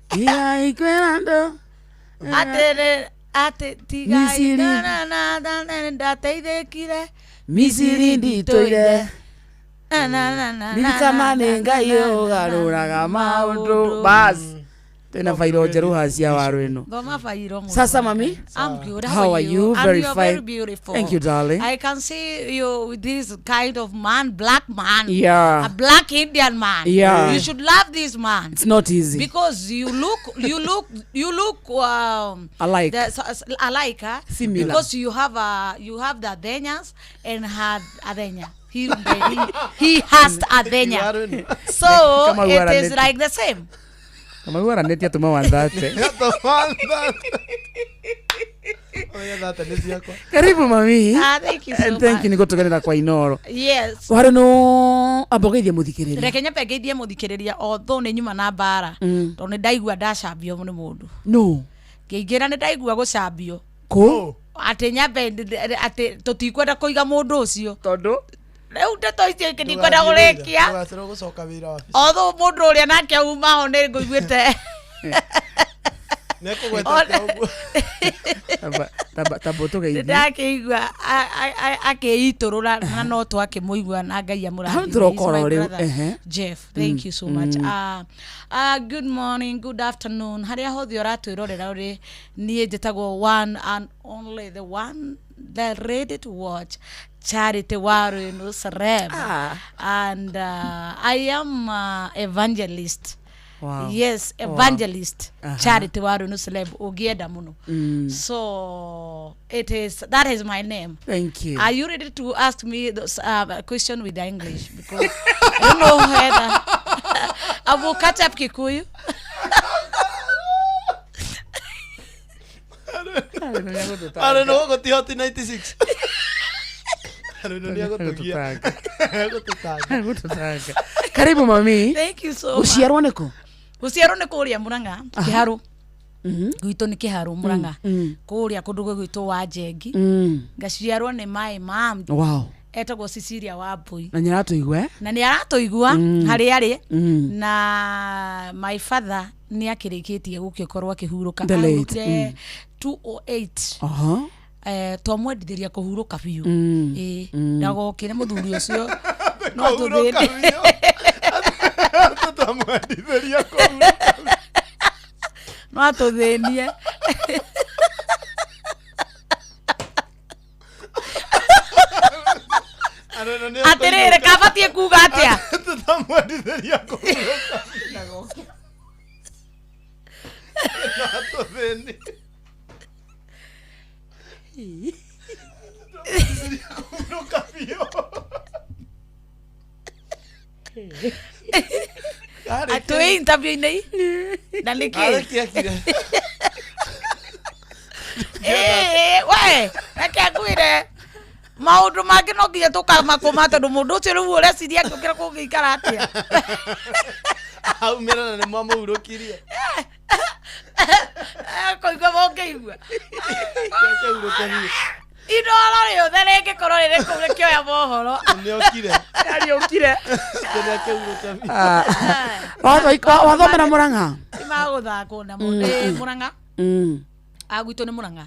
Speaker 3: Tigai kwĩra andũ.
Speaker 9: Atĩ tigai
Speaker 3: Misiri.
Speaker 9: na ndateithĩkire.
Speaker 3: Misiri nditũire.
Speaker 9: Na na na na
Speaker 3: Ririkana nĩ Ngai ũgarũraga maũndũ. Bas. Twĩna bairo njerũ haha cia waru ĩno.
Speaker 9: Thoma bairo mũno.
Speaker 3: Sasa mami.
Speaker 9: I'm good.
Speaker 3: How are you?
Speaker 9: I'm
Speaker 3: Very
Speaker 9: you're
Speaker 3: fine.
Speaker 9: Very beautiful.
Speaker 3: Thank you, darling.
Speaker 9: I can see you with this kind of man, black man.
Speaker 3: Yeah.
Speaker 9: A black Indian man.
Speaker 3: Yeah.
Speaker 9: You should love this man.
Speaker 3: It's not easy.
Speaker 9: Because you look
Speaker 3: Alike.
Speaker 9: Alike, huh?
Speaker 3: Similar.
Speaker 9: Because you have the Adenyas and had Adenya. He has Adenya. So it is like the same.
Speaker 3: Kamau aranĩtie atũma 130. Karibu mami.
Speaker 9: Thank you so
Speaker 3: And thank you
Speaker 9: much.
Speaker 3: nĩ gũtũgenera kwa Inoro.
Speaker 9: Yes.
Speaker 3: Warĩ no amba ũgeithie mũthikĩrĩria.
Speaker 9: Reke nyambe ngeithie mũthikĩrĩria although nĩ nyuma na mbara tondũ nĩ ndaigua ndacambio nĩ mũndũ.
Speaker 3: No.
Speaker 9: Ngĩingĩra nĩ ndaigua gũcambio.
Speaker 3: Kũ?
Speaker 9: Atĩ nyambe atĩ tũtikwenda kũiga mũndũ ũcio.
Speaker 3: Tondũ?
Speaker 9: Rĩu ndeto icio ingĩ ndikwenda kũrĩkia.
Speaker 2: Ndũgacererwo gũcoka wĩra wabici.
Speaker 9: Although mũndũ ũrĩa nake auma ho nĩ ngũiguĩte.
Speaker 2: Nĩekũgwetete ũguo.
Speaker 3: Tamba ũtũgeithie.
Speaker 9: Ndakĩigua akĩitũrũra na no twakĩmũigua na Ngai amũrathime.
Speaker 3: Hau tũrokora
Speaker 9: He's my
Speaker 3: rĩu,
Speaker 9: brother.
Speaker 3: ehe.
Speaker 9: Jeff, thank you so much. Good morning, good afternoon. Harĩa hothe ũratwĩrorera ũrĩ, niĩ njĩtagwo one and only the one the ready to watch Charity Waru Sareb. And I am evangelist.
Speaker 3: Wow.
Speaker 9: Yes,
Speaker 3: Wow.
Speaker 9: evangelist.
Speaker 3: Aha.
Speaker 9: Charity Waru Celeb ũngĩenda mũno. So it is that is my name.
Speaker 3: Thank you.
Speaker 9: Are you ready to ask me those question with the English? Because I don't know whether I will catch up Kikuyu.
Speaker 2: Arĩ no gũkũ ti Hot 96. Arĩ no nĩegũtũgia. Egũtũtanga.
Speaker 3: Egũtũtanga. Karibu mami.
Speaker 9: Thank you so much.
Speaker 3: Gũciarwo nĩ kũ?
Speaker 9: Gũciarwo nĩ kũrĩa Murang'a, Kĩharũ. Gwitũ nĩ Kĩharũ Murang'a. Kũrĩa kũndũ gwĩtwo wa Njengi. Ngaciarwo nĩ my mom.
Speaker 3: Wow.
Speaker 9: Etagwo Cecilia Wambui.
Speaker 3: Na nĩaratũigua eh?
Speaker 9: Na nĩ aratũigua harĩa arĩ. Na my father nĩ akĩrĩkĩtie gũgĩkorwo akĩhurũka.
Speaker 3: The late,
Speaker 9: Ahurũkire 208.
Speaker 3: Aha.
Speaker 9: Twamwendithĩria kũhurũka biũ. Ĩĩ, ndagokĩre mũthuri ũcio no
Speaker 2: Kũhurũka
Speaker 9: atũthĩnie.
Speaker 2: Twamwendithĩria kũhurũka.
Speaker 9: No atũthĩnie. Atĩrĩrĩ, kabatiĩ kuga atĩa?
Speaker 2: Tũtamwendithĩria kũhurũka. No atũthĩnie. Tũtamwendithĩria kũhurũka biũ.
Speaker 9: Twĩ interview-inĩ na nĩkĩ?
Speaker 2: Arĩkia kire.
Speaker 9: Ĩĩ, we reke ngwĩre maũndũ mangĩ no nginya tũkamakũma tondũ mũndũ ũcio rĩu ũreciria angĩũkĩra kũngĩikara atĩa.
Speaker 2: Aumĩra na nĩmwamũhurũkirie.
Speaker 9: Kũigua mũngĩigua
Speaker 2: Akĩhurũke biũ.
Speaker 9: Inoro rĩothe rĩngĩkorwo rĩrĩ kũu rĩkĩoya mohoro.
Speaker 2: Nĩokire.
Speaker 3: Nĩokire.
Speaker 2: Nĩakĩhurũka biũ.
Speaker 3: Wathomera Murang'a?
Speaker 9: Ti magũthakwo namo. Ĩ, Murang'a. Gwitũ nĩ Murang'a.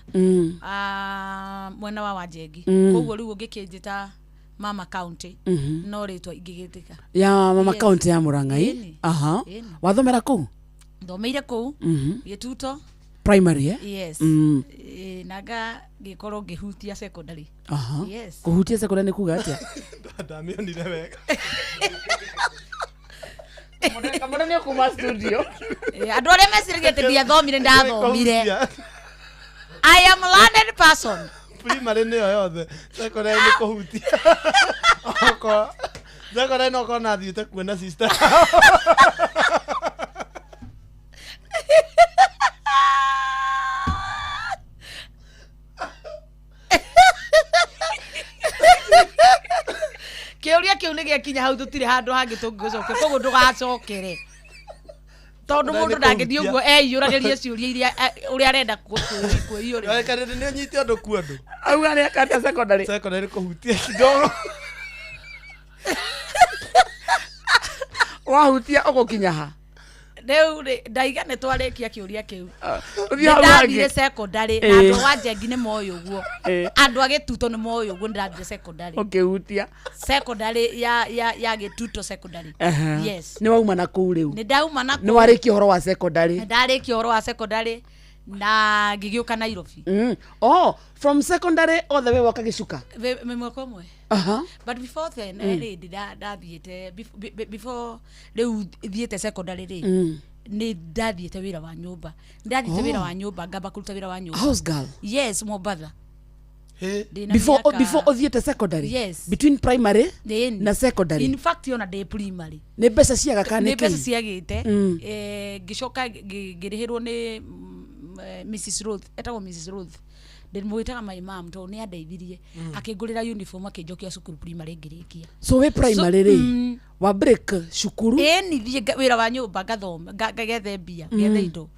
Speaker 9: Mwena wa Wanjengi. Koguo rĩu ũngĩkĩnjĩta Mama County no rĩtwa ingĩgĩtĩka.
Speaker 3: Ya mama
Speaker 9: Yes.
Speaker 3: county ya Murang'a ĩ?
Speaker 9: Ĩni.
Speaker 3: Aha.
Speaker 9: Ĩni.
Speaker 3: Wathomera kũ?
Speaker 9: Thomeire kũu Gĩtuto.
Speaker 3: Primary eh?
Speaker 9: Yes. Ĩ, na ngagĩkorwo ngĩhutia secondary.
Speaker 3: Aha.
Speaker 9: Yes.
Speaker 3: Kũhutia secondary nĩ kuga atĩa?
Speaker 2: Ndamĩonire wega.
Speaker 3: Kamũra nĩ kuma studio.
Speaker 9: Ĩ, andũ arĩa meciragia atĩ ndiathomire ndathomire. I am learned person.
Speaker 2: Primary nĩyo yothe. Secondary nĩ kũhutia. Okorwo secondary no korwo nathiĩte kuona sister.
Speaker 9: Kĩũria kĩu nĩ gĩakinya hau tũtirĩ handũ hangĩ tũngĩgũcokia koguo ndũgacokere tondũ mũndũ ndangĩthiĩ ũguo eiyũragĩrie ciũria iria ũrĩa arenda kwĩiyũrĩria.
Speaker 2: Karĩrĩ nĩ ũnyite ũndũ kuo andũ.
Speaker 3: Auga nĩ akatia secondary.
Speaker 2: Secondary kũhutia kidogo.
Speaker 3: Wahutia ũgũkinya ha?
Speaker 9: Rĩu rĩ ndaiga nĩ twarĩkia kĩũria kĩu.
Speaker 3: Ũthiĩ hau
Speaker 9: Nĩndathire
Speaker 3: hangĩ.
Speaker 9: secondary na
Speaker 3: Ĩĩ.
Speaker 9: andũ a Wanjengi nĩ moĩ ũguo. Andũ a Gĩtuto nĩ moĩ ũguo nĩndathire secondary.
Speaker 3: Ũkĩhutia.
Speaker 9: Secondary ya Gĩtuto secondary. Yes.
Speaker 3: Nĩ wauma na kũu rĩu.
Speaker 9: Nĩ ndauma na
Speaker 3: Nĩ warĩkia ũhoro wa secondary.
Speaker 9: Nĩ ndarĩkia ũhoro wa secondary na ngĩgĩũka Nairobi.
Speaker 3: Oh, from secondary all the way woka Gĩcuka.
Speaker 9: Mwaka ũmwe.
Speaker 3: Aha.
Speaker 9: But before then rĩ ndathiĩte before rĩu thiĩte secondary rĩ nĩ ndathiĩte wĩra wa nyũmba. Ndathiĩte wĩra wa nyũmba ngamba kũruta wĩra wa nyũmba.
Speaker 3: House girl.
Speaker 9: Yes, Mombatha. Ndĩna
Speaker 3: Before
Speaker 9: mĩaka-
Speaker 3: before ũthiĩte secondary.
Speaker 9: Yes.
Speaker 3: Between primary
Speaker 9: Ĩni.
Speaker 3: na secondary.
Speaker 9: In fact ona ndĩ primary.
Speaker 3: Nĩ mbeca ciaga kana
Speaker 9: Nĩ
Speaker 3: nĩ
Speaker 9: mbeca
Speaker 3: kĩĩ?
Speaker 9: ciagĩte. Ngĩcoka ngĩrĩhĩrwo nĩ Mrs. Ruth, etagwo Mrs. Ruth. Ndĩmwĩtaga my mom tondũ nĩ andeithirie. Akĩngũrĩra uniform akĩnjokia cukuru primary ngĩrĩkia.
Speaker 3: So wĩ primary rĩ wa break cukuru.
Speaker 9: Ĩni thiĩ wĩra wa nyũmba ngathoma ngethe mbia ngethe indo.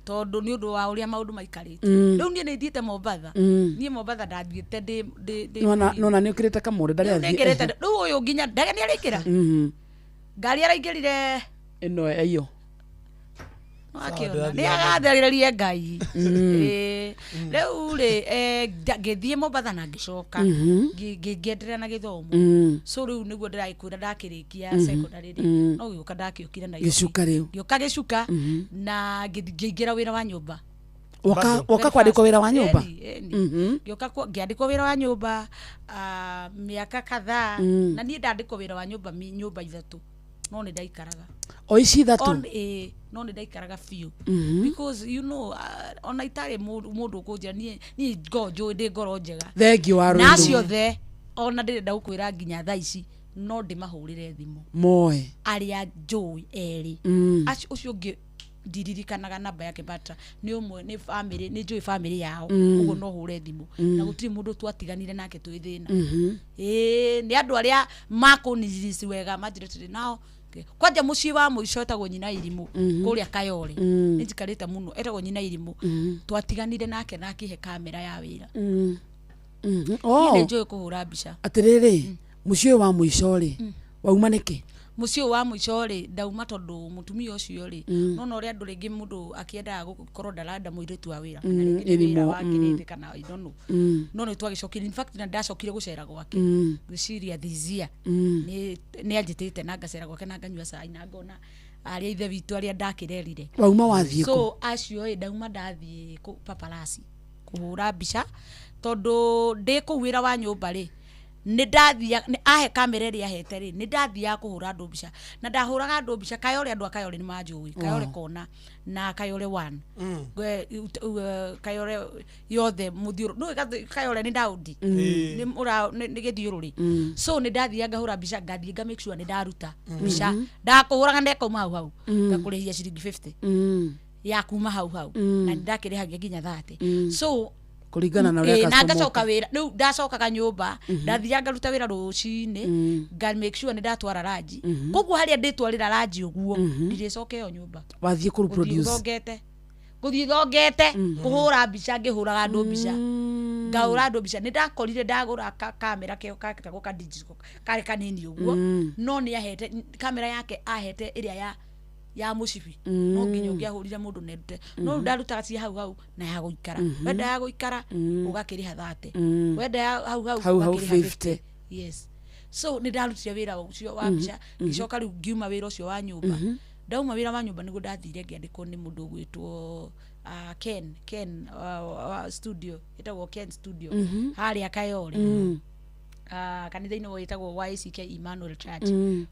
Speaker 9: Tondũ nĩ ũndũ wa ũrĩa maũndũ maikarĩte. Rĩu niĩ nĩ thiĩte Mombatha. Niĩ Mombatha ndathiĩte ndĩ
Speaker 3: Nona nĩ ũkĩrĩte kamũndũ ndarĩ
Speaker 9: Rĩu
Speaker 3: athiĩ.
Speaker 9: nĩngĩrĩte rĩu ũyũ nginya ndege nĩ araingĩra. Ngari araingĩrire
Speaker 3: Ĩno ĩyo.
Speaker 9: Akĩona nĩ agathĩrĩrie Ngai. Ĩĩ. Rĩu rĩ ngĩthiĩ Mombatha na ngĩcoka ngĩenderea na gĩthomo. So rĩu nĩguo ndĩragĩkwĩra ndakĩrĩkia secondary rĩ no gĩũka ndakĩũkire Nairobi.
Speaker 3: Gĩcuka rĩu.
Speaker 9: Ngĩũka gĩcuka na ngĩingĩra wĩra wa nyũmba.
Speaker 3: Woka kwandĩkwo wĩra wa nyũmba.
Speaker 9: Ĩni. Ngĩũka ngĩandĩkwo wĩra wa nyũmba mĩaka kadhaa na niĩ ndandĩkwo wĩra wa nyũmba nyũmba ithatũ no nĩ ndaikaraga.
Speaker 3: O ici ithatũ?
Speaker 9: No nĩ ndaikaraga biũ. Because you know ona itarĩ mũndũ ũkũnjĩra niĩ ngoro njũĩ ndĩ ngoro njega.
Speaker 3: Thengiũ wa
Speaker 9: Na
Speaker 3: rũĩndũ.
Speaker 9: acio othe ona ndĩrenda gũkwĩra nginya thaa ici no ndĩmahũrĩre thimũ.
Speaker 3: Moe.
Speaker 9: Arĩa njũĩ erĩ. Acio ũcio ũngĩ Ndiririkanaga namba yake, but nĩ ũmwe nĩ family, nĩ njũĩ family yao. Ũguo no hũre thimũ. Na gũtirĩ mũndũ twatiganire nake twĩ thĩna. Ĩĩ, nĩ andũ arĩa makũnirisi wega, manjĩre atĩrĩ nao kwanja mũciĩ wa mũico etagwo Nyina Irimũ. Kũrĩa Kayore. Nĩ njikarĩte mũno, etagwo Nyina Irimũ. Twatiganire nake na akĩhe kamera ya wĩra. Niĩ nĩ njũĩ kũhũra mbica.
Speaker 3: Atĩrĩrĩ, mũciĩ ũyũ wa mũico rĩ, wauma nĩkĩ?
Speaker 9: Mũciĩ ũyũ wa mũico rĩ, ndauma tondũ mũtumia ũcio rĩ, nona ũrĩa andũ rĩngĩ mũndũ akĩendaga gũkorwo ndarenda mũirĩtu wa wĩra, kana rĩngĩ nĩ wĩra
Speaker 3: ĩrimũ,
Speaker 9: wakĩrĩte kana I don't know. No nĩ twagĩcokire, in fact na ndacokire gũcera gwake. Ngwĩciria this year nĩ anjĩtĩte na ngacera gwake na nganyua cai na ngona arĩa ithe witũ arĩa ndakĩrerire.
Speaker 3: Wauma wathiĩ kũ?
Speaker 9: So acio ĩ, ndauma ndathiĩ kũ paparazzi kũhũra mbica, tondũ ndĩ kũu wĩra wa nyũmba rĩ, nĩ ndathia ahe kamera ĩrĩa ahete rĩ, nĩ ndathiaga kũhũra andũ mbica na ndahũraga andũ mbica Kayore. Andũ a Kayore nĩ manjũĩ, Kayore kona na Kayore one. Kayore yothe mũthiũrũ nũĩ Kayore nĩ Daudi. Nĩ nĩ gĩthiũrũrĩ. So nĩ ndathiaga ngahũra mbica, ngathiĩ nga make sure nĩ ndaruta mbica. Ndakũhũraga ndekauma hau hau, ngakũrĩhia ciringi 50 ya kuma hau hau. Na nĩ ndakĩrĩhagia nginya 30. So
Speaker 3: Kũringana na ũrĩa
Speaker 9: na
Speaker 3: customer
Speaker 9: ngacoka
Speaker 3: oka.
Speaker 9: Wĩra rĩu ndacokaga nyũmba, ndathiaga ngaruta wĩra rũcinĩ, nga make sure nĩ ndatwara ranji. Koguo harĩa ndĩtwarĩra ranji ũguo, ndirĩcoka ĩyo nyũmba.
Speaker 3: Wathiĩ kũ
Speaker 9: Gũthiĩ
Speaker 3: produce?
Speaker 9: thongete, gũthiĩ thongete kũhũra mbica, ngĩhũraga andũ mbica, ngahũra andũ mbica. Nĩ ndakorire ndagũra kamera keo ketagwo ka digital, karĩ kanini ũguo. No nĩ ahete kamera yake, ahete ĩrĩa ya mũcibi. No nginya ũngĩahũrire mũndũ na ĩrute, no rĩu ndarutaga cia hau hau na ya gũikara. Wenda ya gũikara, ũgakĩrĩha 30. Wenda ya hau hau,
Speaker 3: Hau hau
Speaker 9: ũgakĩrĩha
Speaker 3: 50.
Speaker 9: Yes, so nĩ ndarutire wĩra ũcio wa mbica. Ngĩcoka rĩu ngiuma wĩra ũcio wa nyũmba. Ndauma wĩra wa nyũmba nĩguo ndathire ngĩandĩkwo nĩ mũndũ ũgwĩtwo Ken studio ĩtagwo Ken Studio, harĩa Kayore, kanitha-inĩ wĩtagwo YCK Emmanuel Church.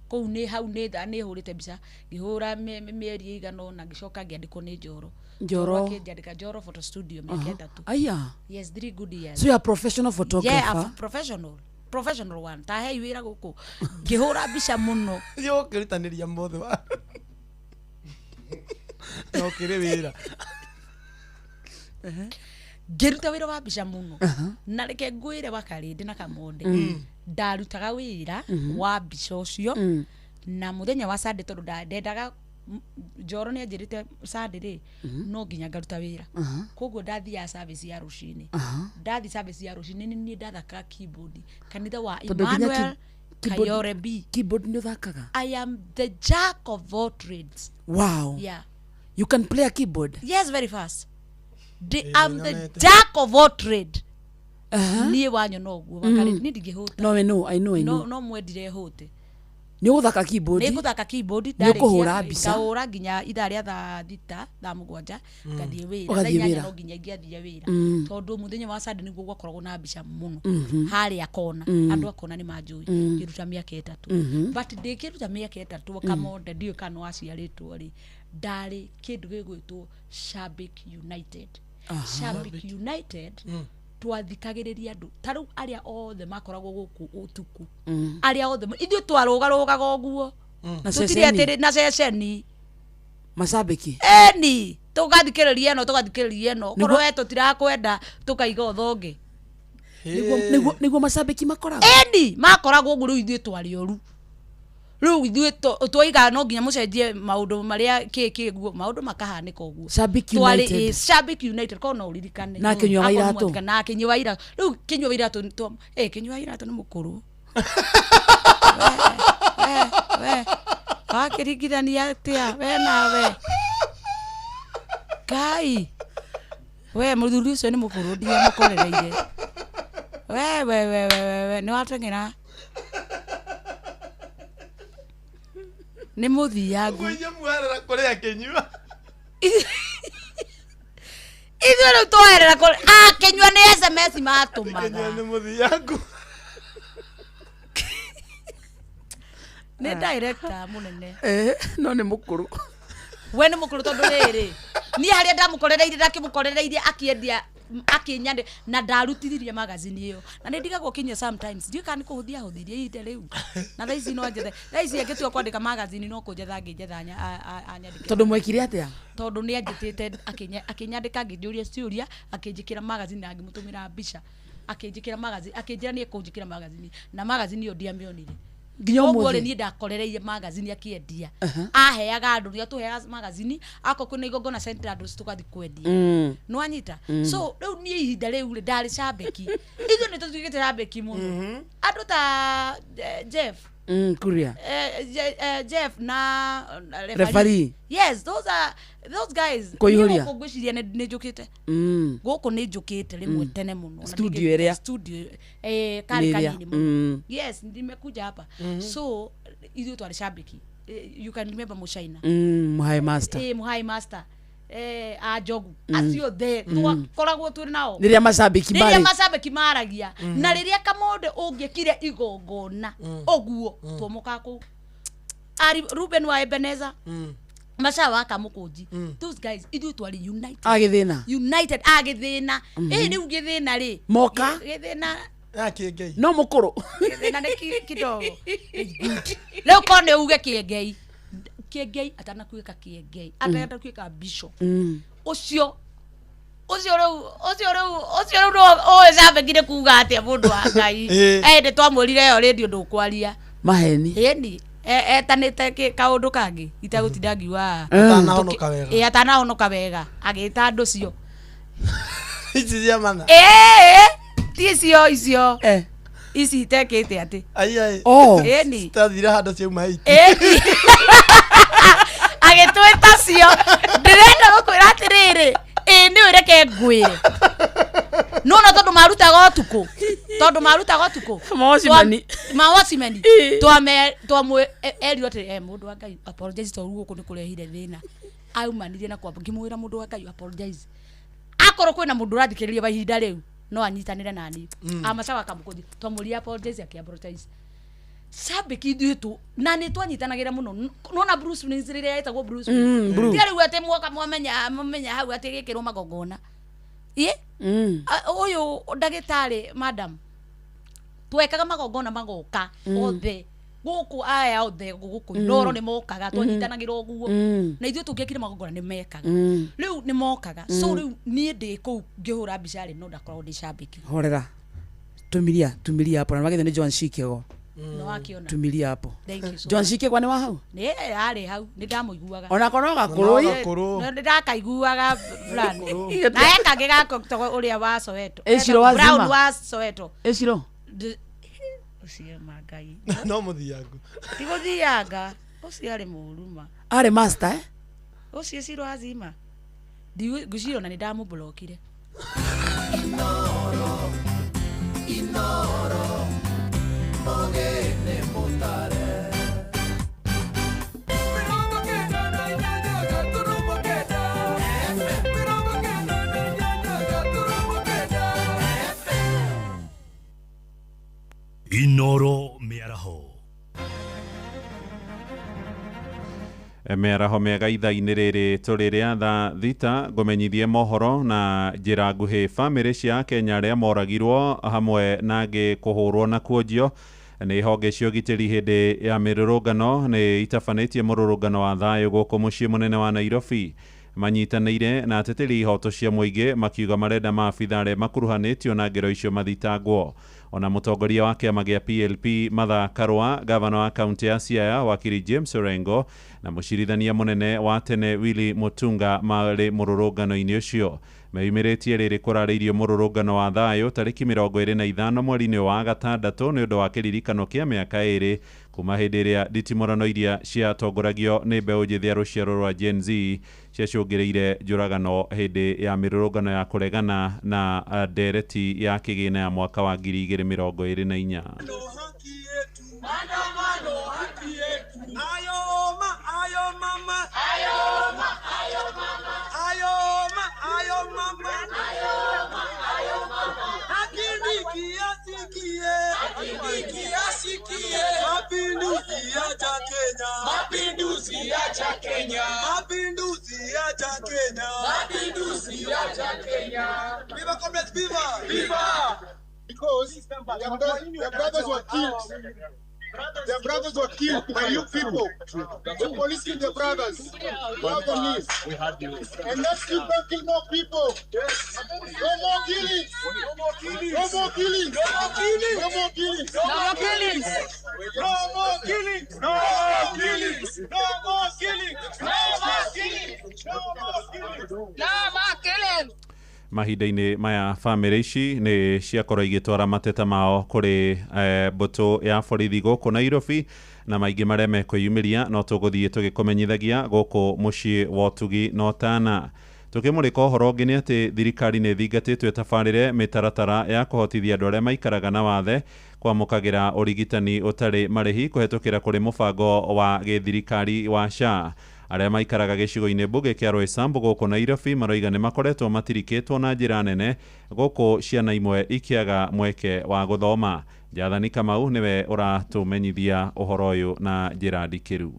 Speaker 9: Kũu nĩ hau nĩ hũrĩte mbica, ngĩhũra mĩeri ĩigana ũna, ngĩcoka ngĩandĩkwo nĩ Njoro.
Speaker 3: Njoro.
Speaker 9: Akĩnjandĩka Njoro Photo Studio mĩaka 3.
Speaker 3: Aya.
Speaker 9: Yes, 3 good years.
Speaker 3: So you are a professional photographer?
Speaker 9: Yeah, a professional one. Ta hei wĩra gũkũ ngĩhũra mbica mũno.
Speaker 2: Thiĩ ũkĩrutanĩria mothe wa na ũkĩrĩ wĩra.
Speaker 9: Ngĩruta wĩra wa mbica mũno. Na reke ngwĩre, wakarĩndĩ na kamonde, ndarutaga wĩra wa mbica ũcio na mũthenya wa Sunday, tondũ ndendaga Njoro nĩ anjĩrĩte Sunday rĩ, no nginya ngaruta wĩra. Koguo ndathiaga service ya rũcinĩ. Ndathi service ya rũcinĩ, nĩ niĩ ndathakaga keyboard kanitha wa
Speaker 3: Tondũ nginya
Speaker 9: Emmanuel Kayore B.
Speaker 3: Keyboard nĩ ũthakaga?
Speaker 9: I am the jack of all trades.
Speaker 3: Wow.
Speaker 9: Yeah.
Speaker 3: You can play a keyboard?
Speaker 9: Yes, very fast. I'm the jack of all trade. Niĩ wanyona ũguo, wakarĩ, niĩ ndingĩhũta.
Speaker 3: No, I know, I know, I
Speaker 9: No,
Speaker 3: know.
Speaker 9: no mwendire hũte.
Speaker 3: Nĩ ũgũthaka keyboard?
Speaker 9: Nĩ ngũthaka keyboard.
Speaker 3: Nĩ ũkũhũra mbica?
Speaker 9: Ngahũra nginya ithaa rĩa thaa 6, thaa 7 ngathiĩ wĩra.
Speaker 3: Ũgathiĩ
Speaker 9: Thaa 8
Speaker 3: wĩra.
Speaker 9: no nginya ingĩathire wĩra, tondũ mũthenya wa Sunday nĩguo gwakoragwo na mbica mũno harĩa kona. Andũ a kona nĩ manjũĩ. Ngĩruta mĩaka 3. But ndĩkĩruta mĩaka 3, kamonde, ndiũĩ kana nĩ waciarĩtwo rĩ, ndarĩ kĩndũ gĩgwĩtwo Shabik United. Shabik United, twathikagĩrĩria andũ ta rĩu arĩa othe makoragwo gũkũ ũtukũ, arĩa othe ithuĩ twarũgarũgaga ũguo.
Speaker 3: Na
Speaker 9: Tũtirĩ
Speaker 3: ceceni?
Speaker 9: atĩrĩ na ceceni.
Speaker 3: Macambĩki.
Speaker 9: Eni, tũgathikĩrĩria ĩno, tũgathikĩrĩria ĩno, korwo we tũtirakwenda tũkaiga ũthonge.
Speaker 3: Nĩguo macambĩki makoragwo.
Speaker 9: Eni, makoragwo ũguo. Rĩu ithuĩ twarĩ oru, rĩu ithuĩ twaiga no nginya mũcenjie maũndũ marĩa kĩ guo maũndũ makahanĩka ũguo.
Speaker 3: Shabiki
Speaker 9: Twarĩ,
Speaker 3: United.
Speaker 9: ĩ, Shabiki United, korwo no ũririkane.
Speaker 3: Na Kĩnyua wa
Speaker 9: Akorwo
Speaker 3: Iratũ.
Speaker 9: mwatirikana, na Kĩnyua wa Iratũ. Rĩu Kĩnyua wa Iratũ Kĩnyua wa Iratũ nĩ mũkũrũ. We wakĩringithania atĩa we nawe? Ngai we, mũthuri ũcio nĩ mũkũrũ, ndiamũkorereire. We we we we we we nĩ wateng'era nĩ mũthiangu.
Speaker 2: Mũiye muherera kũrĩa kĩnyua.
Speaker 9: Ithuĩ rĩu twoherera kũrĩ akĩnyua nĩ SMS matũmaga.
Speaker 2: Kĩnyua nĩ mũthiangu.
Speaker 9: Nĩ director mũnene.
Speaker 3: Eh, no nĩ mũkũrũ.
Speaker 9: We nĩ mũkũrũ, tondũ rĩrĩ, niĩ harĩa ndamũkorereirie, ndakĩmũkorereirie akĩendia, akĩnyandĩ na ndarutithirie magazine ĩyo, na nĩ ndigagwo kinyua sometimes, ndiũĩ kana nĩ kũhũthia ahũthirie ihinda rĩu, na thaa ici no njethe, thaa ici angĩtua kwandĩka magazine no kũnjetha, angĩnjetha anyandĩke.
Speaker 3: Tondũ mwekire atĩa?
Speaker 9: Tondũ nĩ anjĩtĩte akĩnyandĩka ngĩnjũria ciũria akĩnjĩkĩra magazine na ngĩmũtũmĩra mbica akĩnjĩkĩra magazine akĩnjĩra nĩ ekũnjĩkĩra magazine na magazine ĩyo ndiamĩonire.
Speaker 3: Nginya
Speaker 9: Koguo rĩ
Speaker 3: ũmũthĩ.
Speaker 9: niĩ ndakorereire magazine akĩendia. Aheaga andũ nĩ atũheaga magazine akorwo kwĩna igongona Central andũ tũgathiĩ kwendia. Nĩwanyita? So rĩu niĩ ihinda rĩu rĩ ndarĩ cambĩki. Ithuĩ nĩ tũtuĩkĩte cambĩki mũno. Andũ ta Jeff
Speaker 3: Kuria.
Speaker 9: Jeff na
Speaker 3: Referee.
Speaker 9: Yes, those are those guys.
Speaker 3: Kũihũria.
Speaker 9: Niĩ gũkũ ngwĩciria nĩ njũkĩte. Gũkũ nĩ njũkĩte rĩmwe tene mũno. Na
Speaker 3: Studio ĩrĩa.
Speaker 9: Studio karĩ
Speaker 3: Nĩ ĩrĩa.
Speaker 9: kanini mũno. Yes, nimekuja hapa. So ithuĩ twarĩ cambĩki. You can remember Mushaina.
Speaker 3: Muhai master.
Speaker 9: Muhai master. A Njogu. Acio the twakoragwo twĩ nao.
Speaker 3: Rĩrĩa macambĩki
Speaker 9: Rĩrĩa
Speaker 3: marĩ.
Speaker 9: macambĩki maragia na rĩrĩa Kamonde ũngĩkire igongona ũguo twomokaga kũu. Ari Ruben wa Ebenezer. Maca wa Kamũkũnji. Those guys ithuĩ twarĩ united.
Speaker 3: Agĩthĩna.
Speaker 9: United agĩthĩna. Ĩ rĩu gĩthĩna rĩ.
Speaker 3: Moka.
Speaker 9: Gĩthĩna
Speaker 3: No mũkũrũ.
Speaker 9: gĩthĩna nĩ kidogo. Rĩu korwo nĩ uge Kĩengei. Kĩengei atanakuĩka Kĩengei. Atanakuĩka bishop. Ũcio ũcio rĩu no ũĩ cambĩki nĩ kuga atĩa mũndũ wa Ngai. Nĩ twamwĩrire ĩyo rĩndiũ ndũkwaria.
Speaker 3: Maheni.
Speaker 9: Ĩni etanĩte kaũndũ kangĩ itagũtinda ngiuga.
Speaker 2: Atanahonoka wega.
Speaker 9: Atanahonoka wega agĩta andũ cio.
Speaker 2: Ici cia mana.
Speaker 9: Ti icio icio. Ici itekĩte atĩ.
Speaker 2: Ai.
Speaker 3: Oh.
Speaker 9: Ĩni.
Speaker 2: Citathire handũ ciauma 8.
Speaker 9: Ĩni. Agĩtwĩta cio. Ndĩrenda gũkwĩra atĩrĩrĩ. Ĩ nĩ reke ngwĩre. Nona tondũ marutaga ũtukũ. Tondũ marutaga ũtukũ.
Speaker 3: Mawacimani.
Speaker 9: Mawacimani. Twamwe erirwo atĩ mũndũ wa Ngai apologize tondũ gũkũ nĩ kũrehire thĩna. Aumanirie na kwamba ngĩmwĩra mũndũ wa Ngai apologize. Akorwo kwĩna mũndũ ũrathikĩrĩria wa ihinda rĩu no anyitanĩre nani. Amacawa Kamũkũnji twamũria apologize akĩ apologize. Cambĩki ithuĩ tu na nĩ twanyitanagĩra mũno. Nona Bruce Prince rĩrĩa etagwo Bruce Prince.
Speaker 3: Bruce.
Speaker 9: Ti rĩu atĩ mwoka mwamenya hau atĩ gĩkĩrwo magongona. Ĩ? Ũyũ ndagĩtarĩ madam twekaga magongona magoka othe gũkũ aya othe gũkũ Inoro nĩ mokaga twanyitanagĩra ũguo na ithuĩ tũngĩekire magongona nĩ mekaga rĩu nĩ mokaga. So rĩu niĩ ndĩ kũu ngĩhũra mbica rĩ no ndakoragwo ndĩ cambĩki.
Speaker 3: Horera. Tumilia hapo na magithĩ nĩ John Shikego.
Speaker 9: No akiona.
Speaker 3: Tumilia hapo.
Speaker 9: Thank you so
Speaker 3: John
Speaker 9: much.
Speaker 3: Shikego nĩ wa hau?
Speaker 9: Nĩ arĩ hau nĩ ndamũiguaga.
Speaker 3: Ona korwo gakũrũ.
Speaker 9: Nĩ ndakaiguaga fulani. Na he kangĩ gakũ ũrĩa wa Soweto.
Speaker 3: Ĩciro wa
Speaker 9: Brown
Speaker 3: Zima.
Speaker 9: wa Soweto.
Speaker 3: Ĩciro.
Speaker 9: Ũcio ma Ngai.
Speaker 2: No mũthiangu.
Speaker 9: Ti gũthianga. Ũcio arĩ mũũru ma.
Speaker 3: Arĩ master eh?
Speaker 9: Ũcio Ciro wa Zima. Ngwĩciria ona nĩ ndamũblokire.
Speaker 23: Inoro Mogene mutare.
Speaker 6: Inoro mĩaraho.
Speaker 8: Mĩaraho mĩega ithaa-inĩ rĩrĩ tũrĩ rĩa thaa thita ngũmenyithie mohoro na njĩra nguhĩ. Bamĩrĩ cia Kenya arĩa moragirwo hamwe na angĩ kũhũrwo na kuonjio nĩ honge cia ũgitĩri hĩndĩ ya mĩrũrũngano nĩ itabanĩtie mũrũrũngano wa thayũ gũkũ mũciĩ mũnene wa Nairobi. Manyitanĩire na ateteri ihoto cia mũingĩ makiuga marenda maabitha arĩa makuruhanĩtio na ngero icio mathitangwo. Ona mũtongoria wa kĩama gĩa PLP Martha Karua, gavana wa kaunti ya Siaya wakiri James Orengo na mũcirithania mũnene wa tene Willy Mutunga marĩ mũrũrũngano-inĩ ũcio. Meyumĩrĩtie rĩrĩ kũrarĩirio mũrũrũngano wa thayũ tarĩki 25 mweri-inĩ wa gatandatũ nĩ ũndũ wa kĩririkano kĩa mĩaka 2 kuma hĩndĩ ĩrĩa nditimũrano iria ciatongoragio nĩ mbeũ njĩthĩ ya rũciaro rwa Gen Z ciacũngĩrĩire njũragano hĩndĩ ya mĩrũrũngano ya kũregana na ndereti ya kĩgĩna ya mwaka wa 2024.
Speaker 23: Mapinduzi ya cha Kenya. Mapinduzi ya cha Kenya. Mapinduzi ya cha Kenya. Viva comrades, viva! Viva!
Speaker 10: Because their brothers were killed. Their brothers were killed by you people. The police killed their brothers. We had this. And let's keep on killing more people. Yes. No more killings. No more killings. No more killings. No more killings. No more killings. No more killings. No more killings. No more killings. No more killings. No more killings.
Speaker 11: No more killings.
Speaker 8: Mahinda-inĩ maya bamĩrĩ ici nĩ ciakorwo igĩtwara mateta mao kũrĩ mbũtũ ya borithi gũkũ Nairobi na maingĩ marĩa mekwĩyumĩria no tũgũthiĩ tũgĩkũmenyithagia gũkũ mũciĩ wa ũtugi na ũtana. Tukĩmũrĩka ũhoro ũngĩ nĩ atĩ thirikari nĩ ĩthingatĩtwo ĩtabarĩre mĩtaratara ya kũhotithia andũ arĩa maikaraga na wathe kwamũkagĩra ũrigitani ũtarĩ marĩhi kũhetũkĩra kũrĩ mũbango wa gĩthirikari wa SHA. Arĩa maikaraga gĩcigo-inĩ mbunge kĩa Roysambu gũkũ Nairobi maroiga nĩ makoretwo matirikĩtwo na njĩra nene gũkũ ciana imwe ikĩaga mweke wa gũthoma. Jathani Kamau nĩwe ũratũmenyithia ũhoro ũyũ na njĩra ndikĩru.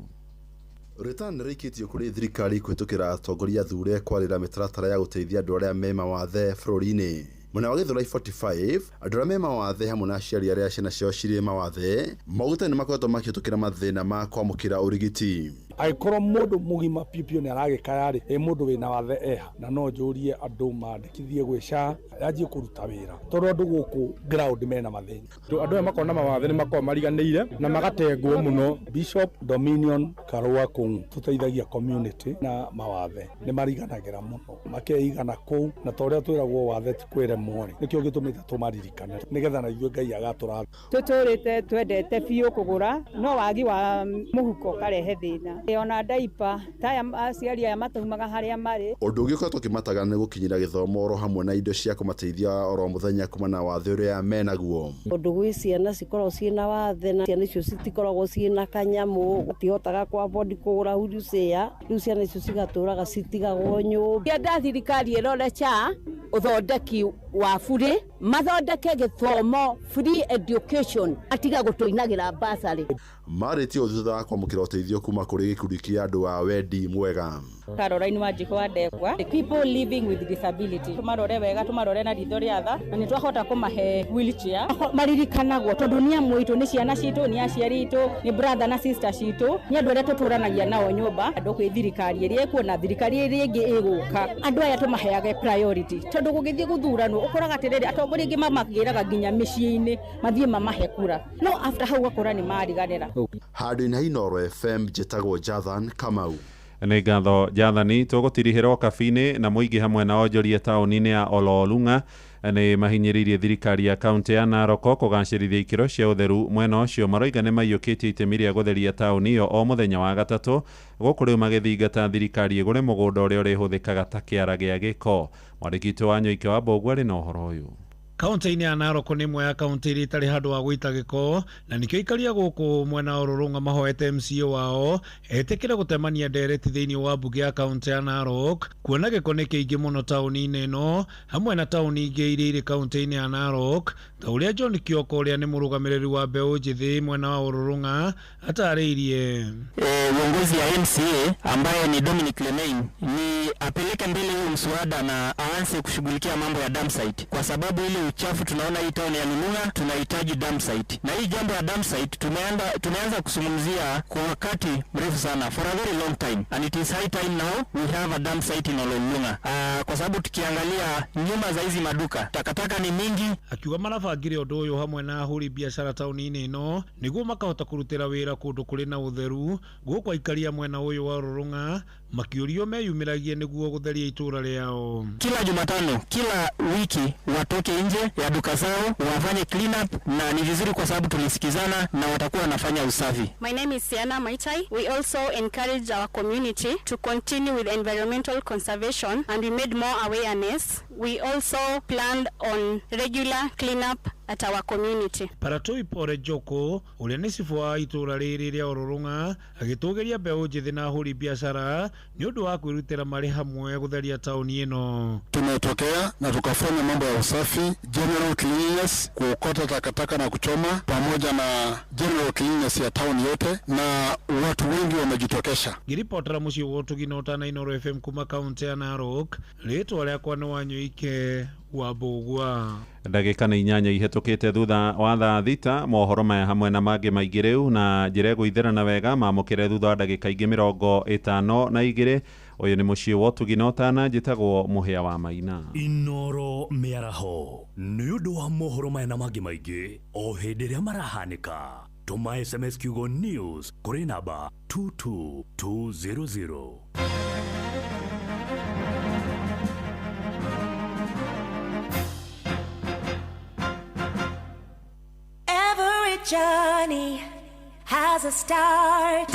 Speaker 12: Rĩtana nĩrĩikĩtio kũrĩ thirikari kũhĩtũkĩra atongoria athure kwarĩra mĩtaratara ya gũteithia andũ arĩa me mawathe bũrũri-inĩ. Mwena wa Gĩthũrai 45 andũ arĩa me mawathe hamwe na aciari arĩa ciana ciao cirĩ mawathe maugĩte nĩ makoretwo makĩhĩtũkĩra mathĩna ma kwamũkĩra ũrigiti.
Speaker 24: Angĩkorwo mũndũ mũgima piũ piũ nĩ aragĩkaya rĩ, ĩ mũndũ wĩna wathe eha, na no njũrie andũ mandĩkithie gwĩ SHA yanjie kũruta wĩra tondũ andũ gũkũ ground mena mathĩna.
Speaker 25: Andũ aya makoragwo na mawathe nĩ makoragwo mariganĩire na magatengwo mũno.
Speaker 24: Bishop Dominion Karua Kũng'u tũteithagia community na mawathe nĩ mariganagĩra mũno makeigana kũu, na ta ũrĩa twĩragwo wathe ti kwĩremwo rĩ, nĩkĩo gĩtũmĩte tũmaririkane nĩgetha na ithuĩ Ngai agatũrathima.
Speaker 26: Tũtũrĩte twendete biũ kũgũra no wagi wa mũhuko ũkarehe thĩna, ona ndaipa taya aciari aya mataumaga harĩa marĩ.
Speaker 12: Ũndũ ũngĩ ũkoretwo ũkĩmataga nĩ gũkinyĩra gĩthomo oro hamwe na indo cia kũmateithia oro mũthenya kuma na wathe ũrĩa menaguo.
Speaker 27: Ũndũ gwĩ ciana cikoragwo ciĩna wathe na ciana icio citikoragwo ciĩna kanyamũ, gũtihotaga kwa bodi kũgũra wheelchair, rĩu ciana icio cigatũraga citigagwo nyũmba.
Speaker 28: Ngĩenda thirikari ĩrore SHA ũthondeki wa bure, mathondeke gĩthomo free education, atiga gũtũinagĩra basarĩ.
Speaker 12: Marĩtie thutha wa kwamũkĩra ũteithio kuma kũrĩ gĩkundi kĩa andũ a wendi mwega.
Speaker 29: Caroline Wanjikũ wa Ndegwa, people living with disability, tumarore wega, tumarore na ritho rĩa tha, na nĩtwahota kũmahe wheelchair.
Speaker 30: Maririkanagwo tondũ nĩ amwe itũ, nĩ ciana citũ, nĩ aciari itũ, nĩ brother na sister citũ, nĩ andũ arĩa tũtũranagia nao nyũmba. Andũ kwĩ thirikari ĩrĩa ĩkuo na thirikari ĩrĩa ĩngĩ ĩgũka, andũ aya tũmaheage priority tondũ gũgĩthiĩ gũthuranwo ũkoraga atĩrĩrĩ atongoria aingĩ mamagĩraga nginya mĩciĩ-inĩ mathiĩ mamahe kura, no after hau ũgakora nĩ mariganĩra.
Speaker 12: Handũ-inĩ ha Inooro FM njĩtagwo Jathan Kamau.
Speaker 8: Nĩ ngatho Jathani. Tũgũtirihĩrwo kabi-inĩ na mũingĩ hamwe na onjoria taũni-inĩ ya Ololunga nĩ mahinyĩrĩirie thirikari ya kaunti ya Narok kũgacĩrithia ikĩro cia ũtheru mwena ũcio. Maroiga nĩ maiyũkĩtie itemi rĩa gũtheria taũni ĩyo o mũthenya wa gatatũ gũkũ rĩu magĩthingata thirikari ĩgũre mũgũnda ũrĩa ũrĩhũthĩkaga ta kĩara gĩa gĩko. Mwandĩki witũ wa Nyoike wa Mbũgua arĩ na ũhoro ũyũ.
Speaker 31: Kaunti-inĩ ya Narok nĩ ĩmwe ya kaunti iria itarĩ handũ ha gũita gĩko na nĩkĩo aikaria gũkũ mwena wa Rũrũng'a mahoete MCA wao etĩkĩre gũtemania ndereti thĩinĩ wa mbunge ya kaunti ya Narok kuona gĩko nĩ kĩingĩ mũno taũni-inĩ ĩno hamwe na taũni ingĩ iria irĩ kaunti-inĩ ya Narok ta ũrĩa John Kioko ũrĩa nĩ mũrũgamĩrĩri wa mbeũ njĩthĩ mwena wa Rũrũng'a atarĩirie.
Speaker 32: Uongozi ya MCA ambaye ni Dominic Lemein ni apeleke mbele huu mswada na aanze kushughulikia mambo ya dump site, kwa sababu ile uchafu tunaona hii town ya Lulunga tunahitaji dump site, na hii jambo ya dump site tumeanza kuzungumzia kwa wakati mrefu sana, for a very long time, and it is high time now we have a dump site in Ololunga. Kwa sababu tukiangalia nyuma za hizi maduka takataka ni mingi.
Speaker 31: Akiuga marabangire ũndũ ũyũ hamwe na ahũri biacara taũni-inĩ ĩno nĩguo makahota kũrutĩra wĩra kũndũ kũrĩ na ũtheru gũkũ aikaria mwena ũyũ wa Rũrũng'a makĩũrio meyumĩragie nĩguo gũtheria itũra rĩao.
Speaker 32: Kila Jumatano, kila wiki watoke nje ya duka zao wafanye clean up, na ni vizuri kwa sababu tulisikizana na watakuwa wanafanya usafi.
Speaker 33: My name is Siana Maitai. We also encourage our community to continue with environmental conservation, and we made more awareness. We also planned on regular clean up at our community.
Speaker 31: Paratoi Pore Joko ũrĩa nĩ cibũ wa itũra rĩrĩ rĩa Ororong'a agĩtũgĩria mbeũ njĩthĩ na ahũri biacara nĩ ũndũ wa kwĩrutĩra marĩ hamwe gũtheria taũni ĩno.
Speaker 34: Tumetokea na tukafanya mambo ya usafi, general cleanliness, kuokota takataka na kuchoma, pamoja na general cleanliness ya town yote, na watu wengi wamejitokesha.
Speaker 31: Ngĩribotera mũciĩ wa Ũtugi na Ũtana Inooro FM kuma kaunti ya Narok, rĩtwa rĩakwa nĩ Wanyoike wa Mbũgua.
Speaker 8: Ndagĩka nĩ 8 ihĩtũkĩte thutha wa thaa 6. Mohoro maya hamwe na mangĩ maingĩ rĩu na njĩra ĩgũithĩrana wega mamũkĩre thutha wa ndagĩka ingĩ 52. Ũyũ nĩ mũciĩ wa ũtugi na ũtana, njĩtagwo Mũhĩa wa Maina.
Speaker 6: Inoro mĩaraho nĩ ũndũ wa mohoro maya na mangĩ maingĩ o hĩndĩ ĩrĩa marahanĩka. Tũma SMS kiugo news kũrĩ namba 22200.
Speaker 1: Every journey has a start.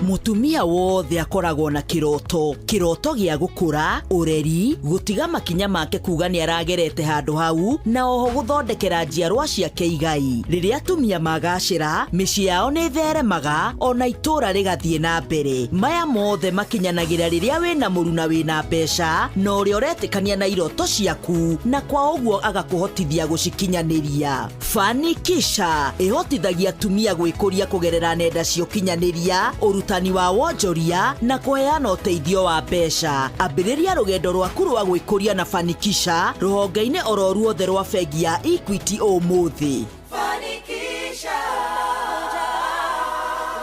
Speaker 4: Mutumia wothe akoragwo na kiroto, kiroto gĩa gũkũra, ũreri, gũtiga makinya make kuga nĩ aragerete handũ hau, na oho gũthondekera njiarwa ciake igai. Rĩrĩa atumia magacĩra, mĩciĩ yao nĩ ĩtheremaga, ona itũũra rĩgathiĩ na mbere. Maya mothe makinyanagĩra rĩrĩa wĩna mũruna wĩna mbeca, na ũrĩa ũretĩkania na iroto ciaku, na kwa ũguo agakũhotithia gũcikinyanĩria. Fanikisha ĩhotithagia atumia gwĩkũria kũgerera nenda cia ũkinyanĩria, ũrutani wa wonjoria na kũheana ũteithio wa mbeca. Ambĩrĩria rũgendo rwaku rwa gwĩkũria na Fanikisha rũhonge-inĩ oro ruothe rwa bengi ya Equity ũmũthĩ.
Speaker 1: Fanikisha.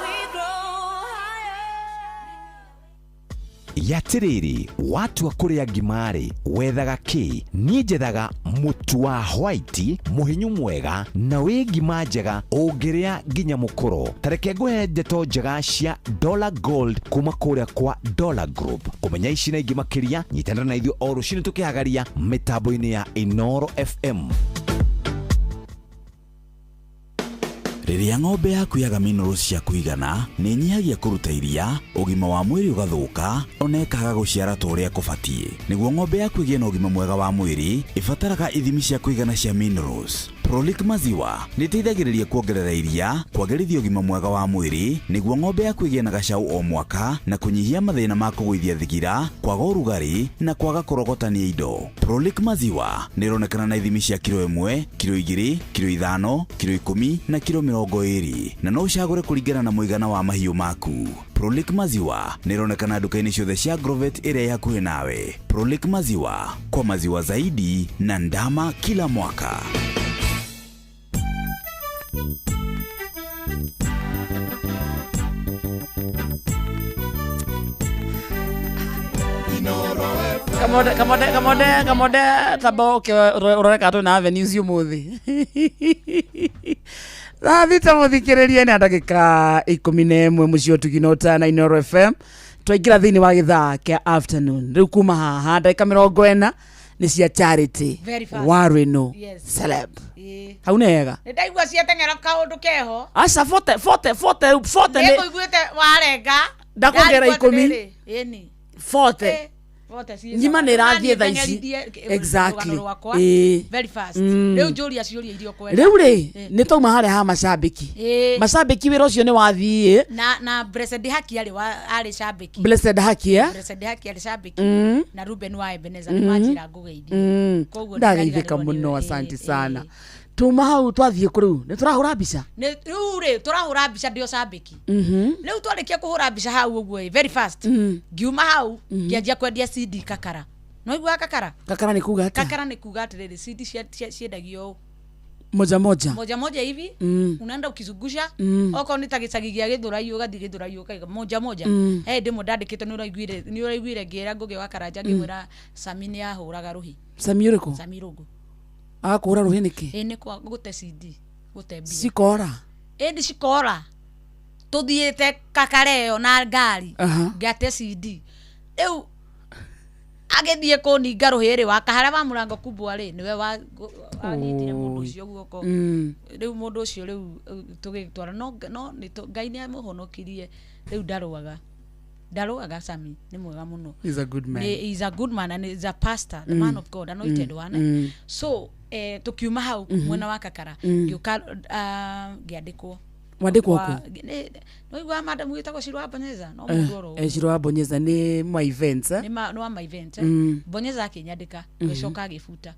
Speaker 1: We grow higher.
Speaker 7: Yatiriri watua kuria ngima-rĩ wethaga kĩ? Niĩ njethaga mũtu wa white mũhinyu mwega na wĩ ngima njega ũngĩrĩa nginya mũkũro. Ta reke ngũhe ndeto njega cia Dollar Gold kuma kũrĩa kwa Dollar Group. Kũmenya ici na ingĩ makĩria nyitanĩra na ithuĩ o rũcinĩ tũkĩhagaria mĩtambo-inĩ ya Inoro FM. Rĩrĩa ng'ombe yaku yaga minerals cia kũigana nĩ ĩnyihagia kũruta iria, ũgima wa mwĩrĩ ũgathũka, ona ĩkaga gũciara ta ũrĩa kũbatiĩ. Nĩguo ng'ombe yaku ĩgĩe na ũgima mwega wa mwĩrĩ, ĩbataraga ithimi cia kũigana cia minerals. Prolic maziwa nĩ ĩteithagĩrĩria kuongerera iria, kwagĩrithia ũgima mwega wa mwĩrĩ, nĩguo ng'ombe yaku ĩgĩe na gacaũ o mwaka na kũnyihia mathĩna ma kũgũithia thigira, kwaga ũrugarĩ na kwaga kũrogotania indo. Prolic maziwa nĩ ĩronekana na ithimi cia kiro 1, kiro 2, kiro 5, kiro 10 na kiro 20, na no ũcagũre kũringana na mũigana wa mahiũ maku. Prolic maziwa nĩ ĩronekana nduka-inĩ ciothe cia Agrovet ĩrĩa ĩ hakuhĩ nawe. Prolic maziwa, kwa maziwa zaidi na ndama kila mwaka.
Speaker 3: Kamode kamode kamode kamode tamba ũroreka twĩna avenues ũmũthĩ. Thaa 6 mũthikĩrĩrie nĩ ndagĩka 11 mũciĩ ũtugi na ũtana Inoro FM. Twaingĩra thĩinĩ wa gĩthaa kĩa afternoon. Rĩu kuma haha ndagĩka 40 nĩ cia Charity
Speaker 9: Very fast.
Speaker 3: Warino
Speaker 9: Yes.
Speaker 3: celeb.
Speaker 9: Ĩĩ.
Speaker 3: Hau nĩ hega.
Speaker 9: Nĩ ndaigua ciateng'era kaũndũ keho.
Speaker 3: Aca 40 40 40 40
Speaker 9: Nĩ
Speaker 3: nĩ
Speaker 9: ngũiguĩte warenga.
Speaker 3: Ndakuongerera
Speaker 9: Ndarigwo
Speaker 3: 10.
Speaker 9: atĩrĩrĩ, ĩni.
Speaker 3: 40.
Speaker 9: Vote ciĩ
Speaker 3: Ngima
Speaker 9: sawa.
Speaker 3: nĩ ĩrathiĩ thaa
Speaker 9: Naniĩ
Speaker 3: ici.
Speaker 9: teng'erithie,
Speaker 3: Exactly.
Speaker 9: rũgano rwakwa.
Speaker 3: Ĩĩ.
Speaker 9: Very fast. Rĩu njũria ciũria iria ũkwenda.
Speaker 3: Rĩu rĩ nĩ twauma harĩa ha macambĩki.
Speaker 9: Ĩĩ.
Speaker 3: Macambĩki wĩra ũcio nĩ wathiĩ.
Speaker 9: Na Blessed Haki arĩ wa arĩ cambĩki.
Speaker 3: Blessed Haki eh?
Speaker 9: Blessed Haki arĩ cambĩki. Na Ruben wa Ebenezer nĩ manjĩra ngũgeithie. Koguo
Speaker 3: Ndageithĩka
Speaker 9: nĩndariganĩrwo
Speaker 3: mũno,
Speaker 9: nĩwe.
Speaker 3: asante sana. Tuma hau twathiĩ kũ rĩu nĩ tũrahũra mbica.
Speaker 9: Rĩu rĩ tũrahũra mbica ndĩ o cambĩki. Rĩu twarĩkia kũhũra mbica hau ũguo ĩ very fast. Ngiuma hau ngĩanjia kwendia CD kakara. No iguaga kakara?
Speaker 3: Kakara nĩ kuga atĩa?
Speaker 9: Kakara nĩ kuga atĩrĩrĩ, CD ciendagio ũũ.
Speaker 3: Moja moja.
Speaker 9: Moja moja hivi unaenda ukizungusha. Okorwo nĩ ta gĩcagi gĩa Gĩthũrai ũgathiĩ Gĩthũrai ũkaiga moja moja. He hĩndĩ ĩmwe ndandĩkĩtwo nĩ ũraiguire ngĩra Ngũgĩ wa Karanja ngĩmwĩra Sami nĩ ahũraga rũhĩ.
Speaker 3: Sami ũrĩkũ?
Speaker 9: Sami Rũngũ.
Speaker 3: Agakũhũra rũhĩ nĩkĩ?
Speaker 9: Ĩ nĩ kwa gũte CD, gũte mbia.
Speaker 3: Cikora.
Speaker 9: Ĩndĩ cikora. Tũthiĩte kakara ĩyo na ngari ngate CD. Rĩu agĩthiĩ kũninga rũhĩ rĩ wa kaharĩa wa mũrango kubwa rĩ nĩwe wanyitire mũndũ ũcio guoko. Rĩu mũndũ ũcio rĩu tũgĩtwara no Ngai nĩ amũhonokirie rĩu ndarũaga. Ndarũaga Sami nĩ mwega mũno.
Speaker 3: He's a good man.
Speaker 9: He's a good man and he's a pastor, the man of God, anointed one. So tukiuma hau mwena wa kakara ngĩũka ngĩandĩkwo.
Speaker 3: Wandĩkwo kũ?
Speaker 9: No igua madam wĩtagwo Shiro wa Bonyeza no mũndũ oro ũguo.
Speaker 3: Shiro wa Bonyeza nĩ ma events eh?
Speaker 9: Nĩ wa ma event. Bonyeza akĩnyandĩka agĩcoka agĩbuta.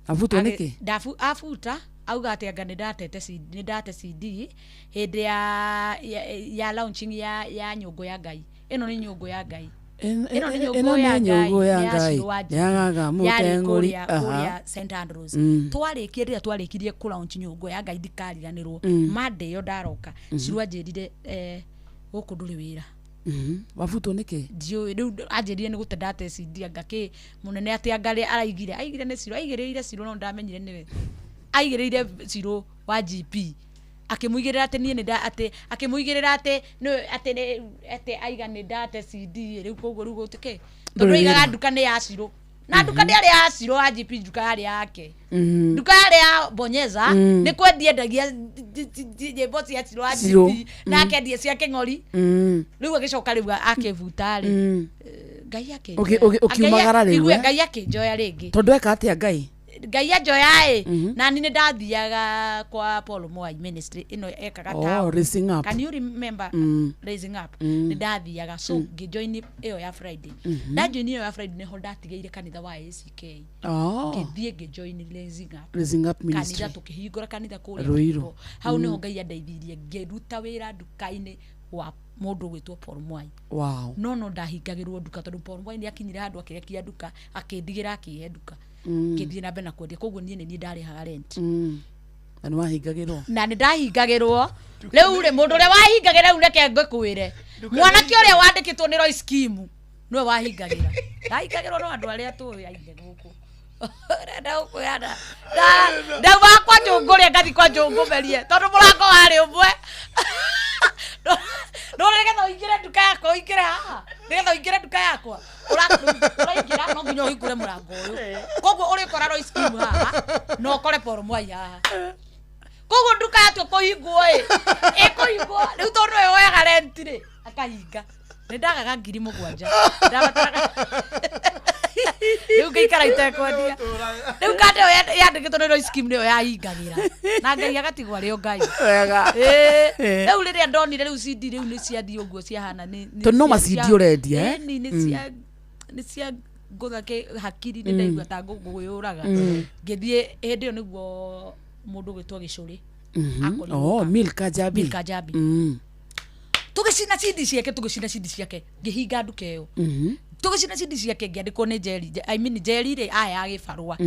Speaker 3: Abutwo nĩkĩ?
Speaker 9: Abuta auga atĩ anga nĩ ndate CD hĩndĩ ya launching ya nyũngũ ya Ngai. Ĩno nĩ nyũngũ ya Ngai. Ĩno nĩ
Speaker 3: Ĩno
Speaker 9: nyũngũ ya
Speaker 3: nĩ nyũngũ
Speaker 9: Ngai,
Speaker 3: ya
Speaker 9: nĩ ya
Speaker 3: Ngai
Speaker 9: Shiro wa Njigi.
Speaker 3: ya gaga
Speaker 9: Yarĩ
Speaker 3: mũteng'ũri.
Speaker 9: kũrĩa
Speaker 3: Aha.
Speaker 9: kũrĩa St Andrews. Twarĩkie rĩrĩa twarĩkirie kũ launch nyũngũ ya Ngai ndikariganĩrwo. Monday ĩyo ndaroka Shiro anjĩrire gũkũ ndũrĩ wĩra.
Speaker 3: Wabutwo nĩkĩ?
Speaker 9: Ndiũĩ rĩu anjĩrire nĩ gũte ndate CD anga kĩ mũnene atĩ anga rĩ- araigire aigire nĩ Ciro aigĩrĩire Ciro no ndamenyire nĩwe aigĩrĩire Ciro wa GP akĩmũigĩrĩra atĩ niĩ nĩ nda atĩ akĩmũigĩrĩra atĩ nĩ atĩ nĩ atĩ aiga nĩ ndate CD rĩu koguo rĩu gũtikĩ tondũ
Speaker 3: Ndũrĩ
Speaker 9: aigaga
Speaker 3: wĩra.
Speaker 9: nduka nĩ ya Ciro na nduka ndĩarĩ ya Ciro wa GP nduka yarĩ yake nduka yarĩ ya Bonyeza nĩ kwendia endagia nyĩmbo cia Ciro wa
Speaker 3: Ciro.
Speaker 9: GP na akendia cia Kĩng'ori rĩu agĩcoka rĩu akĩbuta rĩ Ngai akĩnjoya.
Speaker 3: Ũkiumagara rĩu,
Speaker 9: Igue,
Speaker 3: eh?
Speaker 9: Ngai akĩnjoya rĩngĩ
Speaker 3: Tondũ eka atĩa Ngai?
Speaker 9: Ngai anjoya ĩ nani nĩ ndathiaga kwa Paul Mwai ministry ĩno ekaga
Speaker 3: Oh,
Speaker 9: town.
Speaker 3: Raising Up.
Speaker 9: Can you remember Raising Up? Nĩ ndathiaga so ngĩjoin ĩyo ya Friday ndajoin ĩyo ya Friday nĩho ndatigĩire kanitha wa ACK
Speaker 3: Oh.
Speaker 9: ngĩthiĩ ngĩjoin Raising Up
Speaker 3: Raising Up Ministry.
Speaker 9: kanitha tũkĩhingũra kanitha kũrĩa
Speaker 3: Ruiru.
Speaker 9: Kĩbĩko. Hau nĩho Ngai andeithirie ngĩruta wĩra nduka-inĩ wa mũndũ ũgwĩtwo Paul Mwai.
Speaker 3: Wow.
Speaker 9: No ndahingagĩrwo nduka tondũ Paul Mwai nĩ akinyire handũ akĩrekia nduka akĩndigĩra akĩhe nduka ngĩthiĩ na mbere na kwendia koguo niĩ nĩ niĩ ndarĩhaga rent.
Speaker 3: Na nĩ wahingagĩrwo?
Speaker 9: Na nĩ ndahingagĩrwo rĩu rĩ mũndũ ũrĩa wahingagĩra rĩu reke ngĩkwĩre mwanake ũrĩa wandĩkĩtwo nĩ Royce Kim nĩwe wahingagĩra ndahingagĩrwo no andũ arĩa tũĩ aingĩ gũkũ Ũrenda gũkwĩra ndauma kwa njũngũ rĩa ngathi kwa njũngũ merie tondũ mũrango warĩ ũmwe no nĩgetha ũingĩre nduka yakwa ũingĩre haha nĩgetha ũingĩre nduka yakwa ũraingĩra no nginya ũhingũre mũrango ũyũ koguo ũrĩkora Royce Kim haha na ũkore Paul Mwai haha koguo nduka yatua kũhingwo ĩ ĩkũhingwo rĩu tondũ nĩwe woyaga rent rĩ akahinga nĩ ndagaga 7,000 ndabataraga rĩu ngĩikara itekwendia rĩu kanda ĩyo yandĩkĩtwo nĩ Royce Kim nĩyo yahingagĩra na Ngai agatigwo arĩ o Ngai.
Speaker 3: Wega.
Speaker 9: Ĩĩ. Rĩu rĩrĩa ndonire rĩu CD rĩu nĩ ciathiĩ ũguo ciahana
Speaker 3: Tondũ no ma CD ũrendia, eh?
Speaker 9: Ĩni, nĩ cia nĩ cia ngũtha kĩ hakiri nĩ ndaigua ta ngũyũraga ngĩthiĩ hĩndĩ ĩyo nĩguo mũndũ ũgwĩtwo Gĩcũrĩ akorirwo
Speaker 3: Oh, Milka Jabi.
Speaker 9: Milka Jabi. Tũgĩcina CD ciake tũgĩcina CD ciake ngĩhinga nduka ĩyo tũgĩcina CD ciake ngĩandĩkwo nĩ Jerry I mean Jerry rĩ aya gĩbarũa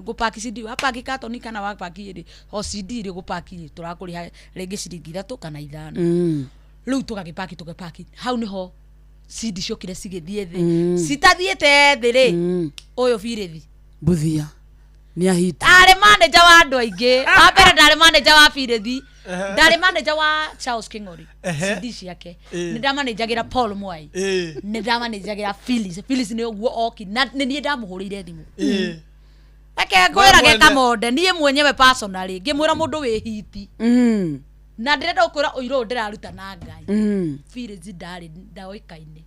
Speaker 9: gũpaki CD wapaki katoni kana wapaki rĩ o CD rĩ gũpaki rĩ tũrakũrĩha rĩngĩ ciringi 3 kana 5 rĩu tũgagĩpaki tũgĩpaki hau nĩho CD ciokire cigĩthiĩ thĩ citathiĩte thĩ rĩ ũyũ Birithi
Speaker 3: Mbuthia nĩ ahiti.
Speaker 9: Ndarĩ manager wa andũ aingĩ wa mbere ndarĩ manager wa Birithi ndarĩ manager wa Charles King'ori CD ciake nĩ ndamanĩnjagĩra Paul Mwai nĩ ndamanĩnjagĩra Phyllis Phyllis nĩ ũguo oki na nĩ niĩ ndamũhũrĩire thimũ reke ngwĩra
Speaker 2: We
Speaker 9: ge kamonde niĩ mwenyewe personally ngĩmwĩra mũndũ wĩ hiti na ndĩrenda gũkwĩra ũira ũyũ ndĩraruta na Ngai Phyllis ndarĩ ndaoĩkaine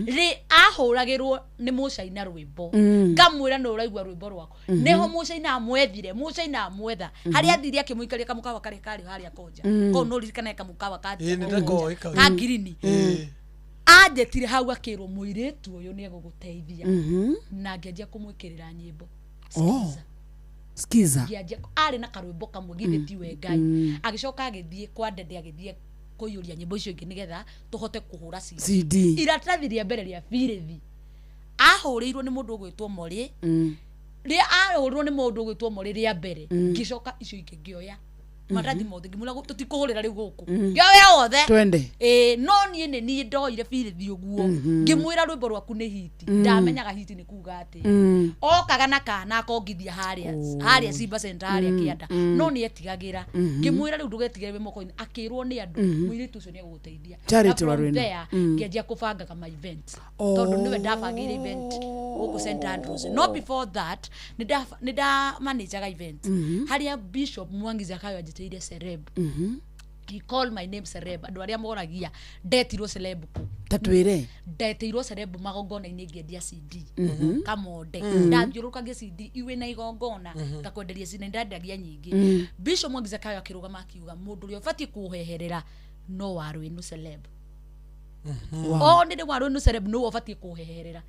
Speaker 9: rĩ ahũragĩrwo nĩ mũcaina rwĩmbo ngamwĩra nĩ ũraigua rwĩmbo rwakwa nĩho mũcaina amwethire mũcaina amwetha harĩa athire akĩmũikaria kamũkawa karĩa karĩ harĩa konja kũu no ririkane kamũkawa ka
Speaker 2: Ĩĩ, nĩ ndakoĩ kau.
Speaker 9: ka ngirini anjĩtire hau akĩrwo mũirĩtu ũyũ nĩ egũgũteithia na ngĩanjia kũmwĩkĩrĩra nyĩmbo
Speaker 3: Oh. Skiza.
Speaker 9: Ngĩanjia arĩ na karwĩmbo kamwe githĩ tiwe Ngai agĩcoka agĩthiĩ kwa Ndede agĩthiĩ kũiyũria nyĩmbo icio ingĩ nĩgetha tũhote kũhũra
Speaker 3: CD.
Speaker 9: Iratathi rĩa mbere rĩa Birithi ahũrĩirwo nĩ mũndũ ũgwĩtwo Morĩ rĩa ahũrĩirwo nĩ mũndũ ũgwĩtwo Morĩ rĩa mbere ngĩcoka icio ingĩ ngĩoya maratathi mothe ngĩmwĩra tũtikũhũrĩra rĩu gũkũ ngĩoya wothe
Speaker 3: Twende.
Speaker 9: Ĩĩ, no niĩ nĩ niĩ ndoire Birithi ũguo ngĩmwĩra rwĩmbo rwaku nĩ hiti ndamenyaga hiti nĩ kuga atĩ okaga na kana akongithia harĩa harĩa Simba Center harĩa kĩanda no nĩ etigagĩra ngĩmwĩra rĩu ndũgetigĩre wĩ moko-inĩ akĩrwo nĩ andũ mũirĩtu ũcio nĩ egũgũteithia
Speaker 3: Charity
Speaker 9: Na from
Speaker 3: Waruinu.
Speaker 9: there ngĩanjia kũbangaga ma event tondũ nĩwe ndabangĩire event gũkũ St Andrews no before that nĩ ndamanajaga event harĩa Bishop Mwangi Zakayo anjĩtĩire celeb he called my name celeb andũ arĩa moragia ndetirwo celeb kũ
Speaker 3: Ta twĩre.
Speaker 9: ndetĩirwo celeb magongona-inĩ ngĩendia CD kamonde ndathiũrũrũkagia CD iwĩ na igongona ngakwenderia CD na ndandagia nyingĩ Bishop Mwangi Zakayo akĩrũgama akiuga mũndũ ũrĩa ũbatiĩ kũheherera no Waruinu celeb o nĩ nĩ Waruinu celeb nĩwe ũbatiĩ kũheherera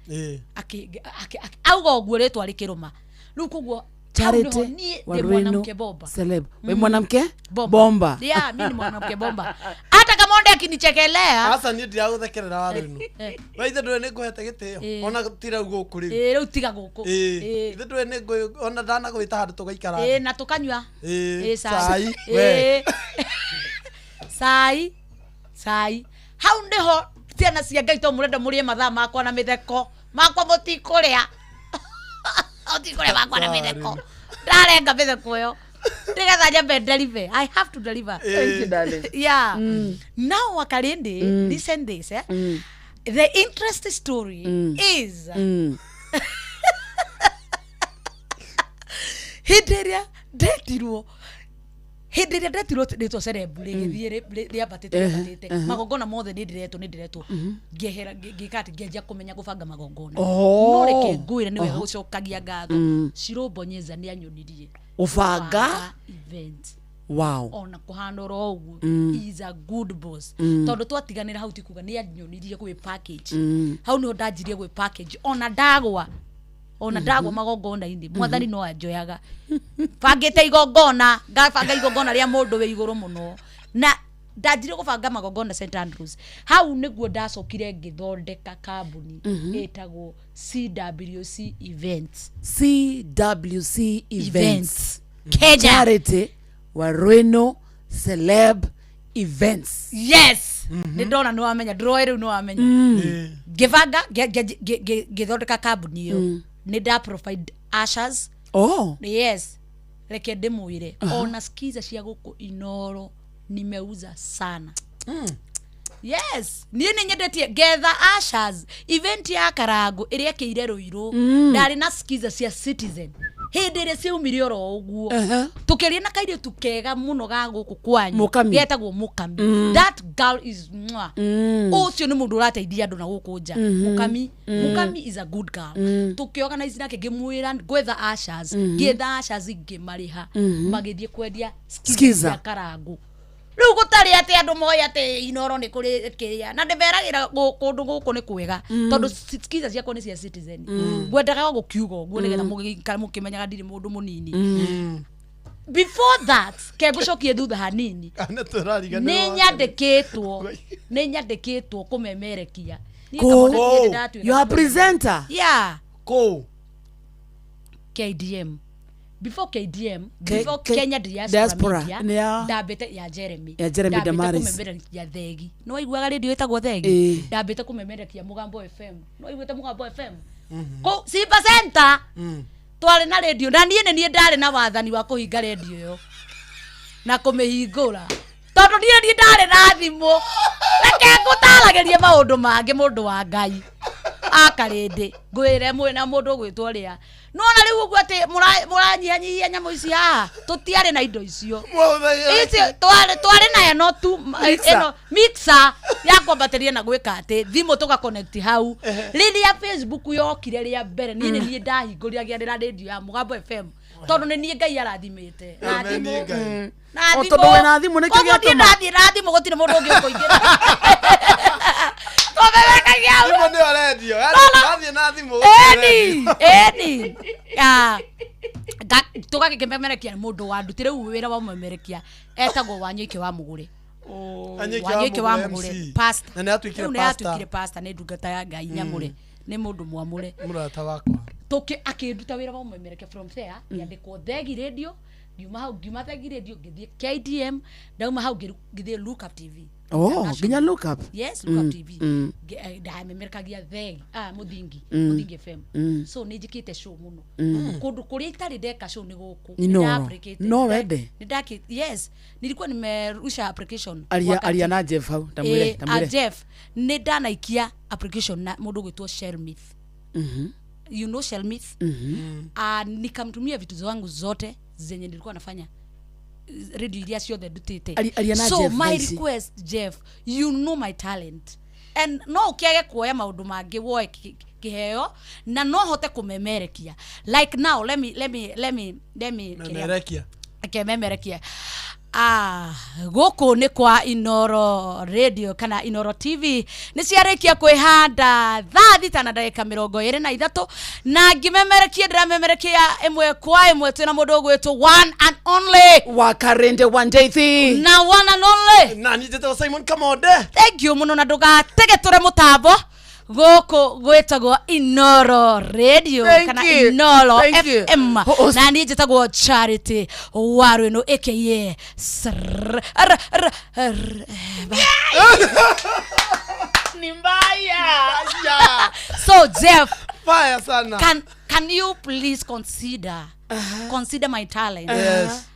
Speaker 9: auga ũguo rĩtwa rĩkĩrũma rĩu koguo hau nĩho
Speaker 3: Charity
Speaker 9: niĩ ndĩ
Speaker 3: Waruinu
Speaker 9: mwanamke bomba
Speaker 3: Celeb. We mwanamke?
Speaker 9: Bomba.
Speaker 3: Bomba.
Speaker 9: Yeah, mimi ni mwanamke bomba. Hata Hata kama onde akinichekelea.
Speaker 2: Aca niĩ ndiragũthekerera watho ĩno. We ithe ndũĩ nĩ ngũhete gĩtĩo. Ona tira gũkũ rĩu.
Speaker 9: Ĩĩ, rĩu tiga gũkũ.
Speaker 2: Ĩĩ. Ithe ndũĩ nĩ ngũ ona ndanagwĩta handũ tũgaikara.
Speaker 9: Ĩĩ, na tũkanyua.
Speaker 2: Ĩĩ,
Speaker 9: Ĩĩ,
Speaker 2: cai.
Speaker 9: Ĩĩ.
Speaker 2: We.
Speaker 9: Cai. Cai. Hau nĩho ciana cia Ngai to mũrenda mũrĩe mathaa makwa na mĩtheko. Makwa mũtikũrĩa. Mũtikũrĩa makwa na mĩtheko. Ndarenga mĩtheko ĩyo. Nĩgetha nyambe deliver. I have to deliver.
Speaker 3: Thank you, darling.
Speaker 9: Yeah. Now Wakalindi, listen this, eh? The interest story is hĩndĩ ĩrĩa ndetirwo hĩndĩ ĩrĩa ndetirwo rĩtwa cerebu rĩgĩthiĩ rĩambatĩte rĩambatĩte magongona mothe nĩ ndĩretwo nĩ ndĩretwo ngĩehera ngĩka atĩ ngĩanjia kũmenya gũbanga magongona.
Speaker 3: Oh.
Speaker 9: No reke ngwĩre nĩ wega gũcokagia ngatho. Cirũmbonyeza nĩ anyonirie
Speaker 3: Ũbanga?
Speaker 9: Event.
Speaker 3: Wow.
Speaker 9: Ona kũhana oro ũguo, is a good boss. Tondũ twatiganĩra hau ti kuga nĩ anyonirie gwĩ package. Hau nĩho ndanjirie gwĩ package ona ndagwa ona ndagwa magongona-inĩ mwathani no anjoyaga bangĩte igongona ngabanga igongona rĩa mũndũ wĩ igũrũ mũno na ndanjirie gũbanga magongona St Andrews. Hau nĩguo ndacokire ngĩthondeka kambuni ĩtagwo CWC Events.
Speaker 3: CWC Events.
Speaker 9: Events. Kenya.
Speaker 3: Charity Waruino Celeb Events.
Speaker 9: Yes, nĩ ndona nĩ wamenya ndĩroĩ rĩu nĩ wamenya. Ngĩbanga ngĩthondeka kambuni ĩyo nĩ nda provide ushers.
Speaker 3: Oh.
Speaker 9: Yes, reke ndĩmwĩre ona skiza cia gũkũ Inoro nimeuza sana. Yes, niĩ nĩ nyendetie ngetha ushers event ya Karango ĩrĩa ĩkĩire Rũirũ. Ndarĩ na skiza cia Citizen hĩndĩ ĩrĩa ciaumire oro ũguo. Tũkĩaria na kairĩtu kega mũno ga gũkũ kwanyu
Speaker 3: Mũkami.
Speaker 9: getagwo Mũkami. That girl is mwah. Ũcio nĩ mũndũ ũrateithia andũ na gũkũ nja. Mũkami. Mũkami is a good girl. Tũkĩorganize nake ngĩmwĩra ngwetha ushers. Ngĩetha ushers ngĩmarĩha magĩthiĩ kwendia skiza
Speaker 3: Skiza.
Speaker 9: cia Karango. Rĩu gũtarĩ atĩ andũ moĩ atĩ Inoro nĩ kũrĩ kĩrĩa na ndĩmeragĩra kũndũ gũkũ nĩ kwega tondũ skiza ciakwa nĩ cia Citizen. Ngwendaga gũkiuga ũguo nĩgetha mũgĩikara mũkĩmenyaga ndirĩ mũndũ mũnini. Before that ke ngũcokie thutha hanini.
Speaker 2: Nĩ tũrariganĩrwo.
Speaker 9: Nĩ nyandĩkĩtwo kũmemerekia. Niĩ
Speaker 3: Kũ?
Speaker 9: kamwana niĩ nĩndatuĩka
Speaker 3: You are presenter.
Speaker 9: Yeah.
Speaker 2: Kũ?
Speaker 9: KDM, before KDM, before Kenya Diaspora,
Speaker 3: Diaspora,
Speaker 9: Media.
Speaker 3: nĩ
Speaker 9: Ndambĩte ya Jeremy.
Speaker 3: Ya Jeremy
Speaker 9: Ndambĩte
Speaker 3: Damaris.
Speaker 9: kũmemerekia Thegi. Nĩ waiguaga radio ĩtagwo Thegi?
Speaker 3: Ĩĩ.
Speaker 9: Ndambĩte kũmemerekia Mũgambo FM. Nĩ waiguĩte Mũgambo FM kũ Simba Center? Twarĩ na radio na niĩ nĩ niĩ ndarĩ na wathani wa kũhinga radio ĩyo na kũmĩhingũra tondũ niĩ niĩ ndarĩ na thimũ. Reke ngũtaragĩrie maũndũ mangĩ mũndũ wa Ngai akarĩndĩ ngwĩre mwĩ na mũndũ ũgwĩtwo rĩa nona rĩu ũguo atĩ mũranyihanyihia nyamũ ici haha tũtiarĩ na indo icio ici twarĩ na ĩno tu
Speaker 3: Mixer.
Speaker 9: Ĩno mixer ya kwambatĩria na gwĩka atĩ thimũ tũga connect hau. Rĩrĩa Facebook yokire rĩa mbere niĩ nĩ niĩ ndahingũrĩragia radio ya Mũgambo FM tondũ nĩ niĩ Ngai arathimĩte na thimũ na
Speaker 3: O
Speaker 9: thimũ.
Speaker 3: tondũ wĩna thimũ nĩkĩo
Speaker 9: Koguo niĩ
Speaker 3: gĩatũma.
Speaker 9: ndathiĩ na thimũ gũtirĩ mũndũ ũngĩ ũkũingĩra tũmewekagia hau.
Speaker 2: Thimũ nĩyo redio.
Speaker 9: Lola.
Speaker 2: Wathiĩ na thimũ.
Speaker 9: Eni eni. Ah, tũgagĩkĩmemerekia nĩ mũndũ wandutire rĩu wĩra wa mũmemerekia etagwo Wanyoike wa Mũgũre.
Speaker 2: Wanyoike wa
Speaker 9: Wanyoike wa
Speaker 2: Mũgũre
Speaker 9: Mũgũre
Speaker 2: MC.
Speaker 9: pastor.
Speaker 2: Na nĩ atuĩkire
Speaker 9: Rĩu nĩ
Speaker 2: pastor.
Speaker 9: atuĩkire pastor nĩ ndungata ya Ngai nyamũre nĩ mũndũ mwamũre.
Speaker 2: Mũrata wakwa.
Speaker 9: Tũkĩ akĩnduta wĩra wa mũmemerekia from there ngĩandĩkwo Thegi Radio. Ngiuma hau ngiuma Thegi Radio ngĩthiĩ KDM ndauma hau ngĩthiĩ Lookup TV.
Speaker 3: Oh,
Speaker 9: International.
Speaker 3: nginya Look Up.
Speaker 9: Yes, Look Up TV. Ndamemerekagia Thegi Mũthingi. Mũthingi FM. So nĩ njĩkĩte show mũno. Kũndũ kũrĩa itarĩ ndeka show nĩ gũkũ.
Speaker 3: Inoro.
Speaker 9: Nĩ
Speaker 3: No wende.
Speaker 9: Yes, nilikuwa nimerusha application
Speaker 3: Aria
Speaker 9: wakati-
Speaker 3: aria na Jeff hau ndamwĩre ndamwĩre.
Speaker 9: Jeff nĩ ndanaikia application na mũndũ ũgwĩtwo Shelmith. You know Shelmith? Nikamtumia vitu zangu zote zenye nilikuwa nafanya radio iria ciothe ndutĩte.
Speaker 3: Aria na
Speaker 9: So
Speaker 3: Jeff
Speaker 9: my
Speaker 3: thaa ici.
Speaker 9: request, Jeff, you know my talent and no ũkĩage kuoya maũndũ mangĩ woe kĩheo na no hote kũmemerekia like now let me
Speaker 2: Memerekia.
Speaker 9: Kememerekia. Gũkũ nĩ kwa Inoro Radio kana Inoro TV nĩ ciarĩkia kwĩhanda thaa 6 na ndagĩka 23 na ngimemerekie ndĩramemerekia ĩmwe kwa ĩmwe twĩna mũndũ ũgwĩtwo one and only
Speaker 3: Wakarende Wandeithi
Speaker 9: na one and only
Speaker 2: na niĩ njĩtagwo Simon Kamonde.
Speaker 9: Thank you mũno na ndũgatege tũre mũtambo gũkũ gwĩtagwo Inoro Radio
Speaker 3: Thank
Speaker 9: kana
Speaker 3: you.
Speaker 9: Inoro
Speaker 3: Thank you.
Speaker 9: FM na niĩ njĩtagwo Charity Warwĩnũ aka Srrr, r, r, r,
Speaker 3: Ni mbaya.
Speaker 9: So Jeff,
Speaker 2: Fire sana.
Speaker 9: Can you please consider my talent?
Speaker 2: Yes.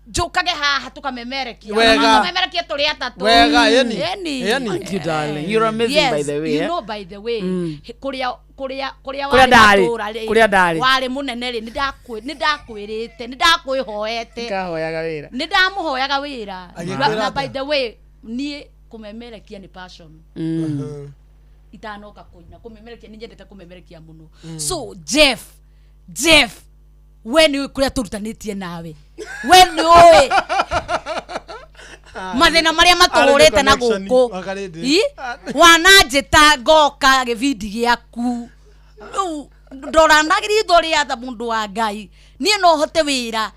Speaker 9: Njũkage haha tũkamemerekia.
Speaker 2: Wega.
Speaker 9: Tũmemerekie tũrĩ atatũ.
Speaker 2: Wega, yeni.
Speaker 9: Yeni.
Speaker 2: Yeni.
Speaker 3: Thank you, darling. You're amazing,
Speaker 9: yes,
Speaker 3: by the way.
Speaker 9: You
Speaker 3: eh?
Speaker 9: know, by the way, kũrĩa kũrĩa kũrĩa
Speaker 3: Kũrĩa
Speaker 9: warĩ
Speaker 3: ndarĩ,
Speaker 9: matũũra rĩ,
Speaker 3: kũrĩa ndarĩ.
Speaker 9: warĩ mũnene rĩ, nĩ ndakwĩhoete
Speaker 3: Ngahoyaga wĩra.
Speaker 9: nĩ ndamũhoyaga wĩra.
Speaker 2: Agĩkwĩra
Speaker 9: Na by
Speaker 2: atĩa?
Speaker 9: the way, niĩ kũmemerekia nĩ passion. Itanoka kũina kũmemerekia nĩ nyendete kũmemerekia mũno. So Jeff, we nĩ ũĩ kũrĩa tũrutanĩtie nawe, we nĩ ũĩ mathĩna marĩa matũhũrĩte na
Speaker 2: Arĩ connection,
Speaker 9: gũkũ.
Speaker 2: Wakarĩndĩ.
Speaker 9: I? Wananjĩta ngoka gĩbindi gĩaku rĩu ndora na ritho rĩa tha mũndũ wa Ngai, niĩ no hote wĩra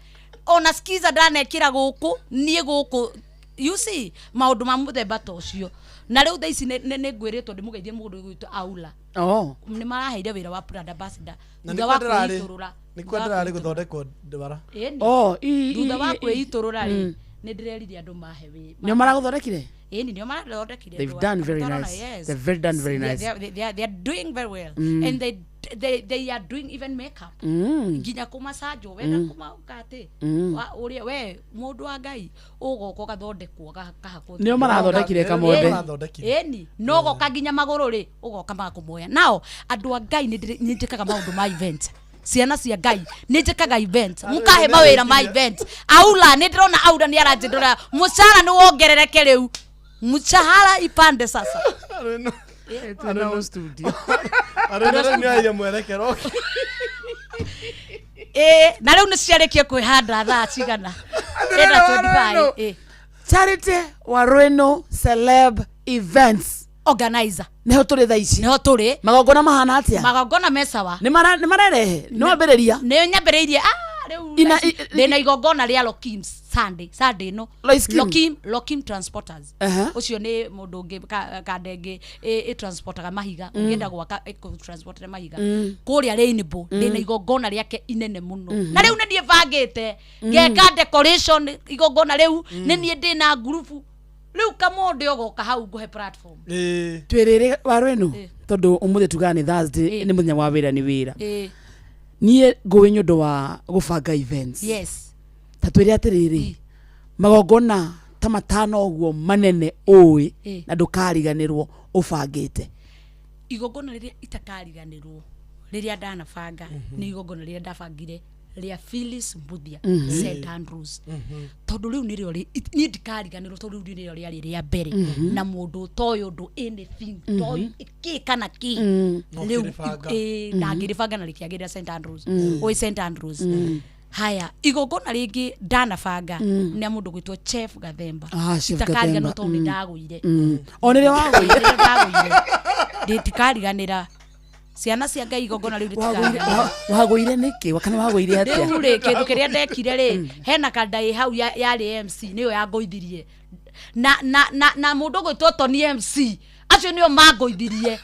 Speaker 9: ona skiza ndanekĩra gũkũ niĩ gũkũ, you see maũndũ ma mũthemba ta ũcio. Na rĩu thaa ici nĩ ngwĩrĩtwo ndĩmũgeithie mũndũ ũgwĩtwo Aula.
Speaker 3: Oh.
Speaker 9: Nĩ maraheire wĩra wa brand ambassador
Speaker 2: Na
Speaker 9: thutha
Speaker 2: nĩkuo
Speaker 9: wa
Speaker 2: ndĩrarĩ.
Speaker 9: kwĩitũrũra.
Speaker 2: Nĩkuo ndĩrarĩ gũthondekwo ndwara.
Speaker 9: Ĩni.
Speaker 3: Oh,
Speaker 9: Thutha wa kwĩitũrũra rĩ, nĩ ndĩrerire andũ mahe wĩra.
Speaker 3: Nĩo maragũthondekire?
Speaker 9: Ĩni, nĩo marathondekire.
Speaker 3: They've
Speaker 9: ndwara.
Speaker 3: done very
Speaker 9: Ndorona,
Speaker 3: nice.
Speaker 9: yes.
Speaker 3: They've very done very nice.
Speaker 9: They are doing very well. And they are doing even makeup. Nginya kũmacanjwo wenda kũmauka atĩ ũrĩa we mũndũ wa Ngai ũgoka ũgathondekwo kahakwo.
Speaker 3: Nĩo marathondekire Kamonde.
Speaker 2: Nĩo marathondekire.
Speaker 9: Ĩni, no goka nginya magũrũ rĩ, ũgoka magakũmoya. Nao andũ a Ngai nĩ njĩkaga maũndũ ma event. Ciana cia Ngai nĩ njĩkaga event, mũkahe mawĩra ma event. Aula nĩ ndĩrona Aula nĩ aranjĩndora mũcara nĩ wongerereke rĩu, mshahara ipande sasa.
Speaker 3: Twĩnao studio.
Speaker 2: Arĩ rĩu nĩ aire mwerekero.
Speaker 9: Na rĩu nĩ ciarĩkie kwĩhanda thaa cigana? Ĩna 25.
Speaker 3: Charity Warwĩnũ Celeb Events
Speaker 9: Organizer.
Speaker 3: Nĩho tũrĩ thaa ici.
Speaker 9: Nĩho tũrĩ.
Speaker 3: Magongona mahana atĩa?
Speaker 9: Magongona me sawa.
Speaker 3: Nĩ marerehe? Nĩ wambĩrĩria?
Speaker 9: Nĩ nyambĩrĩirie. Rĩu ndĩna igongona rĩa Lokim Sunday ĩno. Lokim Transporters. Ũcio nĩ mũndũ ũngĩ kandenge ĩ transportaga mahiga. Ũngĩenda gwaka ĩkũ-transportere mahiga. Kũrĩa Rainbow ndĩna igongona rĩake inene mũno. Na rĩu nĩ niĩ bangĩte ngeka decoration igongona rĩu, nĩ niĩ ndĩna ngurubu. Rĩu Kamonde ũgoka hau ngũhe platform.
Speaker 3: Twĩrĩre Warwĩnũ tondũ ũmũthĩ tugaga nĩ Thursday, nĩ mũthenya wa wĩra nĩ wĩra. Niĩ ngũĩ nĩ ũndũ wa gũbanga events.
Speaker 9: Yes.
Speaker 3: Ta twĩre atĩrĩrĩ, magongona ta matano ũguo manene ũĩ na ndũkariganĩrwo ũbangĩte.
Speaker 9: Igongona rĩrĩa itakariganĩrwo rĩrĩa ndanabanga nĩ igongona rĩrĩa ndabangire rĩa Phyllis Mbuthia, St Andrews. Tondũ rĩu nĩrĩo niĩ ndikariganĩrwo tondũ rĩu nĩrĩo rĩarĩ rĩa mbere na mũndũ ũtoĩ ũndũ anything, toĩ kĩ kana kĩ. Rĩu
Speaker 2: Ũkĩrĩbanga.
Speaker 9: Ndangĩrĩbanga na rĩkĩagĩrĩra St Andrews. Ũĩ St Andrews. Haya, igongona rĩngĩ ndanabanga nĩ mũndũ gwĩtwo Chef Gathemba.
Speaker 3: Chef
Speaker 9: Itakariganĩrwo
Speaker 3: Gathemba.
Speaker 9: tondũ nĩ ndagũire.
Speaker 3: O nĩrĩo wagũire?
Speaker 9: Nĩrĩo ndagũire. Ndikariganĩra. Ciana cia Ngai igongona rĩu rĩtikariganĩra.
Speaker 3: Wagũire nĩkĩ? Kana wagũire atĩa?
Speaker 9: Rĩu rĩ, kĩndũ kĩrĩa ndekire rĩ, hena kanda ĩ hau yarĩ MC nĩyo yangũithirie. Na mũndũ ũgwĩtwo Tony MC, acio nĩo mangũithirie.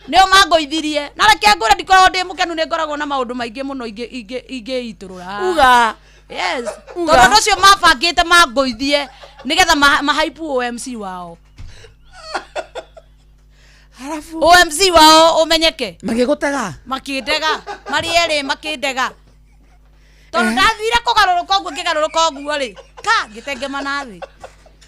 Speaker 9: Nĩo mangũithirie. Na reke ngwĩre ndikoragwo ndĩ mũkenu, nĩ ngoragwo na maũndũ maingĩ mũno ingĩitũrũra.
Speaker 3: Uga.
Speaker 9: Yes.
Speaker 3: Uga.
Speaker 9: Tondũ andũ acio mabangĩte mangũithie nĩgetha mahaipu OMC wao.
Speaker 3: Halafu
Speaker 9: OMC wao ũmenyeke.
Speaker 3: Magĩgũtega?
Speaker 9: Makĩndega. Marĩ erĩ makĩndega. Tondũ ndathire kũgarũrũka ũguo, ngĩgarũrũka ũguo rĩ, ka ngĩtengema na thĩ.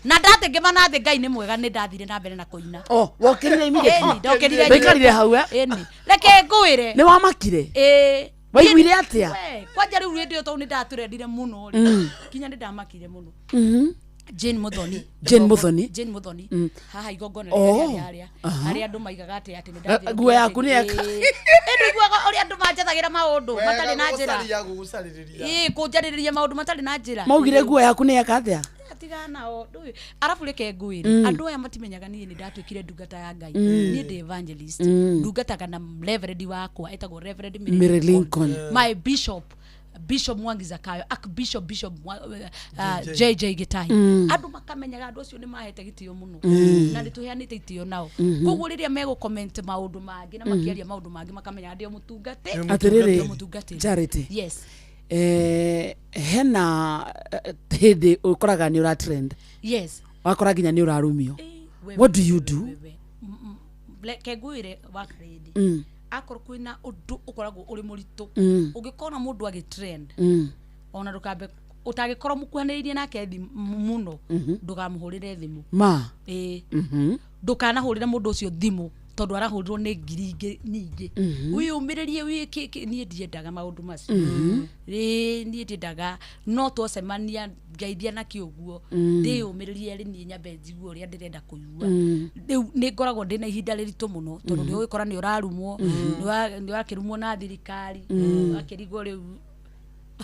Speaker 9: Na ndatengema na thĩ, Ngai nĩ mwega, nĩ ndathire na mbere na kũina.
Speaker 3: Oh, wokĩrire immediately?
Speaker 9: Ĩni, ndokĩrire.
Speaker 3: Ndwaikarire hau, eh?
Speaker 9: Ĩni. Reke ngwĩre.
Speaker 3: Nĩ wamakire?
Speaker 9: Ĩĩ.
Speaker 3: Waiguire atĩa?
Speaker 9: We, kwanja rĩu rĩndĩ ĩyo tondũ nĩ ndatũrendire mũno rĩ. Kinya nĩ ndamakire mũno. Jane Muthoni.
Speaker 3: Jane Muthoni.
Speaker 9: Jane Muthoni. Haha igongona
Speaker 3: Oh.
Speaker 9: rĩrĩa rĩarĩ harĩa. Harĩa andũ maigaga atĩ nĩ ndathire.
Speaker 3: Nguo yaku nĩ eka.
Speaker 9: Ĩĩ. Ĩndũ iguaga ũrĩa andũ manjethagĩra maũndũ matarĩ na njĩra.
Speaker 2: Gũgũcarĩrĩria.
Speaker 9: Ĩĩ, kũnjarĩrĩria maũndũ matarĩ na njĩra.
Speaker 3: Maugire nguo yaku nĩ yeka atĩa?
Speaker 9: Tigana nao ndũĩ arabu reke ngwĩre, andũ aya matimenyaga niĩ nĩ ndatuĩkire ndungata ya Ngai. Niĩ ndĩ evangelist. Ndungataga na reverend wakwa etagwo Reverend
Speaker 3: Mary Lincoln.
Speaker 9: My bishop, Bishop Mwangi Zakayo, Archbishop Bishop
Speaker 2: JJ.
Speaker 9: JJ Gitahi. Andũ makamenyaga andũ acio nĩ mahete gĩtĩo mũno na nĩ tũheanĩte itĩo nao. Koguo rĩrĩa megũ comment maũndũ mangĩ na makĩaria maũndũ mangĩ makamenyaga ndĩ o mũtungati.
Speaker 3: Atĩrĩrĩ,
Speaker 9: Ndĩ mũtungatĩri.
Speaker 3: Charity.
Speaker 9: Yes.
Speaker 3: Hena hĩndĩ ũkoraga nĩ ũra trend,
Speaker 9: Yes.
Speaker 3: wakora nginya nĩ ũrarumio.
Speaker 9: We-
Speaker 3: What do you do?
Speaker 9: We- reke ngwĩre wakarĩndi, akorwo kwĩna ũndũ ũkoragwo ũrĩ mũritũ, ũngĩkona mũndũ agĩ trend, ona ndũkambe ũtangĩkorwo mũkuhanĩrĩirie nake thimũ mũno, ndũkamũhũrĩre thimũ.
Speaker 3: Ma.
Speaker 9: Ĩĩ, ndũkanahũrĩre mũndũ ũcio thimũ tondũ arahũrirwo nĩ ngiri ingĩ nyingĩ. Wĩyũmĩrĩrie wĩkĩke. Niĩ ndiendaga maũndũ macio. Ĩĩ, niĩ ndiendaga no twacemania ngeithia na kĩũguo, ndĩyũmĩrĩrie rĩ niĩ nyambe njigue ũrĩa ndĩrenda kũigua. Rĩu nĩ ngoragwo ndĩna ihinda rĩritũ mũno tondũ nĩ ũgĩkora nĩ ũrarumwo, nĩ wakĩrumwo na thirikari, wakĩrigwo rĩu.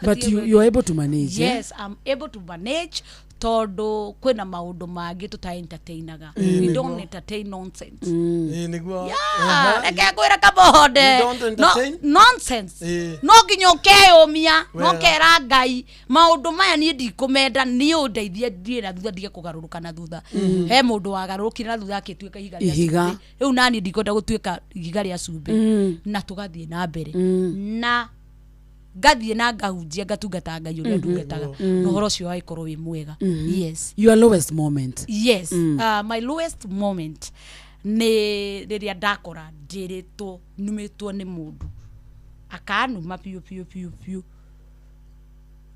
Speaker 3: But you are able to manage, eh?
Speaker 9: Yes, I'm able to manage tondũ kwĩna maũndũ mangĩ tũta entertainaga. We don't entertain nonsense.
Speaker 2: Ĩĩ, nĩguo.
Speaker 9: Ah, reke ngwĩre kabohonde.
Speaker 2: We don't entertain.
Speaker 9: No, nonsense. No nginya ũkeyũmia no
Speaker 2: Wega.
Speaker 9: kera Ngai maũndũ maya niĩ ndikũmenda, niĩ ũndeithie ndiĩ na thutha ndige kũgarũrũka na thutha. He mũndũ wagarũrũkire na thutha akĩtuĩka ihiga rĩa
Speaker 3: Ihiga.
Speaker 9: cumbĩ. Rĩu naniĩ ndikwenda gũtuĩka ihiga rĩa cumbĩ. Na tũgathiĩ na mbere na ngathiĩ na ngahunjia ngatungata Ngai ũrĩa ndungataga na ũhoro ũcio wagĩkorwo wĩ mwega. Yes.
Speaker 3: Your lowest moment?
Speaker 9: Yes. My lowest moment nĩ rĩrĩa ndakora njĩrĩtwo numĩtwo nĩ mũndũ akanuma biũ biũ biũ biũ,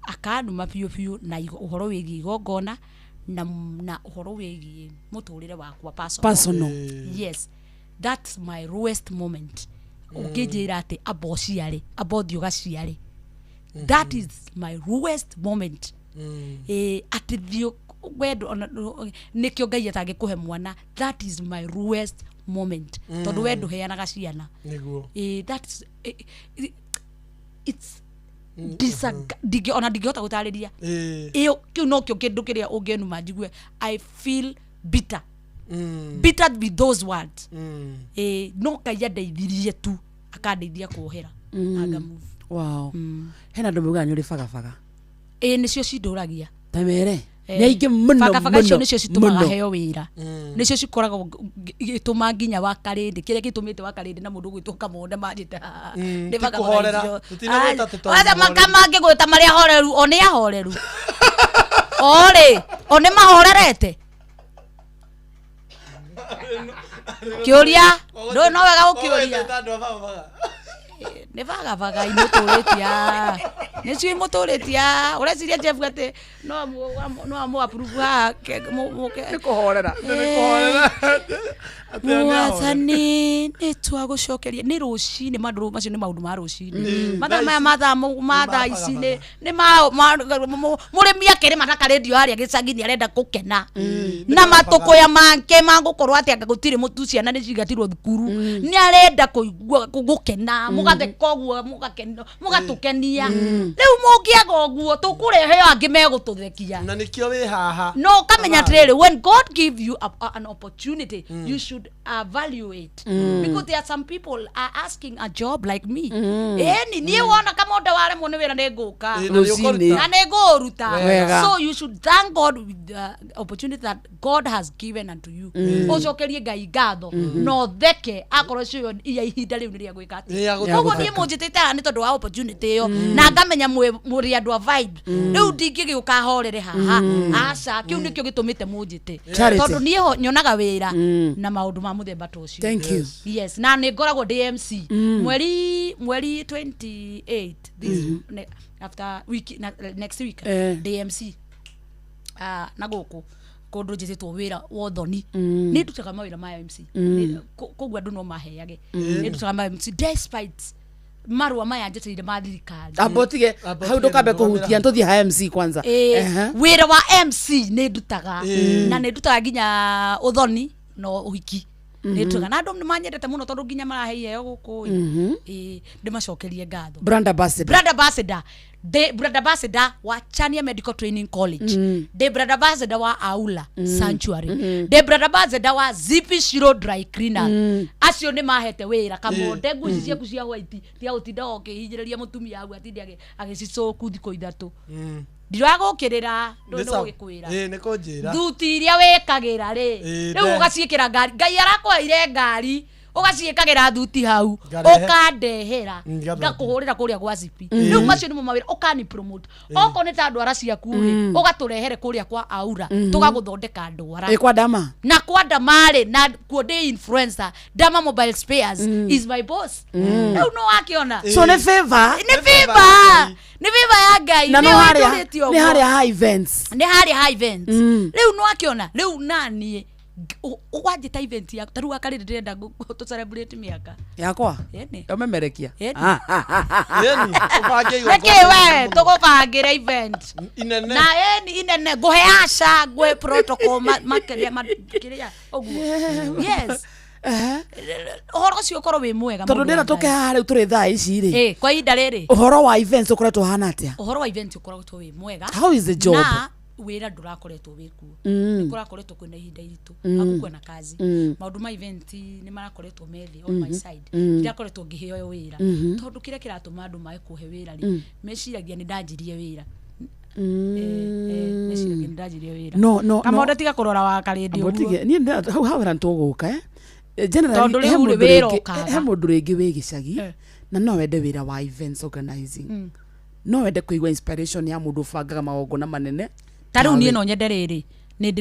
Speaker 9: akanuma biũ biũ na ũhoro wĩgiĩ igongona na ũhoro wĩgiĩ mũtũrĩre wakwa personal.
Speaker 3: Personal.
Speaker 9: Yes, that's my lowest moment. Ũngĩnjĩra atĩ amba ũciare, amba ũthiĩ ũgaciare, that is my lowest moment. Atĩ thiĩ wendo ona nĩkĩo Ngai atangĩkũhe mwana. That is my lowest moment tondũ we ndũheanaga ciana.
Speaker 2: Nĩguo.
Speaker 9: That's it's ona ndingĩhota gũtarĩria. Ĩyo kĩu nokĩo kĩndũ kĩrĩa ũngĩnuma njigue I feel bitter, bitter with those words. No Ngai andeithirie tu akandeithia kuohera na ngamove.
Speaker 3: Wow, hena andũ maugaga nĩ ũrĩ bagabaga.
Speaker 9: Ĩĩ, nĩcio cindũragia.
Speaker 3: Ta mere nĩ aingĩ mũno.
Speaker 9: Bagabaga icio
Speaker 3: Mũno,
Speaker 9: nĩcio citũmaga
Speaker 3: mũno.
Speaker 9: heo wĩra, nĩcio cikoragwo igĩtũma nginya wakarĩndĩ kĩrĩa gĩtũmĩte wakarĩndĩ na mũndũ ũgwĩtwo Kamonde manjĩte nĩ
Speaker 2: Ti
Speaker 9: bagabaga
Speaker 2: kũhorera.
Speaker 9: icio.
Speaker 2: Tũtinagwĩta atĩ tondũ
Speaker 9: Aca
Speaker 2: nĩ
Speaker 9: maka mangĩgwĩta marĩa horeru, o nĩ ahoreru o rĩ, o nĩ mahorerete kĩũria ndũĩ no wega gũkĩũria.
Speaker 2: Ũgwĩta andũ a bagabaga.
Speaker 9: Nĩ bagabaga imũtũrĩtie, nĩcio imũtũrĩtie. Ũreciria Jeff atĩ no amũ approve haha
Speaker 3: Nĩ kũhorera.
Speaker 2: Nĩ kũhorera. Atĩ nĩ ahorera.
Speaker 9: Mwathani nĩ twagũcokeria nĩ rũcinĩ mandũ macio nĩ maũndũ ma rũcinĩ mathaa
Speaker 2: Thaa
Speaker 9: maya
Speaker 2: ici-
Speaker 9: mathaa ma thaa ici nĩ mũrĩmi akĩrĩma na karendio harĩa gĩcagi nĩ arenda gũkena na matũkũya make magũkorwo atĩ anga gũtirĩ mũtu, ciana nĩ cigatirwo thukuru, nĩ arenda kũigua gũkena mũgatheka ũguo mũgakena mũgatũkenia. Rĩu mũngĩaga ũguo tũkũrehe angĩ megũtũthekia.
Speaker 2: Na nĩkĩo wĩ haha.
Speaker 9: No kamenya atĩrĩrĩ, when God give you an opportunity, you should value it because there are some people are asking a job like me. Ĩni niĩ wona kamonde waremwo nĩ wĩra nĩ ngũka.
Speaker 2: Ĩ, na nĩ ũkũruta.
Speaker 9: Na nĩ ngũũruta.
Speaker 3: Wega.
Speaker 9: So you should thank God with the opportunity that God has given unto you. Ũcokerie Ngai ngatho na ũtheke akorwo cio iya ihinda rĩu nĩ rĩa gwĩka atĩa.
Speaker 2: Nĩ rĩa gũtheka.
Speaker 9: Koguo niĩ mũnjĩtĩte haha nĩ tondũ wa opportunity ĩyo na ngamenya mũrĩ andũ a vibe. Rĩu ndingĩgĩũka horere haha, aca. Kĩu nĩkĩo gĩtũmĩte mũnjĩte.
Speaker 3: Charity.
Speaker 9: Tondũ niĩ ho nyonaga wĩra na maũndũ ma mũthemba ta ũcio.
Speaker 3: Thank you.
Speaker 9: Yes, na nĩ ngoragwo ndĩ MC mweri 28 this after week na, next week. Ndĩ MC na gũkũ kũndũ njĩtĩtwo wĩra wa ũthoni. Nĩ ndutaga mawĩra ma MC. Koguo andũ no maheage nĩ ndutaga ma MC despite marũa maya njetereire ma thirikari.
Speaker 3: Amba ũtige
Speaker 2: Amba
Speaker 3: hau
Speaker 2: ũtige
Speaker 3: ndũkambe
Speaker 2: ndũgamĩra.
Speaker 3: kũhutia tũthiĩ ha MC kwanza.
Speaker 9: Wĩra wa MC nĩ ndutaga na nĩ ndutaga nginya ũthoni na ũhiki. Nĩ twega na andũ nĩ manyendete mũno tondũ nginya marahe iheo gũkũ ĩ. Ĩ, ndĩmacokerie ngatho.
Speaker 3: Brand ambassador.
Speaker 9: Brand ambassador, ndĩ brand ambassador wa Chania Medical Training College, ndĩ brand ambassador wa Aula Sanctuary, ndĩ brand ambassador wa Zipi Shiro Dry Cleaner. Acio nĩ mahete wĩra kamonde. Nguo ici ciaku cia white tiga gũtinda ũkĩhinyĩrĩria mũtumia waku atinde agĩcicoku thikũ 3. Ndiragũkĩrĩra, ndũĩ nĩ gũgĩkwĩra.
Speaker 2: Ĩ, nĩ kũnjĩra.
Speaker 9: Thuti iria wĩkagĩra rĩ,
Speaker 2: Ĩ,
Speaker 9: rĩu ũgaciĩkĩra ngari, Ngai arakũheire ngari, ũgaciĩkagĩra thuti hau.
Speaker 2: Ngarehe.
Speaker 9: Ũkandehera.
Speaker 2: Ngathambia.
Speaker 9: Ngakũhũrĩra kũrĩa gwa Zipi. Rĩu macio nĩmo mawĩra ũkani promote. Okorwo nĩ ta ndwara ciaku rĩ, ũgatũrehere kũrĩa kwa Aura, tũgagũthondeka ndwara.
Speaker 3: Ĩ, kwa Dama.
Speaker 9: Na kwa Dama rĩ, na kuo ndĩ influencer. Dama Mobile Spares is my boss. Rĩu no wakĩona.
Speaker 3: So nĩ favor.
Speaker 9: Nĩ favor, nĩ favor ya Ngai.
Speaker 3: Na no
Speaker 9: Nĩwe
Speaker 3: harĩa
Speaker 9: ũndũrĩte
Speaker 3: nĩ
Speaker 9: ũguo.
Speaker 3: harĩa ha events.
Speaker 9: Nĩ harĩa ha events. Rĩu no akĩona rĩu naniĩ ũgwanjĩta event yaku, ta rĩu akarĩrĩ ndĩrenda tũ celebrate mĩaka.
Speaker 3: Yakwa.
Speaker 9: Ĩni.
Speaker 3: Ũmemerekia.
Speaker 9: Ĩni.
Speaker 2: Ĩni, ũbange igongona.
Speaker 9: Nĩkĩ we tũgũbangĩra event
Speaker 2: inene.
Speaker 9: Na ĩni inene, ngũhe aca, ngũhe protocol makĩria kĩrĩa ũguo, yes, ũhoro ũcio ũkorwo wĩ mwega.
Speaker 3: Tondũ
Speaker 9: Mũndũ
Speaker 3: ndĩrenda
Speaker 9: wa
Speaker 3: tũke
Speaker 9: Ngai.
Speaker 3: haha rĩu tũrĩ thaa ici rĩ.
Speaker 9: Ĩ, kwa ihinda rĩrĩ.
Speaker 3: Ũhoro wa events ũkoretwo ũhana atĩa?
Speaker 9: Ũhoro wa event ũkoretwo wĩ mwega.
Speaker 3: How is the job?
Speaker 9: Na wĩra ndũrakoretwo wĩ kuo. Nĩ kũrakoretwo kwĩna ihinda iritũ hakukuwa na kazi. Maũndũ ma event nĩ marakoretwo me thĩ on my side. Ndirakoretwo ngĩheo wĩra tondũ kĩrĩa kĩratũma andũ mae kũhe wĩra rĩ, meciragia nĩ ndanjirie wĩra. Meciragia nĩ ndanjirie wĩra.
Speaker 3: No, no,
Speaker 9: Kamonde,
Speaker 3: no.
Speaker 9: tiga kũrora wa karĩndi
Speaker 3: Ambo
Speaker 9: ũguo.
Speaker 3: tige, niĩ hau hawĩra nĩtũgũka, eh? Generally,
Speaker 9: Tondũ
Speaker 3: he
Speaker 9: rĩu rĩ,
Speaker 3: mũndũ
Speaker 9: wĩra ũkaga.
Speaker 3: he mũndũ rĩngĩ wĩ gĩcagi
Speaker 9: Eh.
Speaker 3: na no wende wĩra wa events organizing, no wende kũigua inspiration ya mũndũ ũbangaga magongona manene.
Speaker 9: Ta rĩu
Speaker 3: Tawe.
Speaker 9: niĩ no nyende rĩrĩ, nĩ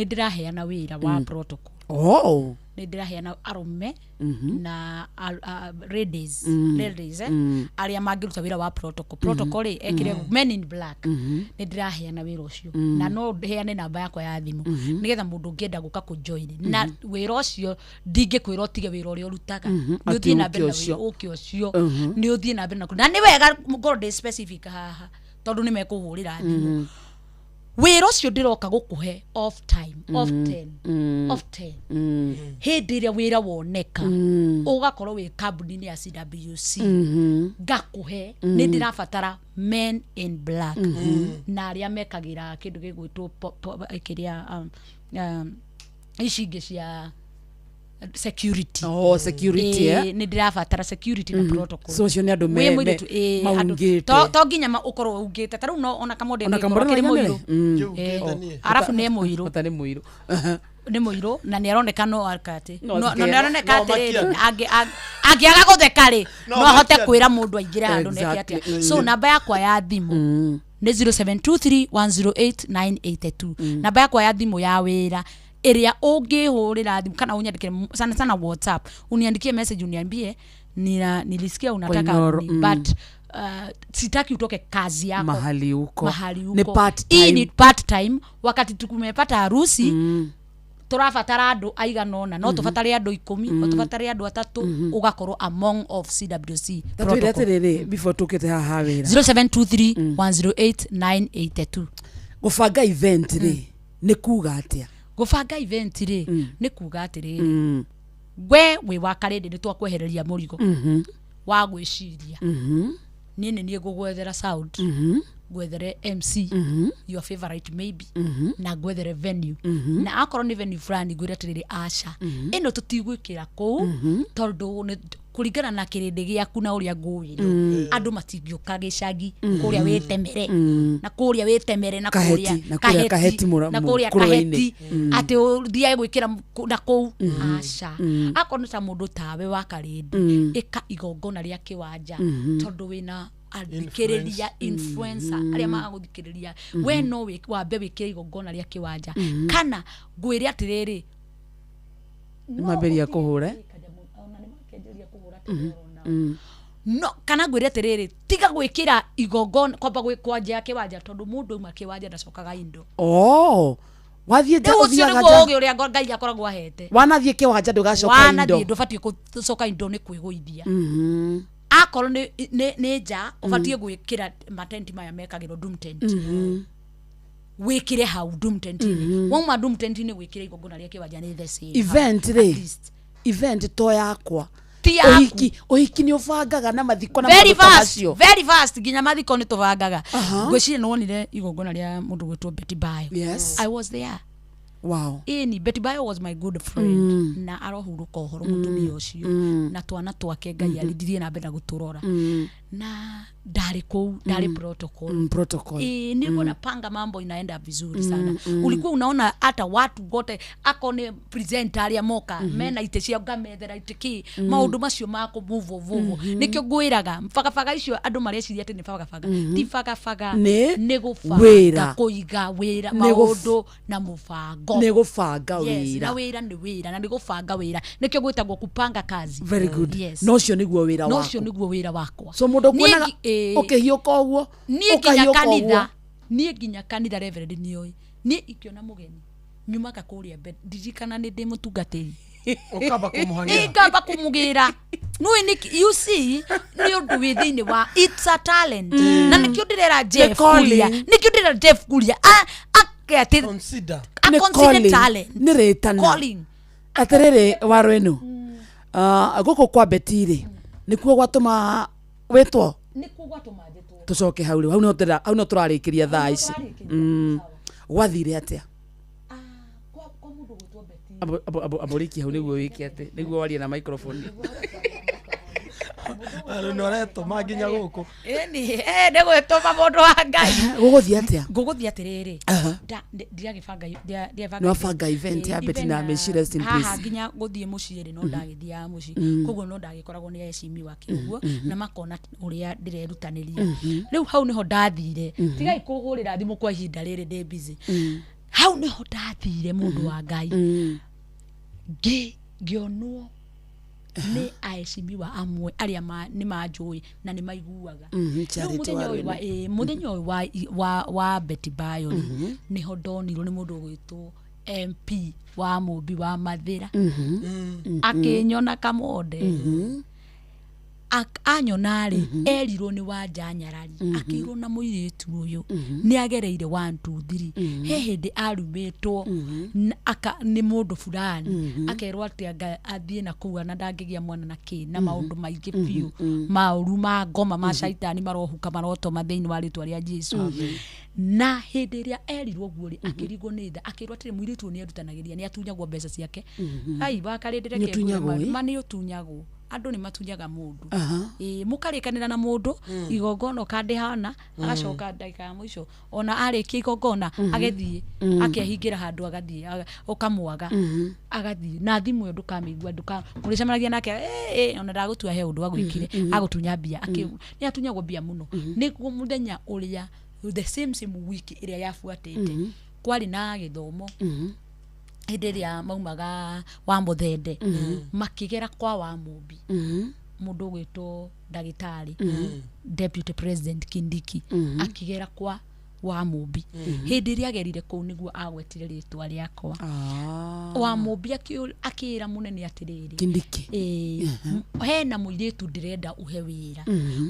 Speaker 9: ndĩraheana wĩra wa protocol.
Speaker 3: Oh.
Speaker 9: Nĩ ndĩraheana arũme na ladies, ladies, eh, arĩa mangĩruta wĩra wa protocol. Protocol rĩ, ekĩre men in black. Nĩ ndĩraheana wĩra ũcio na no heane namba yakwa ya thimũ nĩgetha mũndũ ũngĩenda gũka kũjoin na wĩra ũcio, ndingĩkwĩra ũtige wĩra ũrĩa ũrutaga. Nĩ ũthiĩ na
Speaker 3: Atĩ
Speaker 9: mbere na
Speaker 3: ũke ũcio.
Speaker 9: wĩra ũke ũcio, nĩ ũthiĩ na mbere na nĩ wega ngorwo ndĩ specific haha tondũ nĩ mekũhũrĩra thimũ. Wĩra ũcio ndĩroka gũkũhe off time, off 10, off 10, hĩndĩ ĩrĩa wĩra woneka ũgakorwo wĩ kambuni-inĩ ya CWC, ngakũhe. Nĩ ndĩrabatara men in black na arĩa mekagĩra kĩndũ gĩgwĩtwo kĩrĩa ici ingĩ cia security.
Speaker 3: Oh, security,
Speaker 9: Ĩĩ,
Speaker 3: eh?
Speaker 9: nĩ ndĩrabatara security na protocol.
Speaker 3: So acio nĩ andũ
Speaker 9: Wĩ mũirĩtu, ĩĩ, andũ-
Speaker 3: maungĩte.
Speaker 9: to nginya ũkorwo ungĩte ta rĩu no ona Kamonde
Speaker 3: Ona
Speaker 9: angĩkorwo
Speaker 3: Kamonde
Speaker 9: akĩrĩ
Speaker 3: no
Speaker 9: mũirũ.
Speaker 3: aiganĩre?
Speaker 2: Kĩu
Speaker 9: Ĩĩ.
Speaker 2: niĩ.
Speaker 9: Arabu nĩ mũirũ.
Speaker 3: Ota nĩ mũirũ.
Speaker 9: Nĩ mũirũ na nĩ aroneka no akatĩ
Speaker 3: No
Speaker 9: no
Speaker 3: atheke.
Speaker 9: nĩ aroneka
Speaker 2: No
Speaker 9: atĩrĩrĩ,
Speaker 2: makiane.
Speaker 9: angĩaga gũtheka rĩ,
Speaker 2: No
Speaker 9: no ahote
Speaker 2: makiane.
Speaker 9: kwĩra mũndũ aingĩre handũ neke atĩa.
Speaker 3: Exactly.
Speaker 9: So namba yakwa ya thimũ nĩ 0723108982. Namba yakwa ya thimũ ya wĩra ĩrĩa ũngĩhũrĩra thimũ kana ũnyandĩkĩre sana sana WhatsApp, uniandikie message uniambie nilisikia unataka
Speaker 3: Koinoro,
Speaker 9: ni, but sitaki utoke kazi yako
Speaker 3: Mahali uko.
Speaker 9: Mahali
Speaker 3: Ni
Speaker 9: uko.
Speaker 3: part
Speaker 9: Hii
Speaker 3: time.
Speaker 9: ni part time wakati tukumepata harusi, tũrabatara andũ aigana ũna, no tũbatare andũ 10, no tũbatare andũ 3, ũgakorwo among of CWC
Speaker 3: Tatwĩre
Speaker 9: protocol.
Speaker 3: atĩrĩrĩ before tũkĩte haha wĩra.
Speaker 9: 0723 108 982.
Speaker 3: Gũbanga event rĩ, nĩ kuga atĩa?
Speaker 9: Gũbanga event rĩ, nĩ kuga atĩrĩrĩ, we wĩ wa karĩndĩ, nĩ twakwehereria mũrigo wa gwĩciria. Niĩ nĩ niĩ ngũgwethera sound, ngwethere MC, your favorite maybe, na ngwethere venue. Na akorwo nĩ venue fulani, ngwĩre atĩrĩrĩ, aca, ĩno tũtigwĩkĩra kũu tondũ kũringana na kĩrĩndĩ gĩaku na ũrĩa ngũĩ rĩ, andũ matingĩũka gĩcagi kũrĩa wĩtemere na kũrĩa wĩtemere na
Speaker 3: Kaheti,
Speaker 9: kũrĩa
Speaker 3: na kũrĩa Kaheti
Speaker 9: na kũrĩa
Speaker 3: kũrũa-inĩ.
Speaker 9: Kaheti, atĩ ũthiage gwĩkĩra na kũu, aca. Akorwo nĩ ta mũndũ tawe wa karĩndĩ, ĩka igongona rĩa kĩwanja tondũ wĩna athikĩrĩria, influencer arĩa magagũthikĩrĩria. We no wambe wĩkĩre igongona rĩa kĩwanja kana ngwĩre atĩrĩrĩ.
Speaker 3: Nĩmambĩrĩria kũhũra.
Speaker 9: No kana ngwĩre atĩrĩrĩ, tiga gwĩkĩra igongona, kwamba kwanja kĩwanja tondũ mũndũ auma kĩwanja ndacokaga indo.
Speaker 3: Oh, wathiĩ nja
Speaker 9: Rĩu ũcio
Speaker 3: ũthiaga
Speaker 9: nĩguo
Speaker 3: nja.
Speaker 9: ũgĩ ũrĩa Ngai akoragwo ahete.
Speaker 3: Wanathiĩ kĩwanja ndũgacoka indo.
Speaker 9: Wanathiĩ ndũbatiĩ gũcoka indo, nĩ kwĩgũithia. Akorwo nĩ nja, ũbatiĩ gwĩkĩra matenti maya mekagĩrwo doom tent, wĩkĩre hau doom tent-inĩ. Wauma doom tent-inĩ, wĩkĩre igongona rĩa kĩwanja, nĩ the same.
Speaker 3: Event
Speaker 9: At
Speaker 3: rĩ
Speaker 9: least.
Speaker 3: Event to yakwa.
Speaker 9: Ti yaku.
Speaker 3: Ũhiki, ũhiki nĩ ũbangaga na mathiko na
Speaker 9: Very
Speaker 3: maũndũ ta
Speaker 9: fast,
Speaker 3: macio.
Speaker 9: very fast, nginya mathiko nĩ tũbangaga.
Speaker 3: Aha.
Speaker 9: Ngwĩciria nĩ wonire igongona rĩa mũndũ gwĩtwo Betty Bayo.
Speaker 3: Yes.
Speaker 9: I was there.
Speaker 3: Wow.
Speaker 9: Ĩni, Betty Bayo was my good friend. Na arohurũka ũhoro mũtumia ũcio na twana twake, Ngai arithirie na mbere na gũtũrora. Na ndarĩ kũu, ndarĩ protocol.
Speaker 3: Protocol.
Speaker 9: Ĩĩ, nilikuwa napanga mambo inaenda vizuri sana. Ulikuwa unaona hata watu wote ako nĩ presenter arĩa moka mena itĩ ciao, ngamethera itĩ kĩ, maũndũ macio ma kũmuvo vuvo. Nĩkĩo ngwĩraga bagabaga icio andũ mareciria atĩ nĩ bagabaga. Ti bagabaga.
Speaker 3: Nĩ
Speaker 9: Nĩ gũbanga,
Speaker 3: wĩra.
Speaker 9: kũiga wĩra,
Speaker 3: Nĩ
Speaker 9: maũndũ na mũbango.
Speaker 3: Nĩ gũbanga
Speaker 9: Yes, na
Speaker 3: wĩra.
Speaker 9: wĩra nĩ wĩra na nĩ gũbanga wĩra, nĩkĩo gwĩtagwo kupanga kazi.
Speaker 3: Very good.
Speaker 9: Yes.
Speaker 3: Na ũcio nĩguo wĩra
Speaker 9: Na ũcio
Speaker 3: waku.
Speaker 9: nĩguo wĩra wakwa.
Speaker 3: So mũndũ
Speaker 9: Niĩ
Speaker 3: kuonaga ũkĩhiũka ũguo,
Speaker 9: niĩ nginya
Speaker 3: ũkahiũka ũguo.
Speaker 9: kanitha, niĩ nginya kanitha, reverend nĩoĩ niĩ ingĩona mũgeni nyumaga kũrĩa mbere, ndirikana nĩ ndĩ mũtungatĩri.
Speaker 2: Ũkamba kũmũhang'ĩra.
Speaker 9: Ngamba kũmũgĩra nũĩ nĩ, you see, nĩ ũndũ wĩ thĩinĩ wa, it's a talent. Na nĩkĩo ndĩrera Jeff
Speaker 3: calling.
Speaker 9: Kuria, nĩkĩo ndĩrera Jeff Kuria ake atĩ
Speaker 2: Consider.
Speaker 9: a
Speaker 3: Nĩ
Speaker 9: consider
Speaker 3: calling.
Speaker 9: talent.
Speaker 3: Nĩ rĩtana.
Speaker 9: Calling.
Speaker 3: Atĩrĩrĩ, waro ĩno, ah, gũkũ kwa Betty rĩ, nĩkuo gwatũma wĩtwo?
Speaker 9: Nĩkuo gwatũma njĩtwo.
Speaker 3: Tũcoke hau rĩu, hau nĩho hau nĩho tũrarĩkĩria thaa ici. Gwathire atĩa?
Speaker 9: Kwa mũndũ gwĩtwo Betty.
Speaker 3: Amũrĩkie hau nĩguo wĩke atĩ nĩguo warie na microphone.
Speaker 2: Rĩu nĩ ũretũma nginya gũkũ.
Speaker 9: Ĩni, nĩ gwĩtũma, mũndũ wa Ngai.
Speaker 3: Gũgũthiĩ atĩa?
Speaker 9: Ngũgũthiĩ atĩrĩrĩ,
Speaker 3: Aha.
Speaker 9: Ndiagĩbanga
Speaker 3: Nĩ wabanga event ya Betty na may she rest in
Speaker 9: haha
Speaker 3: peace.
Speaker 9: Nginya gũthiĩ mũciĩ rĩ, no ndagĩthiaga mũciĩ. Koguo no ndagĩkoragwo nĩ aheshimiwa kĩũguo na makona ũrĩa ndĩrerutanĩria. Rĩu hau nĩho ndathire. Tigai kũhũrĩra thimũ kwa ihinda rĩrĩ, ndĩ busy. Hau nĩho ndathire, mũndũ wa Ngai, ngĩonwo nĩ aheshimiwa amwe arĩa nĩ manjũĩ na nĩ maiguaga. Rĩu
Speaker 3: Charity
Speaker 9: mũthenya ũyũ wa
Speaker 3: Waru.
Speaker 9: mũthenya ũyũ wa Betty Bayo rĩ, nĩho ndonirwo nĩ mũndũ ũgwĩtwo MP wa Mũmbi wa Mathĩra. Akĩnyona kamonde. Anyona rĩ, erirwo nĩ Wanja Nyarari, akĩirwo na mũirĩtu ũyũ nĩ agereire 1 2 3, he hĩndĩ arumĩtwo nĩ mũndũ fulani, akerwo atĩ anga athiĩ na kũu na ndangĩgĩa mwana na kĩ na maũndũ maingĩ biũ maũru ma ngoma ma caitani marohuka marotoma thĩinĩ wa rĩtwa rĩa Jesu. Na hĩndĩ ĩrĩa erirwo ũguo rĩ, akĩrigwo nĩ tha, akĩrwo atĩrĩ, mũirĩtu ũyũ nĩ erutanagĩria, nĩ atunyagwo mbeca ciake. Ai wakarĩndĩre.
Speaker 3: Nĩ ũtunyagwo, ĩ?
Speaker 9: Ma nĩ ũtunyagwo, andũ nĩ matunyaga mũndũ.
Speaker 3: Aha.
Speaker 9: Ĩĩ, mũkarĩkanĩra na mũndũ igongona ũkandĩhana, agacoka ndagĩka ya mũico ona arĩkia igongona agethiĩ, akehingĩra handũ, agathiĩ ũkamwaga, agathiĩ na thimũ ĩyo ndũkamĩigua, ndũka mũrĩcemanagia nake, "Eh, eh, ona ndagũtua he ũndũ agwĩkire." Agũtunya mbia. Nĩ atunyagwo mbia mũno. Nĩguo mũthenya ũrĩa, the same same week ĩrĩa yabuatĩte, kwarĩ na gĩthomo hĩndĩ ĩrĩa maumaga wa mũthende makĩgera kwa wa Mũmbi, mũndũ ũgwĩtwo ndagĩtarĩ deputy president Kindiki akĩgera kwa wa Mũmbi. Hĩndĩ ĩrĩa agerire kũu nĩguo agwetire rĩtwa rĩakwa. Wa Mũmbi akĩra mũnene atĩrĩrĩ,
Speaker 3: Kindiki.
Speaker 9: Ĩĩ, hena mũirĩtu ndĩrenda ũhe wĩra.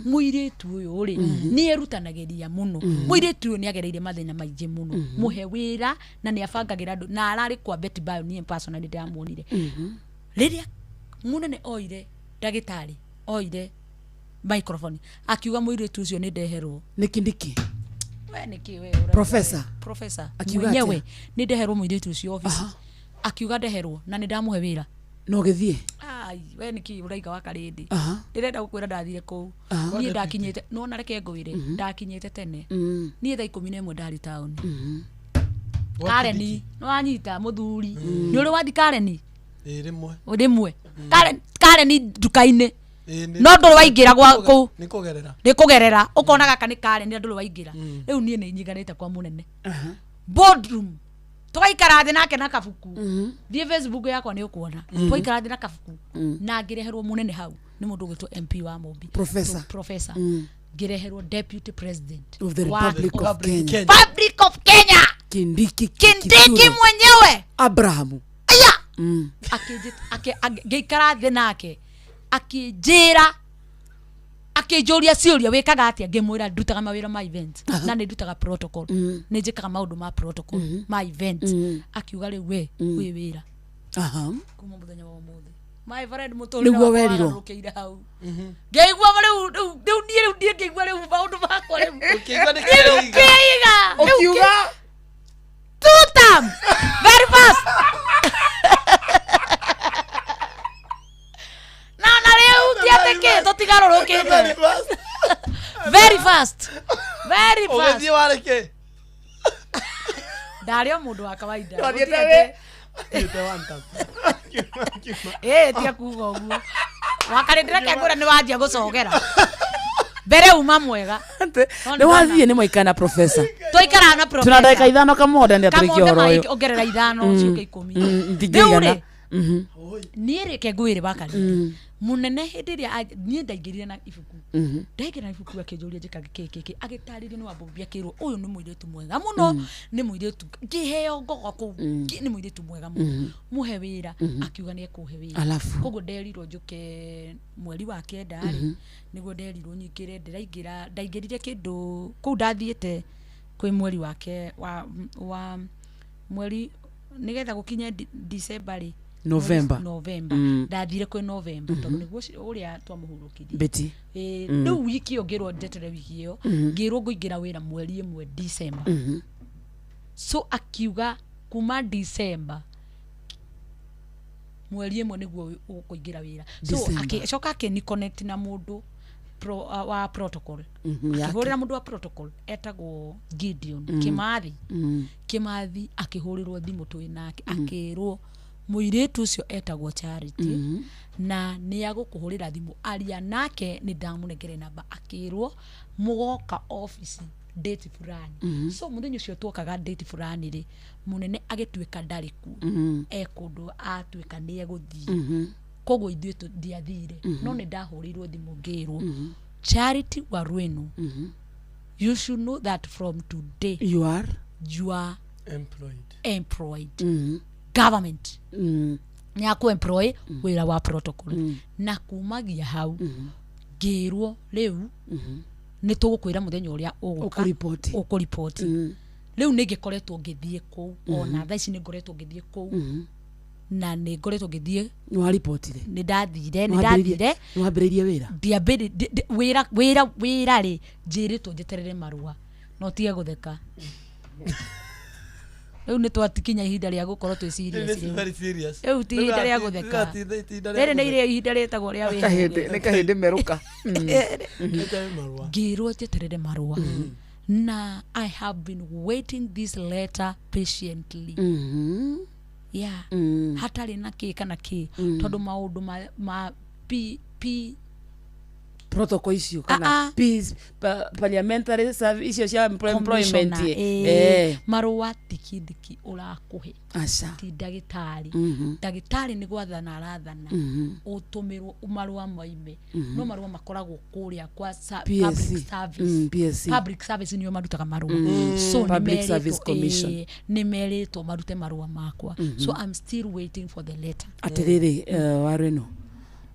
Speaker 9: Mũirĩtu ũyũ rĩ, nĩ erutanagĩria mũno. Mũirĩtu ũyũ nĩ agereire mathĩna maingĩ mũno, mũhe wĩra na nĩ abangagĩra andũ na ararĩ kwa Betty Bayo, niĩ personally ndamuonire. Rĩrĩa mũnene oire, ndagĩtarĩ oire microphone, akiuga mũirĩtu ũcio nĩ ndeherwo.
Speaker 3: Nĩ Kindiki.
Speaker 9: We nĩkĩ we ũrauga?
Speaker 3: Professor.
Speaker 9: Professor
Speaker 3: Akiuga
Speaker 9: mwenyewe.
Speaker 3: atĩa?
Speaker 9: Nĩ ndeherwo mũirĩtu ũcio office, akiuga ndeherwo na nĩ ndamũhe wĩra.
Speaker 3: No gĩthiĩ.
Speaker 9: Ai, we nĩkĩ ũraiga wa karĩndĩ?
Speaker 3: Aha.
Speaker 9: Ndĩrenda gũkwĩra ndathire kũu.
Speaker 3: Aha.
Speaker 9: Niĩ ndakinyĩte, nona reke ngwĩre, ndakinyĩte tene. Niĩ thaa 11 ndarĩ taũni Kareni. Nĩwanyita mũthuri, nĩ ũrĩ wathi Kareni?
Speaker 2: Ĩ, rĩmwe.
Speaker 9: Rĩmwe Kareni nduka-inĩ.
Speaker 2: Ĩ,
Speaker 9: No ndũrĩ waingĩra gwa kũu?
Speaker 2: Nĩ kũgerera.
Speaker 9: Nĩ kũgerera, ũkona gaka nĩ Kareni na ndũrĩ waingĩra. Rĩu niĩ nĩ nyiganĩte kwa mũnene boardroom, tũgaikara thĩ nake na kabuku. Thiĩ Facebook yakwa nĩ ũkuona. Twaikara thĩ na kabuku na ngĩreherwo mũnene hau nĩ mũndũ ũgwĩtwo MP wa Mũmbi.
Speaker 3: Professor.
Speaker 9: Professor. Ngĩreherwo deputy president
Speaker 3: of the Republic of Kenya.
Speaker 9: Republic of Kenya.
Speaker 3: Kindiki.
Speaker 9: Kindiki
Speaker 3: Kithure.
Speaker 9: mwenyewe.
Speaker 3: Abrahamu.
Speaker 9: Aya. Ngĩikara thĩ nake, akĩnjĩra, akĩnjũria ciũria, wĩkaga atĩa? Ngĩmwĩra ndutaga mawĩra ma event na nĩ ndutaga protocol, nĩ njĩkaga maũndũ ma protocol ma event. Akiuga rĩu we wĩ wĩra.
Speaker 3: Aha.
Speaker 9: Kuma mũthenya wa ũmũthĩ My friend, mũtũrĩre
Speaker 3: Nĩguo
Speaker 9: wakwa
Speaker 3: werirwo?
Speaker 9: wagarũrũkĩire hau. Ngĩigua rĩu rĩu rĩu niĩ rĩu niĩ ngĩigua rĩu maũndũ makwa rĩu.
Speaker 2: Ũkĩigua nĩ
Speaker 9: Rĩu
Speaker 2: kĩiga.
Speaker 9: ngĩiga. Rĩu
Speaker 3: Ũkiuga?
Speaker 9: Two term. Very fast. Na na rĩu ti atĩ kĩ tũtigarũrũkĩte. Very fast. Very fast.
Speaker 2: Ũgĩthiĩ warĩ kĩ?
Speaker 9: Ndarĩ o mũndũ wa kawaida.
Speaker 3: Wathiĩte
Speaker 9: Gũtirĩ
Speaker 3: wĩ?
Speaker 9: atĩ- Ĩĩ tiga kuga ũguo. Wakarĩndĩra kengũra nĩ wanjia gũcogera. Mbere uma mwega.
Speaker 3: Nĩ wathiĩ nĩ mwaikara na professor.
Speaker 9: Twaikaraga na
Speaker 3: Tuna ndagĩka
Speaker 9: professor.
Speaker 3: ithano kamonde nĩ atũrĩkie
Speaker 9: Kamonde
Speaker 3: ũhoro ũyũ.
Speaker 9: ongerera ithano ciũke 10. Rĩu
Speaker 3: Ndingĩigana.
Speaker 9: rĩ, niĩ rĩ kengũĩrĩ wakarĩndĩ mũnene hĩndĩ ĩrĩa niĩ ndaingĩrire na ibuku. Ndaingĩra na ibuku akĩnjũria njĩkage kĩ kĩ kĩ, agĩtarĩrio nĩ wambũmbia akĩrwo ũyũ nĩ mũirĩtu mwega mũno. Nĩ mũirĩtu ngĩheo ngogo kũu. Nĩ mũirĩtu mwega mũno. Mũhe wĩra. Akiuga nĩ ekũhe wĩra.
Speaker 3: Alafu?
Speaker 9: Koguo nderirwo njũke mweri wa kenda rĩ, nĩguo nderirwo nyingĩre. Ndĩraingĩra, ndaingĩrire kĩndũ kũu ndathiĩte kwĩ mweri wake wa mweri nĩgetha gũkinye December rĩ.
Speaker 3: November.
Speaker 9: November. Ndathire kwĩ November tondũ nĩguo ũrĩa twamũhurũkirie.
Speaker 3: Betty.
Speaker 9: Ĩĩ, rĩu wiki ĩyo ngĩrwo njeterere wiki ĩyo. Ngĩrwo ngũingĩra wĩra mweri 1 December. So akiuga kuma December mweri 1 nĩguo ũkũingĩra wĩra. So
Speaker 3: December.
Speaker 9: agĩcoka akĩni connect na mũndũ wa protocol.
Speaker 3: Yake.
Speaker 9: Akĩhũrĩra mũndũ wa protocol etagwo Gideon Kimathi. Kimathi akĩhũrĩrwo thimũ twĩ nake, akĩrwo mũirĩtu ũcio etagwo Charity na nĩ agũkũhũrĩra thimũ, aria nake, nĩ ndamũnengere namba. Akĩrwo mũgoka office date fulani. So mũthenya ũcio tuokaga date fulani rĩ, mũnene agĩtuĩka ndarĩ kuo, e kũndũ atuĩka nĩ egũthiĩ. Koguo ithuĩ ndiathire, no nĩ ndahũrĩirwo thimũ ngĩrwo, Charity Waruenu, you should know that from today
Speaker 3: You are?
Speaker 9: you are
Speaker 2: Employed.
Speaker 9: employed. Government nĩ akũ employ wĩra wa protocol. Na kumagia hau ngĩrwo rĩu nĩ tũgũkwĩra mũthenya ũrĩa ũgũka
Speaker 3: Ũkũripoti.
Speaker 9: ũkũripoti. Rĩu nĩ ngĩkoretwo ngĩthiĩ kũu, ona thaa ici nĩ ngoretwo ngĩthiĩ kũu, na nĩ ngoretwo ngĩthiĩ.
Speaker 3: Nĩ waripotire?
Speaker 9: Nĩ ndathire, nĩ ndathire.
Speaker 3: Nĩ wambĩrĩirie wĩra?
Speaker 9: Ndiambĩrĩ wĩra wĩra wĩra rĩ, njĩrĩtwo njeterere marũa no tige gũtheka. Rĩu nĩ twatikinya ihinda rĩa gũkorwo twĩ serious.
Speaker 2: This is
Speaker 9: Rĩu
Speaker 2: very serious.
Speaker 9: Rĩu ti ihinda rĩa gũtheka. Rĩrĩ nĩ irĩa ihinda rĩtagwo rĩa
Speaker 3: Kahĩndĩ
Speaker 9: wĩhũgĩro.
Speaker 3: nĩ kahĩndĩ merũka.
Speaker 9: Ngĩrwo njeterere marũa na I have been waiting this letter patiently. Yeah. Hatarĩ na kĩ kana kĩ, tondũ maũndũ ma P, P
Speaker 3: Protocol icio
Speaker 9: Ah,
Speaker 3: kana
Speaker 9: ah.
Speaker 3: peace parliamentary service icio cia employment.
Speaker 9: Commissioner,
Speaker 3: Eh.
Speaker 9: Marũa ti kindiki ũrakũhe.
Speaker 3: Aca.
Speaker 9: Ti ndagĩtarĩ. Ndagĩtarĩ nĩ gwathana arathana. Ũtũmĩrwo marũa moime. No marũa makoragwo kũrĩa kwa
Speaker 3: PSC.
Speaker 9: Public service.
Speaker 3: PSC.
Speaker 9: Public service nĩo marutaga marũa. So
Speaker 3: Public
Speaker 9: nĩmerĩtwo,
Speaker 3: Service Commission.
Speaker 9: Nĩ merĩtwo marute marũa makwa. So I'm still waiting for the letter.
Speaker 3: Atĩrĩrĩ, Waruenu,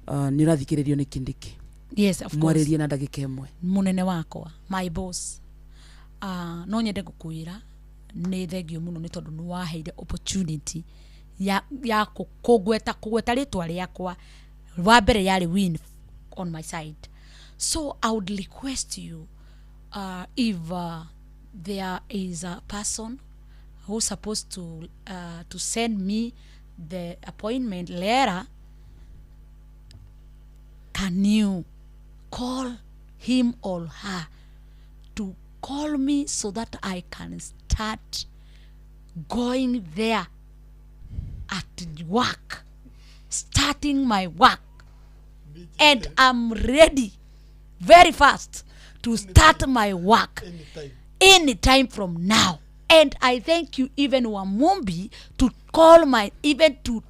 Speaker 3: nĩ ũrathikĩrĩrio nĩ Kindiki.
Speaker 9: Yes, of course.
Speaker 3: Mwarĩrie na ndagĩka ĩmwe.
Speaker 9: Mũnene wakwa, my boss, no nyende gũkwĩra nĩ thengio mũno nĩ tondũ nĩ waheire opportunity ya kũgweta rĩtwa rĩakwa. Wa mbere yarĩ win on my side. So I would request you, if there is a person who's supposed to send me the appointment letter, can you call him or her to call me so that I can start going there at work, starting my work. And I'm ready very fast to start my work anytime from now. And I thank you, even Wamumbi, to call my, even to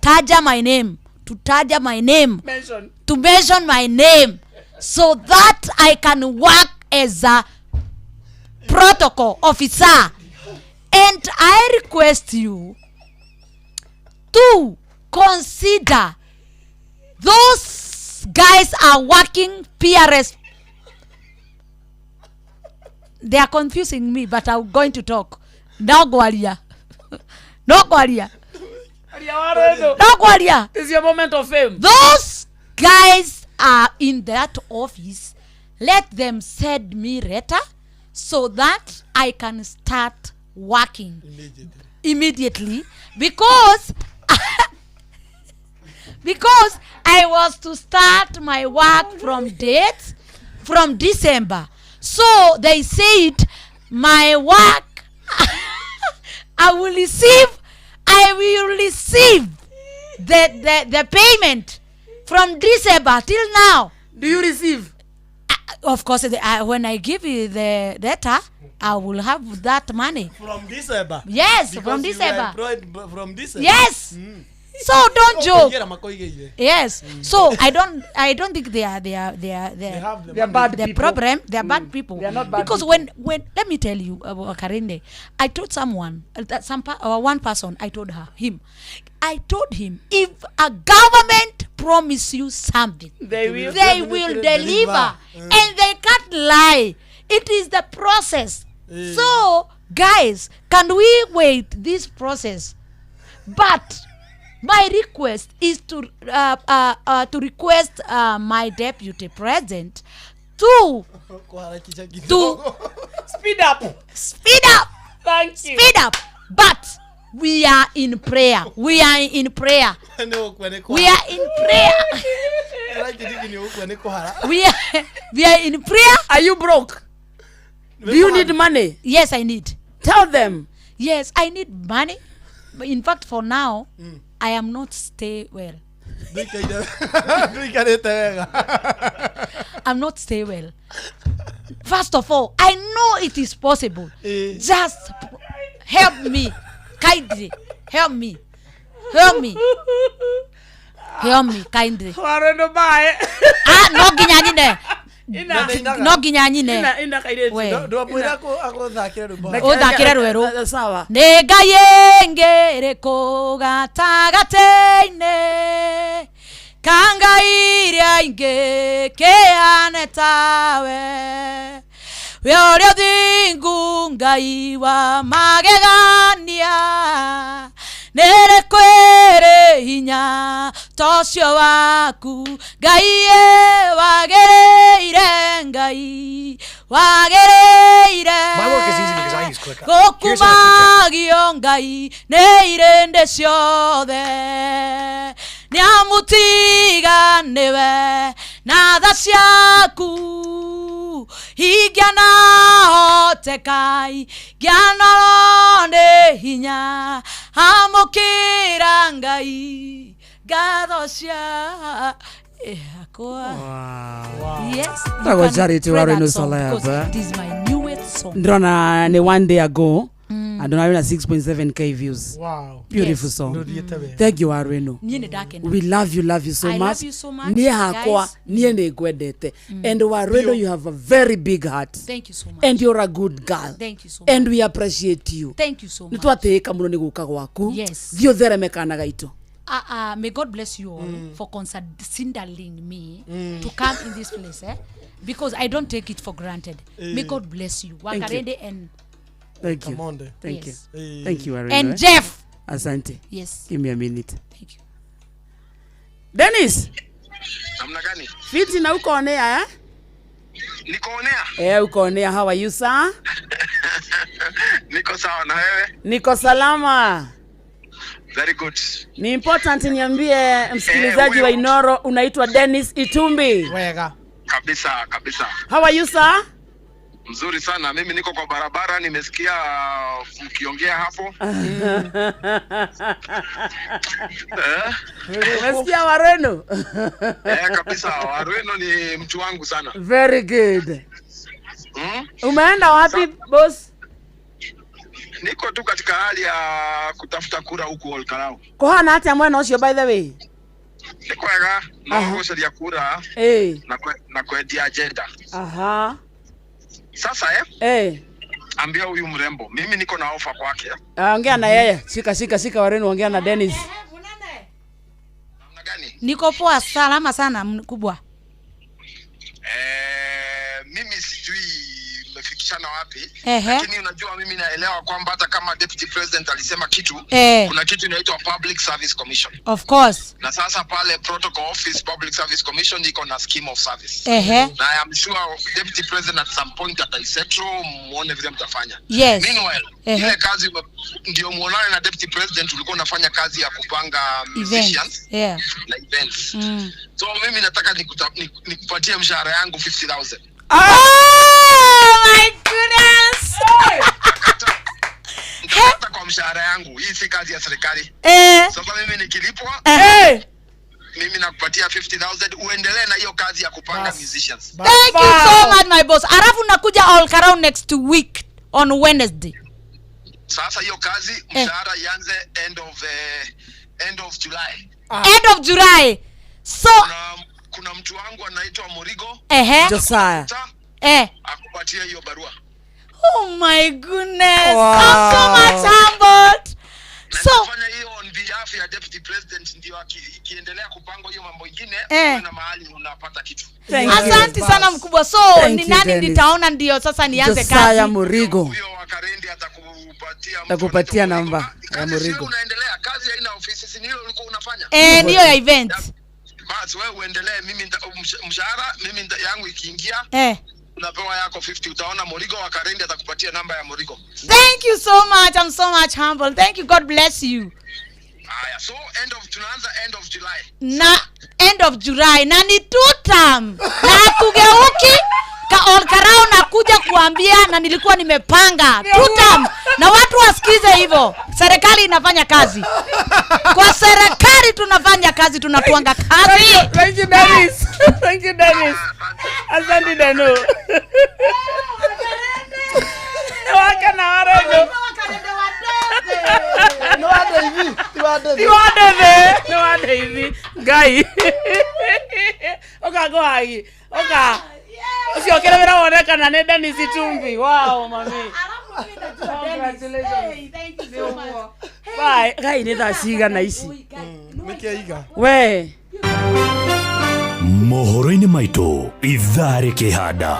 Speaker 9: taja my name, to taja my name,
Speaker 3: Mention.
Speaker 9: to mention my name, so that I can work as a protocol officer. And I request you to consider those guys are working PRS. They are confusing me, but I'm going to talk. No gwaria. No gwaria. No kwaria.
Speaker 3: This is your moment of fame.
Speaker 9: Those guys are in that office. Let them send me letter so that I can start working immediately because because I was to start my work from date from December. So they said my work I will receive the payment from December till now.
Speaker 3: Do you receive?
Speaker 9: Of course, when I give you the letter, I will have that money.
Speaker 2: From December?
Speaker 9: Yes,
Speaker 2: Because
Speaker 9: from
Speaker 2: you were
Speaker 9: December.
Speaker 2: employed from December.
Speaker 9: Yes. So don't joke.
Speaker 2: Kũigĩra makoigĩire.
Speaker 9: Yes. So I don't think they are
Speaker 2: They have the
Speaker 3: They are bad
Speaker 9: the
Speaker 3: people.
Speaker 9: problem. They are bad people.
Speaker 3: They are not bad
Speaker 9: because
Speaker 3: people.
Speaker 9: when let me tell you, Karinde, I told someone that one person, I told him, if a government promise you something,
Speaker 3: They will
Speaker 9: they will deliver, and they can't lie. It is the process. So guys, can we wait this process? But my request is to request my deputy president to
Speaker 2: Kuharakisha
Speaker 9: to
Speaker 2: kidogo.
Speaker 3: Speed up.
Speaker 9: Speed up.
Speaker 3: Thank you.
Speaker 9: Speed up. But we are in prayer. We are in prayer.
Speaker 2: Nĩ ũkua nĩ
Speaker 9: We are in prayer.
Speaker 2: kũhara. Nĩ ũkua nĩ kũhara.
Speaker 9: We are in prayer.
Speaker 3: Are you broke? Do you need money?
Speaker 9: Yes, I need.
Speaker 3: Tell them.
Speaker 9: Yes, I need money. But in fact, for now, I am not stay well.
Speaker 2: Ndũikarĩte wega.
Speaker 9: I'm not stay well. First of all, I know it is possible. Just help me kindly. Help me. Help me. Help me kindly.
Speaker 3: Wareno bae.
Speaker 9: Ah, no nginya nyine.
Speaker 3: Ina.
Speaker 9: No nginya nyine.
Speaker 3: Ina kairĩtu.
Speaker 9: We.
Speaker 2: Ndwamwĩra agũthakĩre rwĩmbo.
Speaker 9: Ũthakĩre rwerũ.
Speaker 3: Sawa.
Speaker 9: Nĩ Ngai ĩngĩ ĩrĩkũ gatagatĩ-inĩ ka ngai iria ingĩ kĩhane tawe, we ũrĩa ũthingu Ngai wa magegania, nĩ ĩrĩkũ ĩrĩ hinya ta ũcio waku, Ngai ĩ wagĩrĩire, Ngai wagĩrĩire
Speaker 5: My work is easy because I use ClickUp. Here's how I keep track.
Speaker 9: gũkumagio Ngai nĩ irĩndĩ ciothe, nĩamũtiga nĩwe na tha ciaku, ingĩanahoteka ingĩanorwo nĩ hinya, amũkĩra Ngai ngatho cia yakwa. Yes, you
Speaker 3: Tagwo
Speaker 9: can
Speaker 3: Charity
Speaker 9: play
Speaker 3: Wareno
Speaker 9: that song
Speaker 3: Salaya,
Speaker 9: because
Speaker 3: ba.
Speaker 9: it is my newest song.
Speaker 3: Ndĩrona nĩ one day ago andũ na 6.7K views.
Speaker 2: Wow.
Speaker 3: Beautiful
Speaker 9: Yes.
Speaker 3: song.
Speaker 2: Ndũthiĩte wega.
Speaker 3: Thank you Wareno.
Speaker 9: Niĩ nĩ ndakena.
Speaker 3: We love you so
Speaker 9: I
Speaker 3: much.
Speaker 9: love you so much,
Speaker 3: Niĩ hakwa
Speaker 9: guys.
Speaker 3: niĩ nĩ ngwendete. And Wareno, you have a very big heart.
Speaker 9: Thank you so much.
Speaker 3: And you're a good girl.
Speaker 9: Thank you so much.
Speaker 3: And we appreciate you.
Speaker 9: Thank you so
Speaker 3: Nĩ
Speaker 9: much.
Speaker 3: twatĩĩka mũno nĩ gũka gwaku.
Speaker 9: Yes.
Speaker 3: Thiĩ ũthereme kana gaitũ.
Speaker 9: May God bless you all for considering me to come in this place, eh? Because I don't take it for granted. May God bless you.
Speaker 3: Thank you.
Speaker 9: Wakarende and
Speaker 3: Thank you.
Speaker 2: Kamonde.
Speaker 3: Thank
Speaker 9: Yes.
Speaker 3: you. Thank you, Wareno.
Speaker 9: And
Speaker 3: eh?
Speaker 9: Jeff.
Speaker 3: Asante.
Speaker 9: Yes.
Speaker 3: Give me a minute.
Speaker 9: Thank you.
Speaker 3: Dennis.
Speaker 10: Namna gani?
Speaker 3: Fiti na uko on air, eh?
Speaker 10: Niko on air.
Speaker 3: Eh, uko on air. How are you, sir?
Speaker 10: Niko sawa na wewe?
Speaker 3: Niko salama.
Speaker 10: Very good.
Speaker 3: Ni important niambie msikilizaji wa Inoro unaitwa Dennis Itumbi.
Speaker 2: Wega.
Speaker 10: Kabisa kabisa.
Speaker 3: How are you, sir?
Speaker 10: Mzuri sana. Mimi niko kwa barabara, nimesikia mkiongea hapo. Eh?
Speaker 3: Umesikia Wareno?
Speaker 10: Eh, kabisa. Wareno ni mtu wangu sana.
Speaker 3: Very good.
Speaker 10: Mm?
Speaker 3: Umeenda wapi boss?
Speaker 10: Niko tu katika hali ya kutafuta kura huku Olkarau.
Speaker 3: Kuhana atia mwena ucio by the way?
Speaker 10: Nĩ kwega, no gũcaria kura
Speaker 3: Eh.
Speaker 10: na kwendia agenda.
Speaker 3: Aha.
Speaker 10: Sasa
Speaker 3: Eh.
Speaker 10: ambia huyu mrembo, mimi niko na ofa kwake.
Speaker 3: Ongea na yeye. Shika shika shika Wareno, ongea na Dennis.
Speaker 9: Niko poa salama sana mkubwa.
Speaker 10: Mimi sijui mmefikishana wapi.
Speaker 9: Ehe.
Speaker 10: Lakini unajua mimi naelewa kwamba hata kama deputy president alisema kitu,
Speaker 9: Eh.
Speaker 10: kuna kitu inaitwa Public Service Commission.
Speaker 9: Of course.
Speaker 10: Na sasa pale Protocol Office Public Service Commission iko na scheme of service.
Speaker 9: Ehe.
Speaker 10: Na I am sure deputy president at some point ataisettle, muone vile mtafanya.
Speaker 9: Yes.
Speaker 10: Meanwhile,
Speaker 9: Ehe.
Speaker 10: ile kazi ndio muonane na deputy president, ulikuwa unafanya kazi ya kupanga musicians
Speaker 9: Events. Yeah.
Speaker 10: na events.
Speaker 9: Mm.
Speaker 10: So mimi nataka nikupatie mshahara yangu 50,000.
Speaker 9: Oh my goodness.
Speaker 10: Nitakata kwa mshahara yangu. Hii si kazi ya serikali.
Speaker 9: Eh.
Speaker 10: Sasa mimi nikilipwa
Speaker 9: Eh.
Speaker 10: mimi nakupatia 50,000 uendelee na hiyo kazi ya kupanga musicians.
Speaker 9: Thank you so much my boss. Alafu nakuja all around next week on Wednesday.
Speaker 10: Sasa hiyo kazi mshahara ianze end of July.
Speaker 9: End of July. So
Speaker 10: kuna mtu wangu anaitwa Morigo.
Speaker 9: Ehe.
Speaker 3: Josiah.
Speaker 9: Eh.
Speaker 10: Akupatie hiyo barua.
Speaker 9: Oh my goodness.
Speaker 3: Wow.
Speaker 9: I'm so much humbled. So
Speaker 10: Fanya hiyo on behalf ya deputy president ndio ikiendelea kupangwa hiyo mambo ingine
Speaker 9: Eh.
Speaker 10: uwe na mahali unapata kitu.
Speaker 3: Thank you.
Speaker 9: asante sana mkubwa. So
Speaker 3: Thank
Speaker 9: ni
Speaker 3: you,
Speaker 9: nani
Speaker 3: Dennis.
Speaker 9: nitaona ndio sasa nianze
Speaker 3: Josiah
Speaker 9: kazi.
Speaker 3: Murigo takupatia namba ya Murigo.
Speaker 10: Unaendelea kazi haina ofisi, si ndio ulikuwa unafanya?
Speaker 9: Eh, ndiyo ya event.
Speaker 10: Basi wewe uendelee, mimi mshahara mimi yangu ikiingia
Speaker 9: Eh.
Speaker 10: unapewa yako 50. Utaona Morigo wa Karendi atakupatia namba ya Morigo.
Speaker 9: Thank you so much. I'm so much humble. Thank you. God bless you.
Speaker 10: Haya, so end of tunaanza end of July.
Speaker 9: Na end of July na ni two term. Na hatugeuki ka all karao nakuja kuambia na nilikuwa nimepanga two term na watu wasikize hivyo. Serikali inafanya kazi. Kwa serikali tunafanya kazi, tunatuanga kazi.
Speaker 3: Thank you, Dennis. Thank you, Dennis. Asante Deno. Waka na warojo.
Speaker 2: Nĩ wandeithi, ti wandeithi.
Speaker 3: Ti wandeithi, nĩ wandeithi. Ngai. Ũka ngũhagi. Ũka. Ũcio ũkĩre wĩra wone kana nĩ Dennis Itumbi. Wow, mami. Congratulations. Bye. Ngai nĩ thaa cigana ici?
Speaker 2: Nĩkĩaiga.
Speaker 3: We.
Speaker 6: Mohoro-inĩ maitũ ithaa rĩkĩhanda.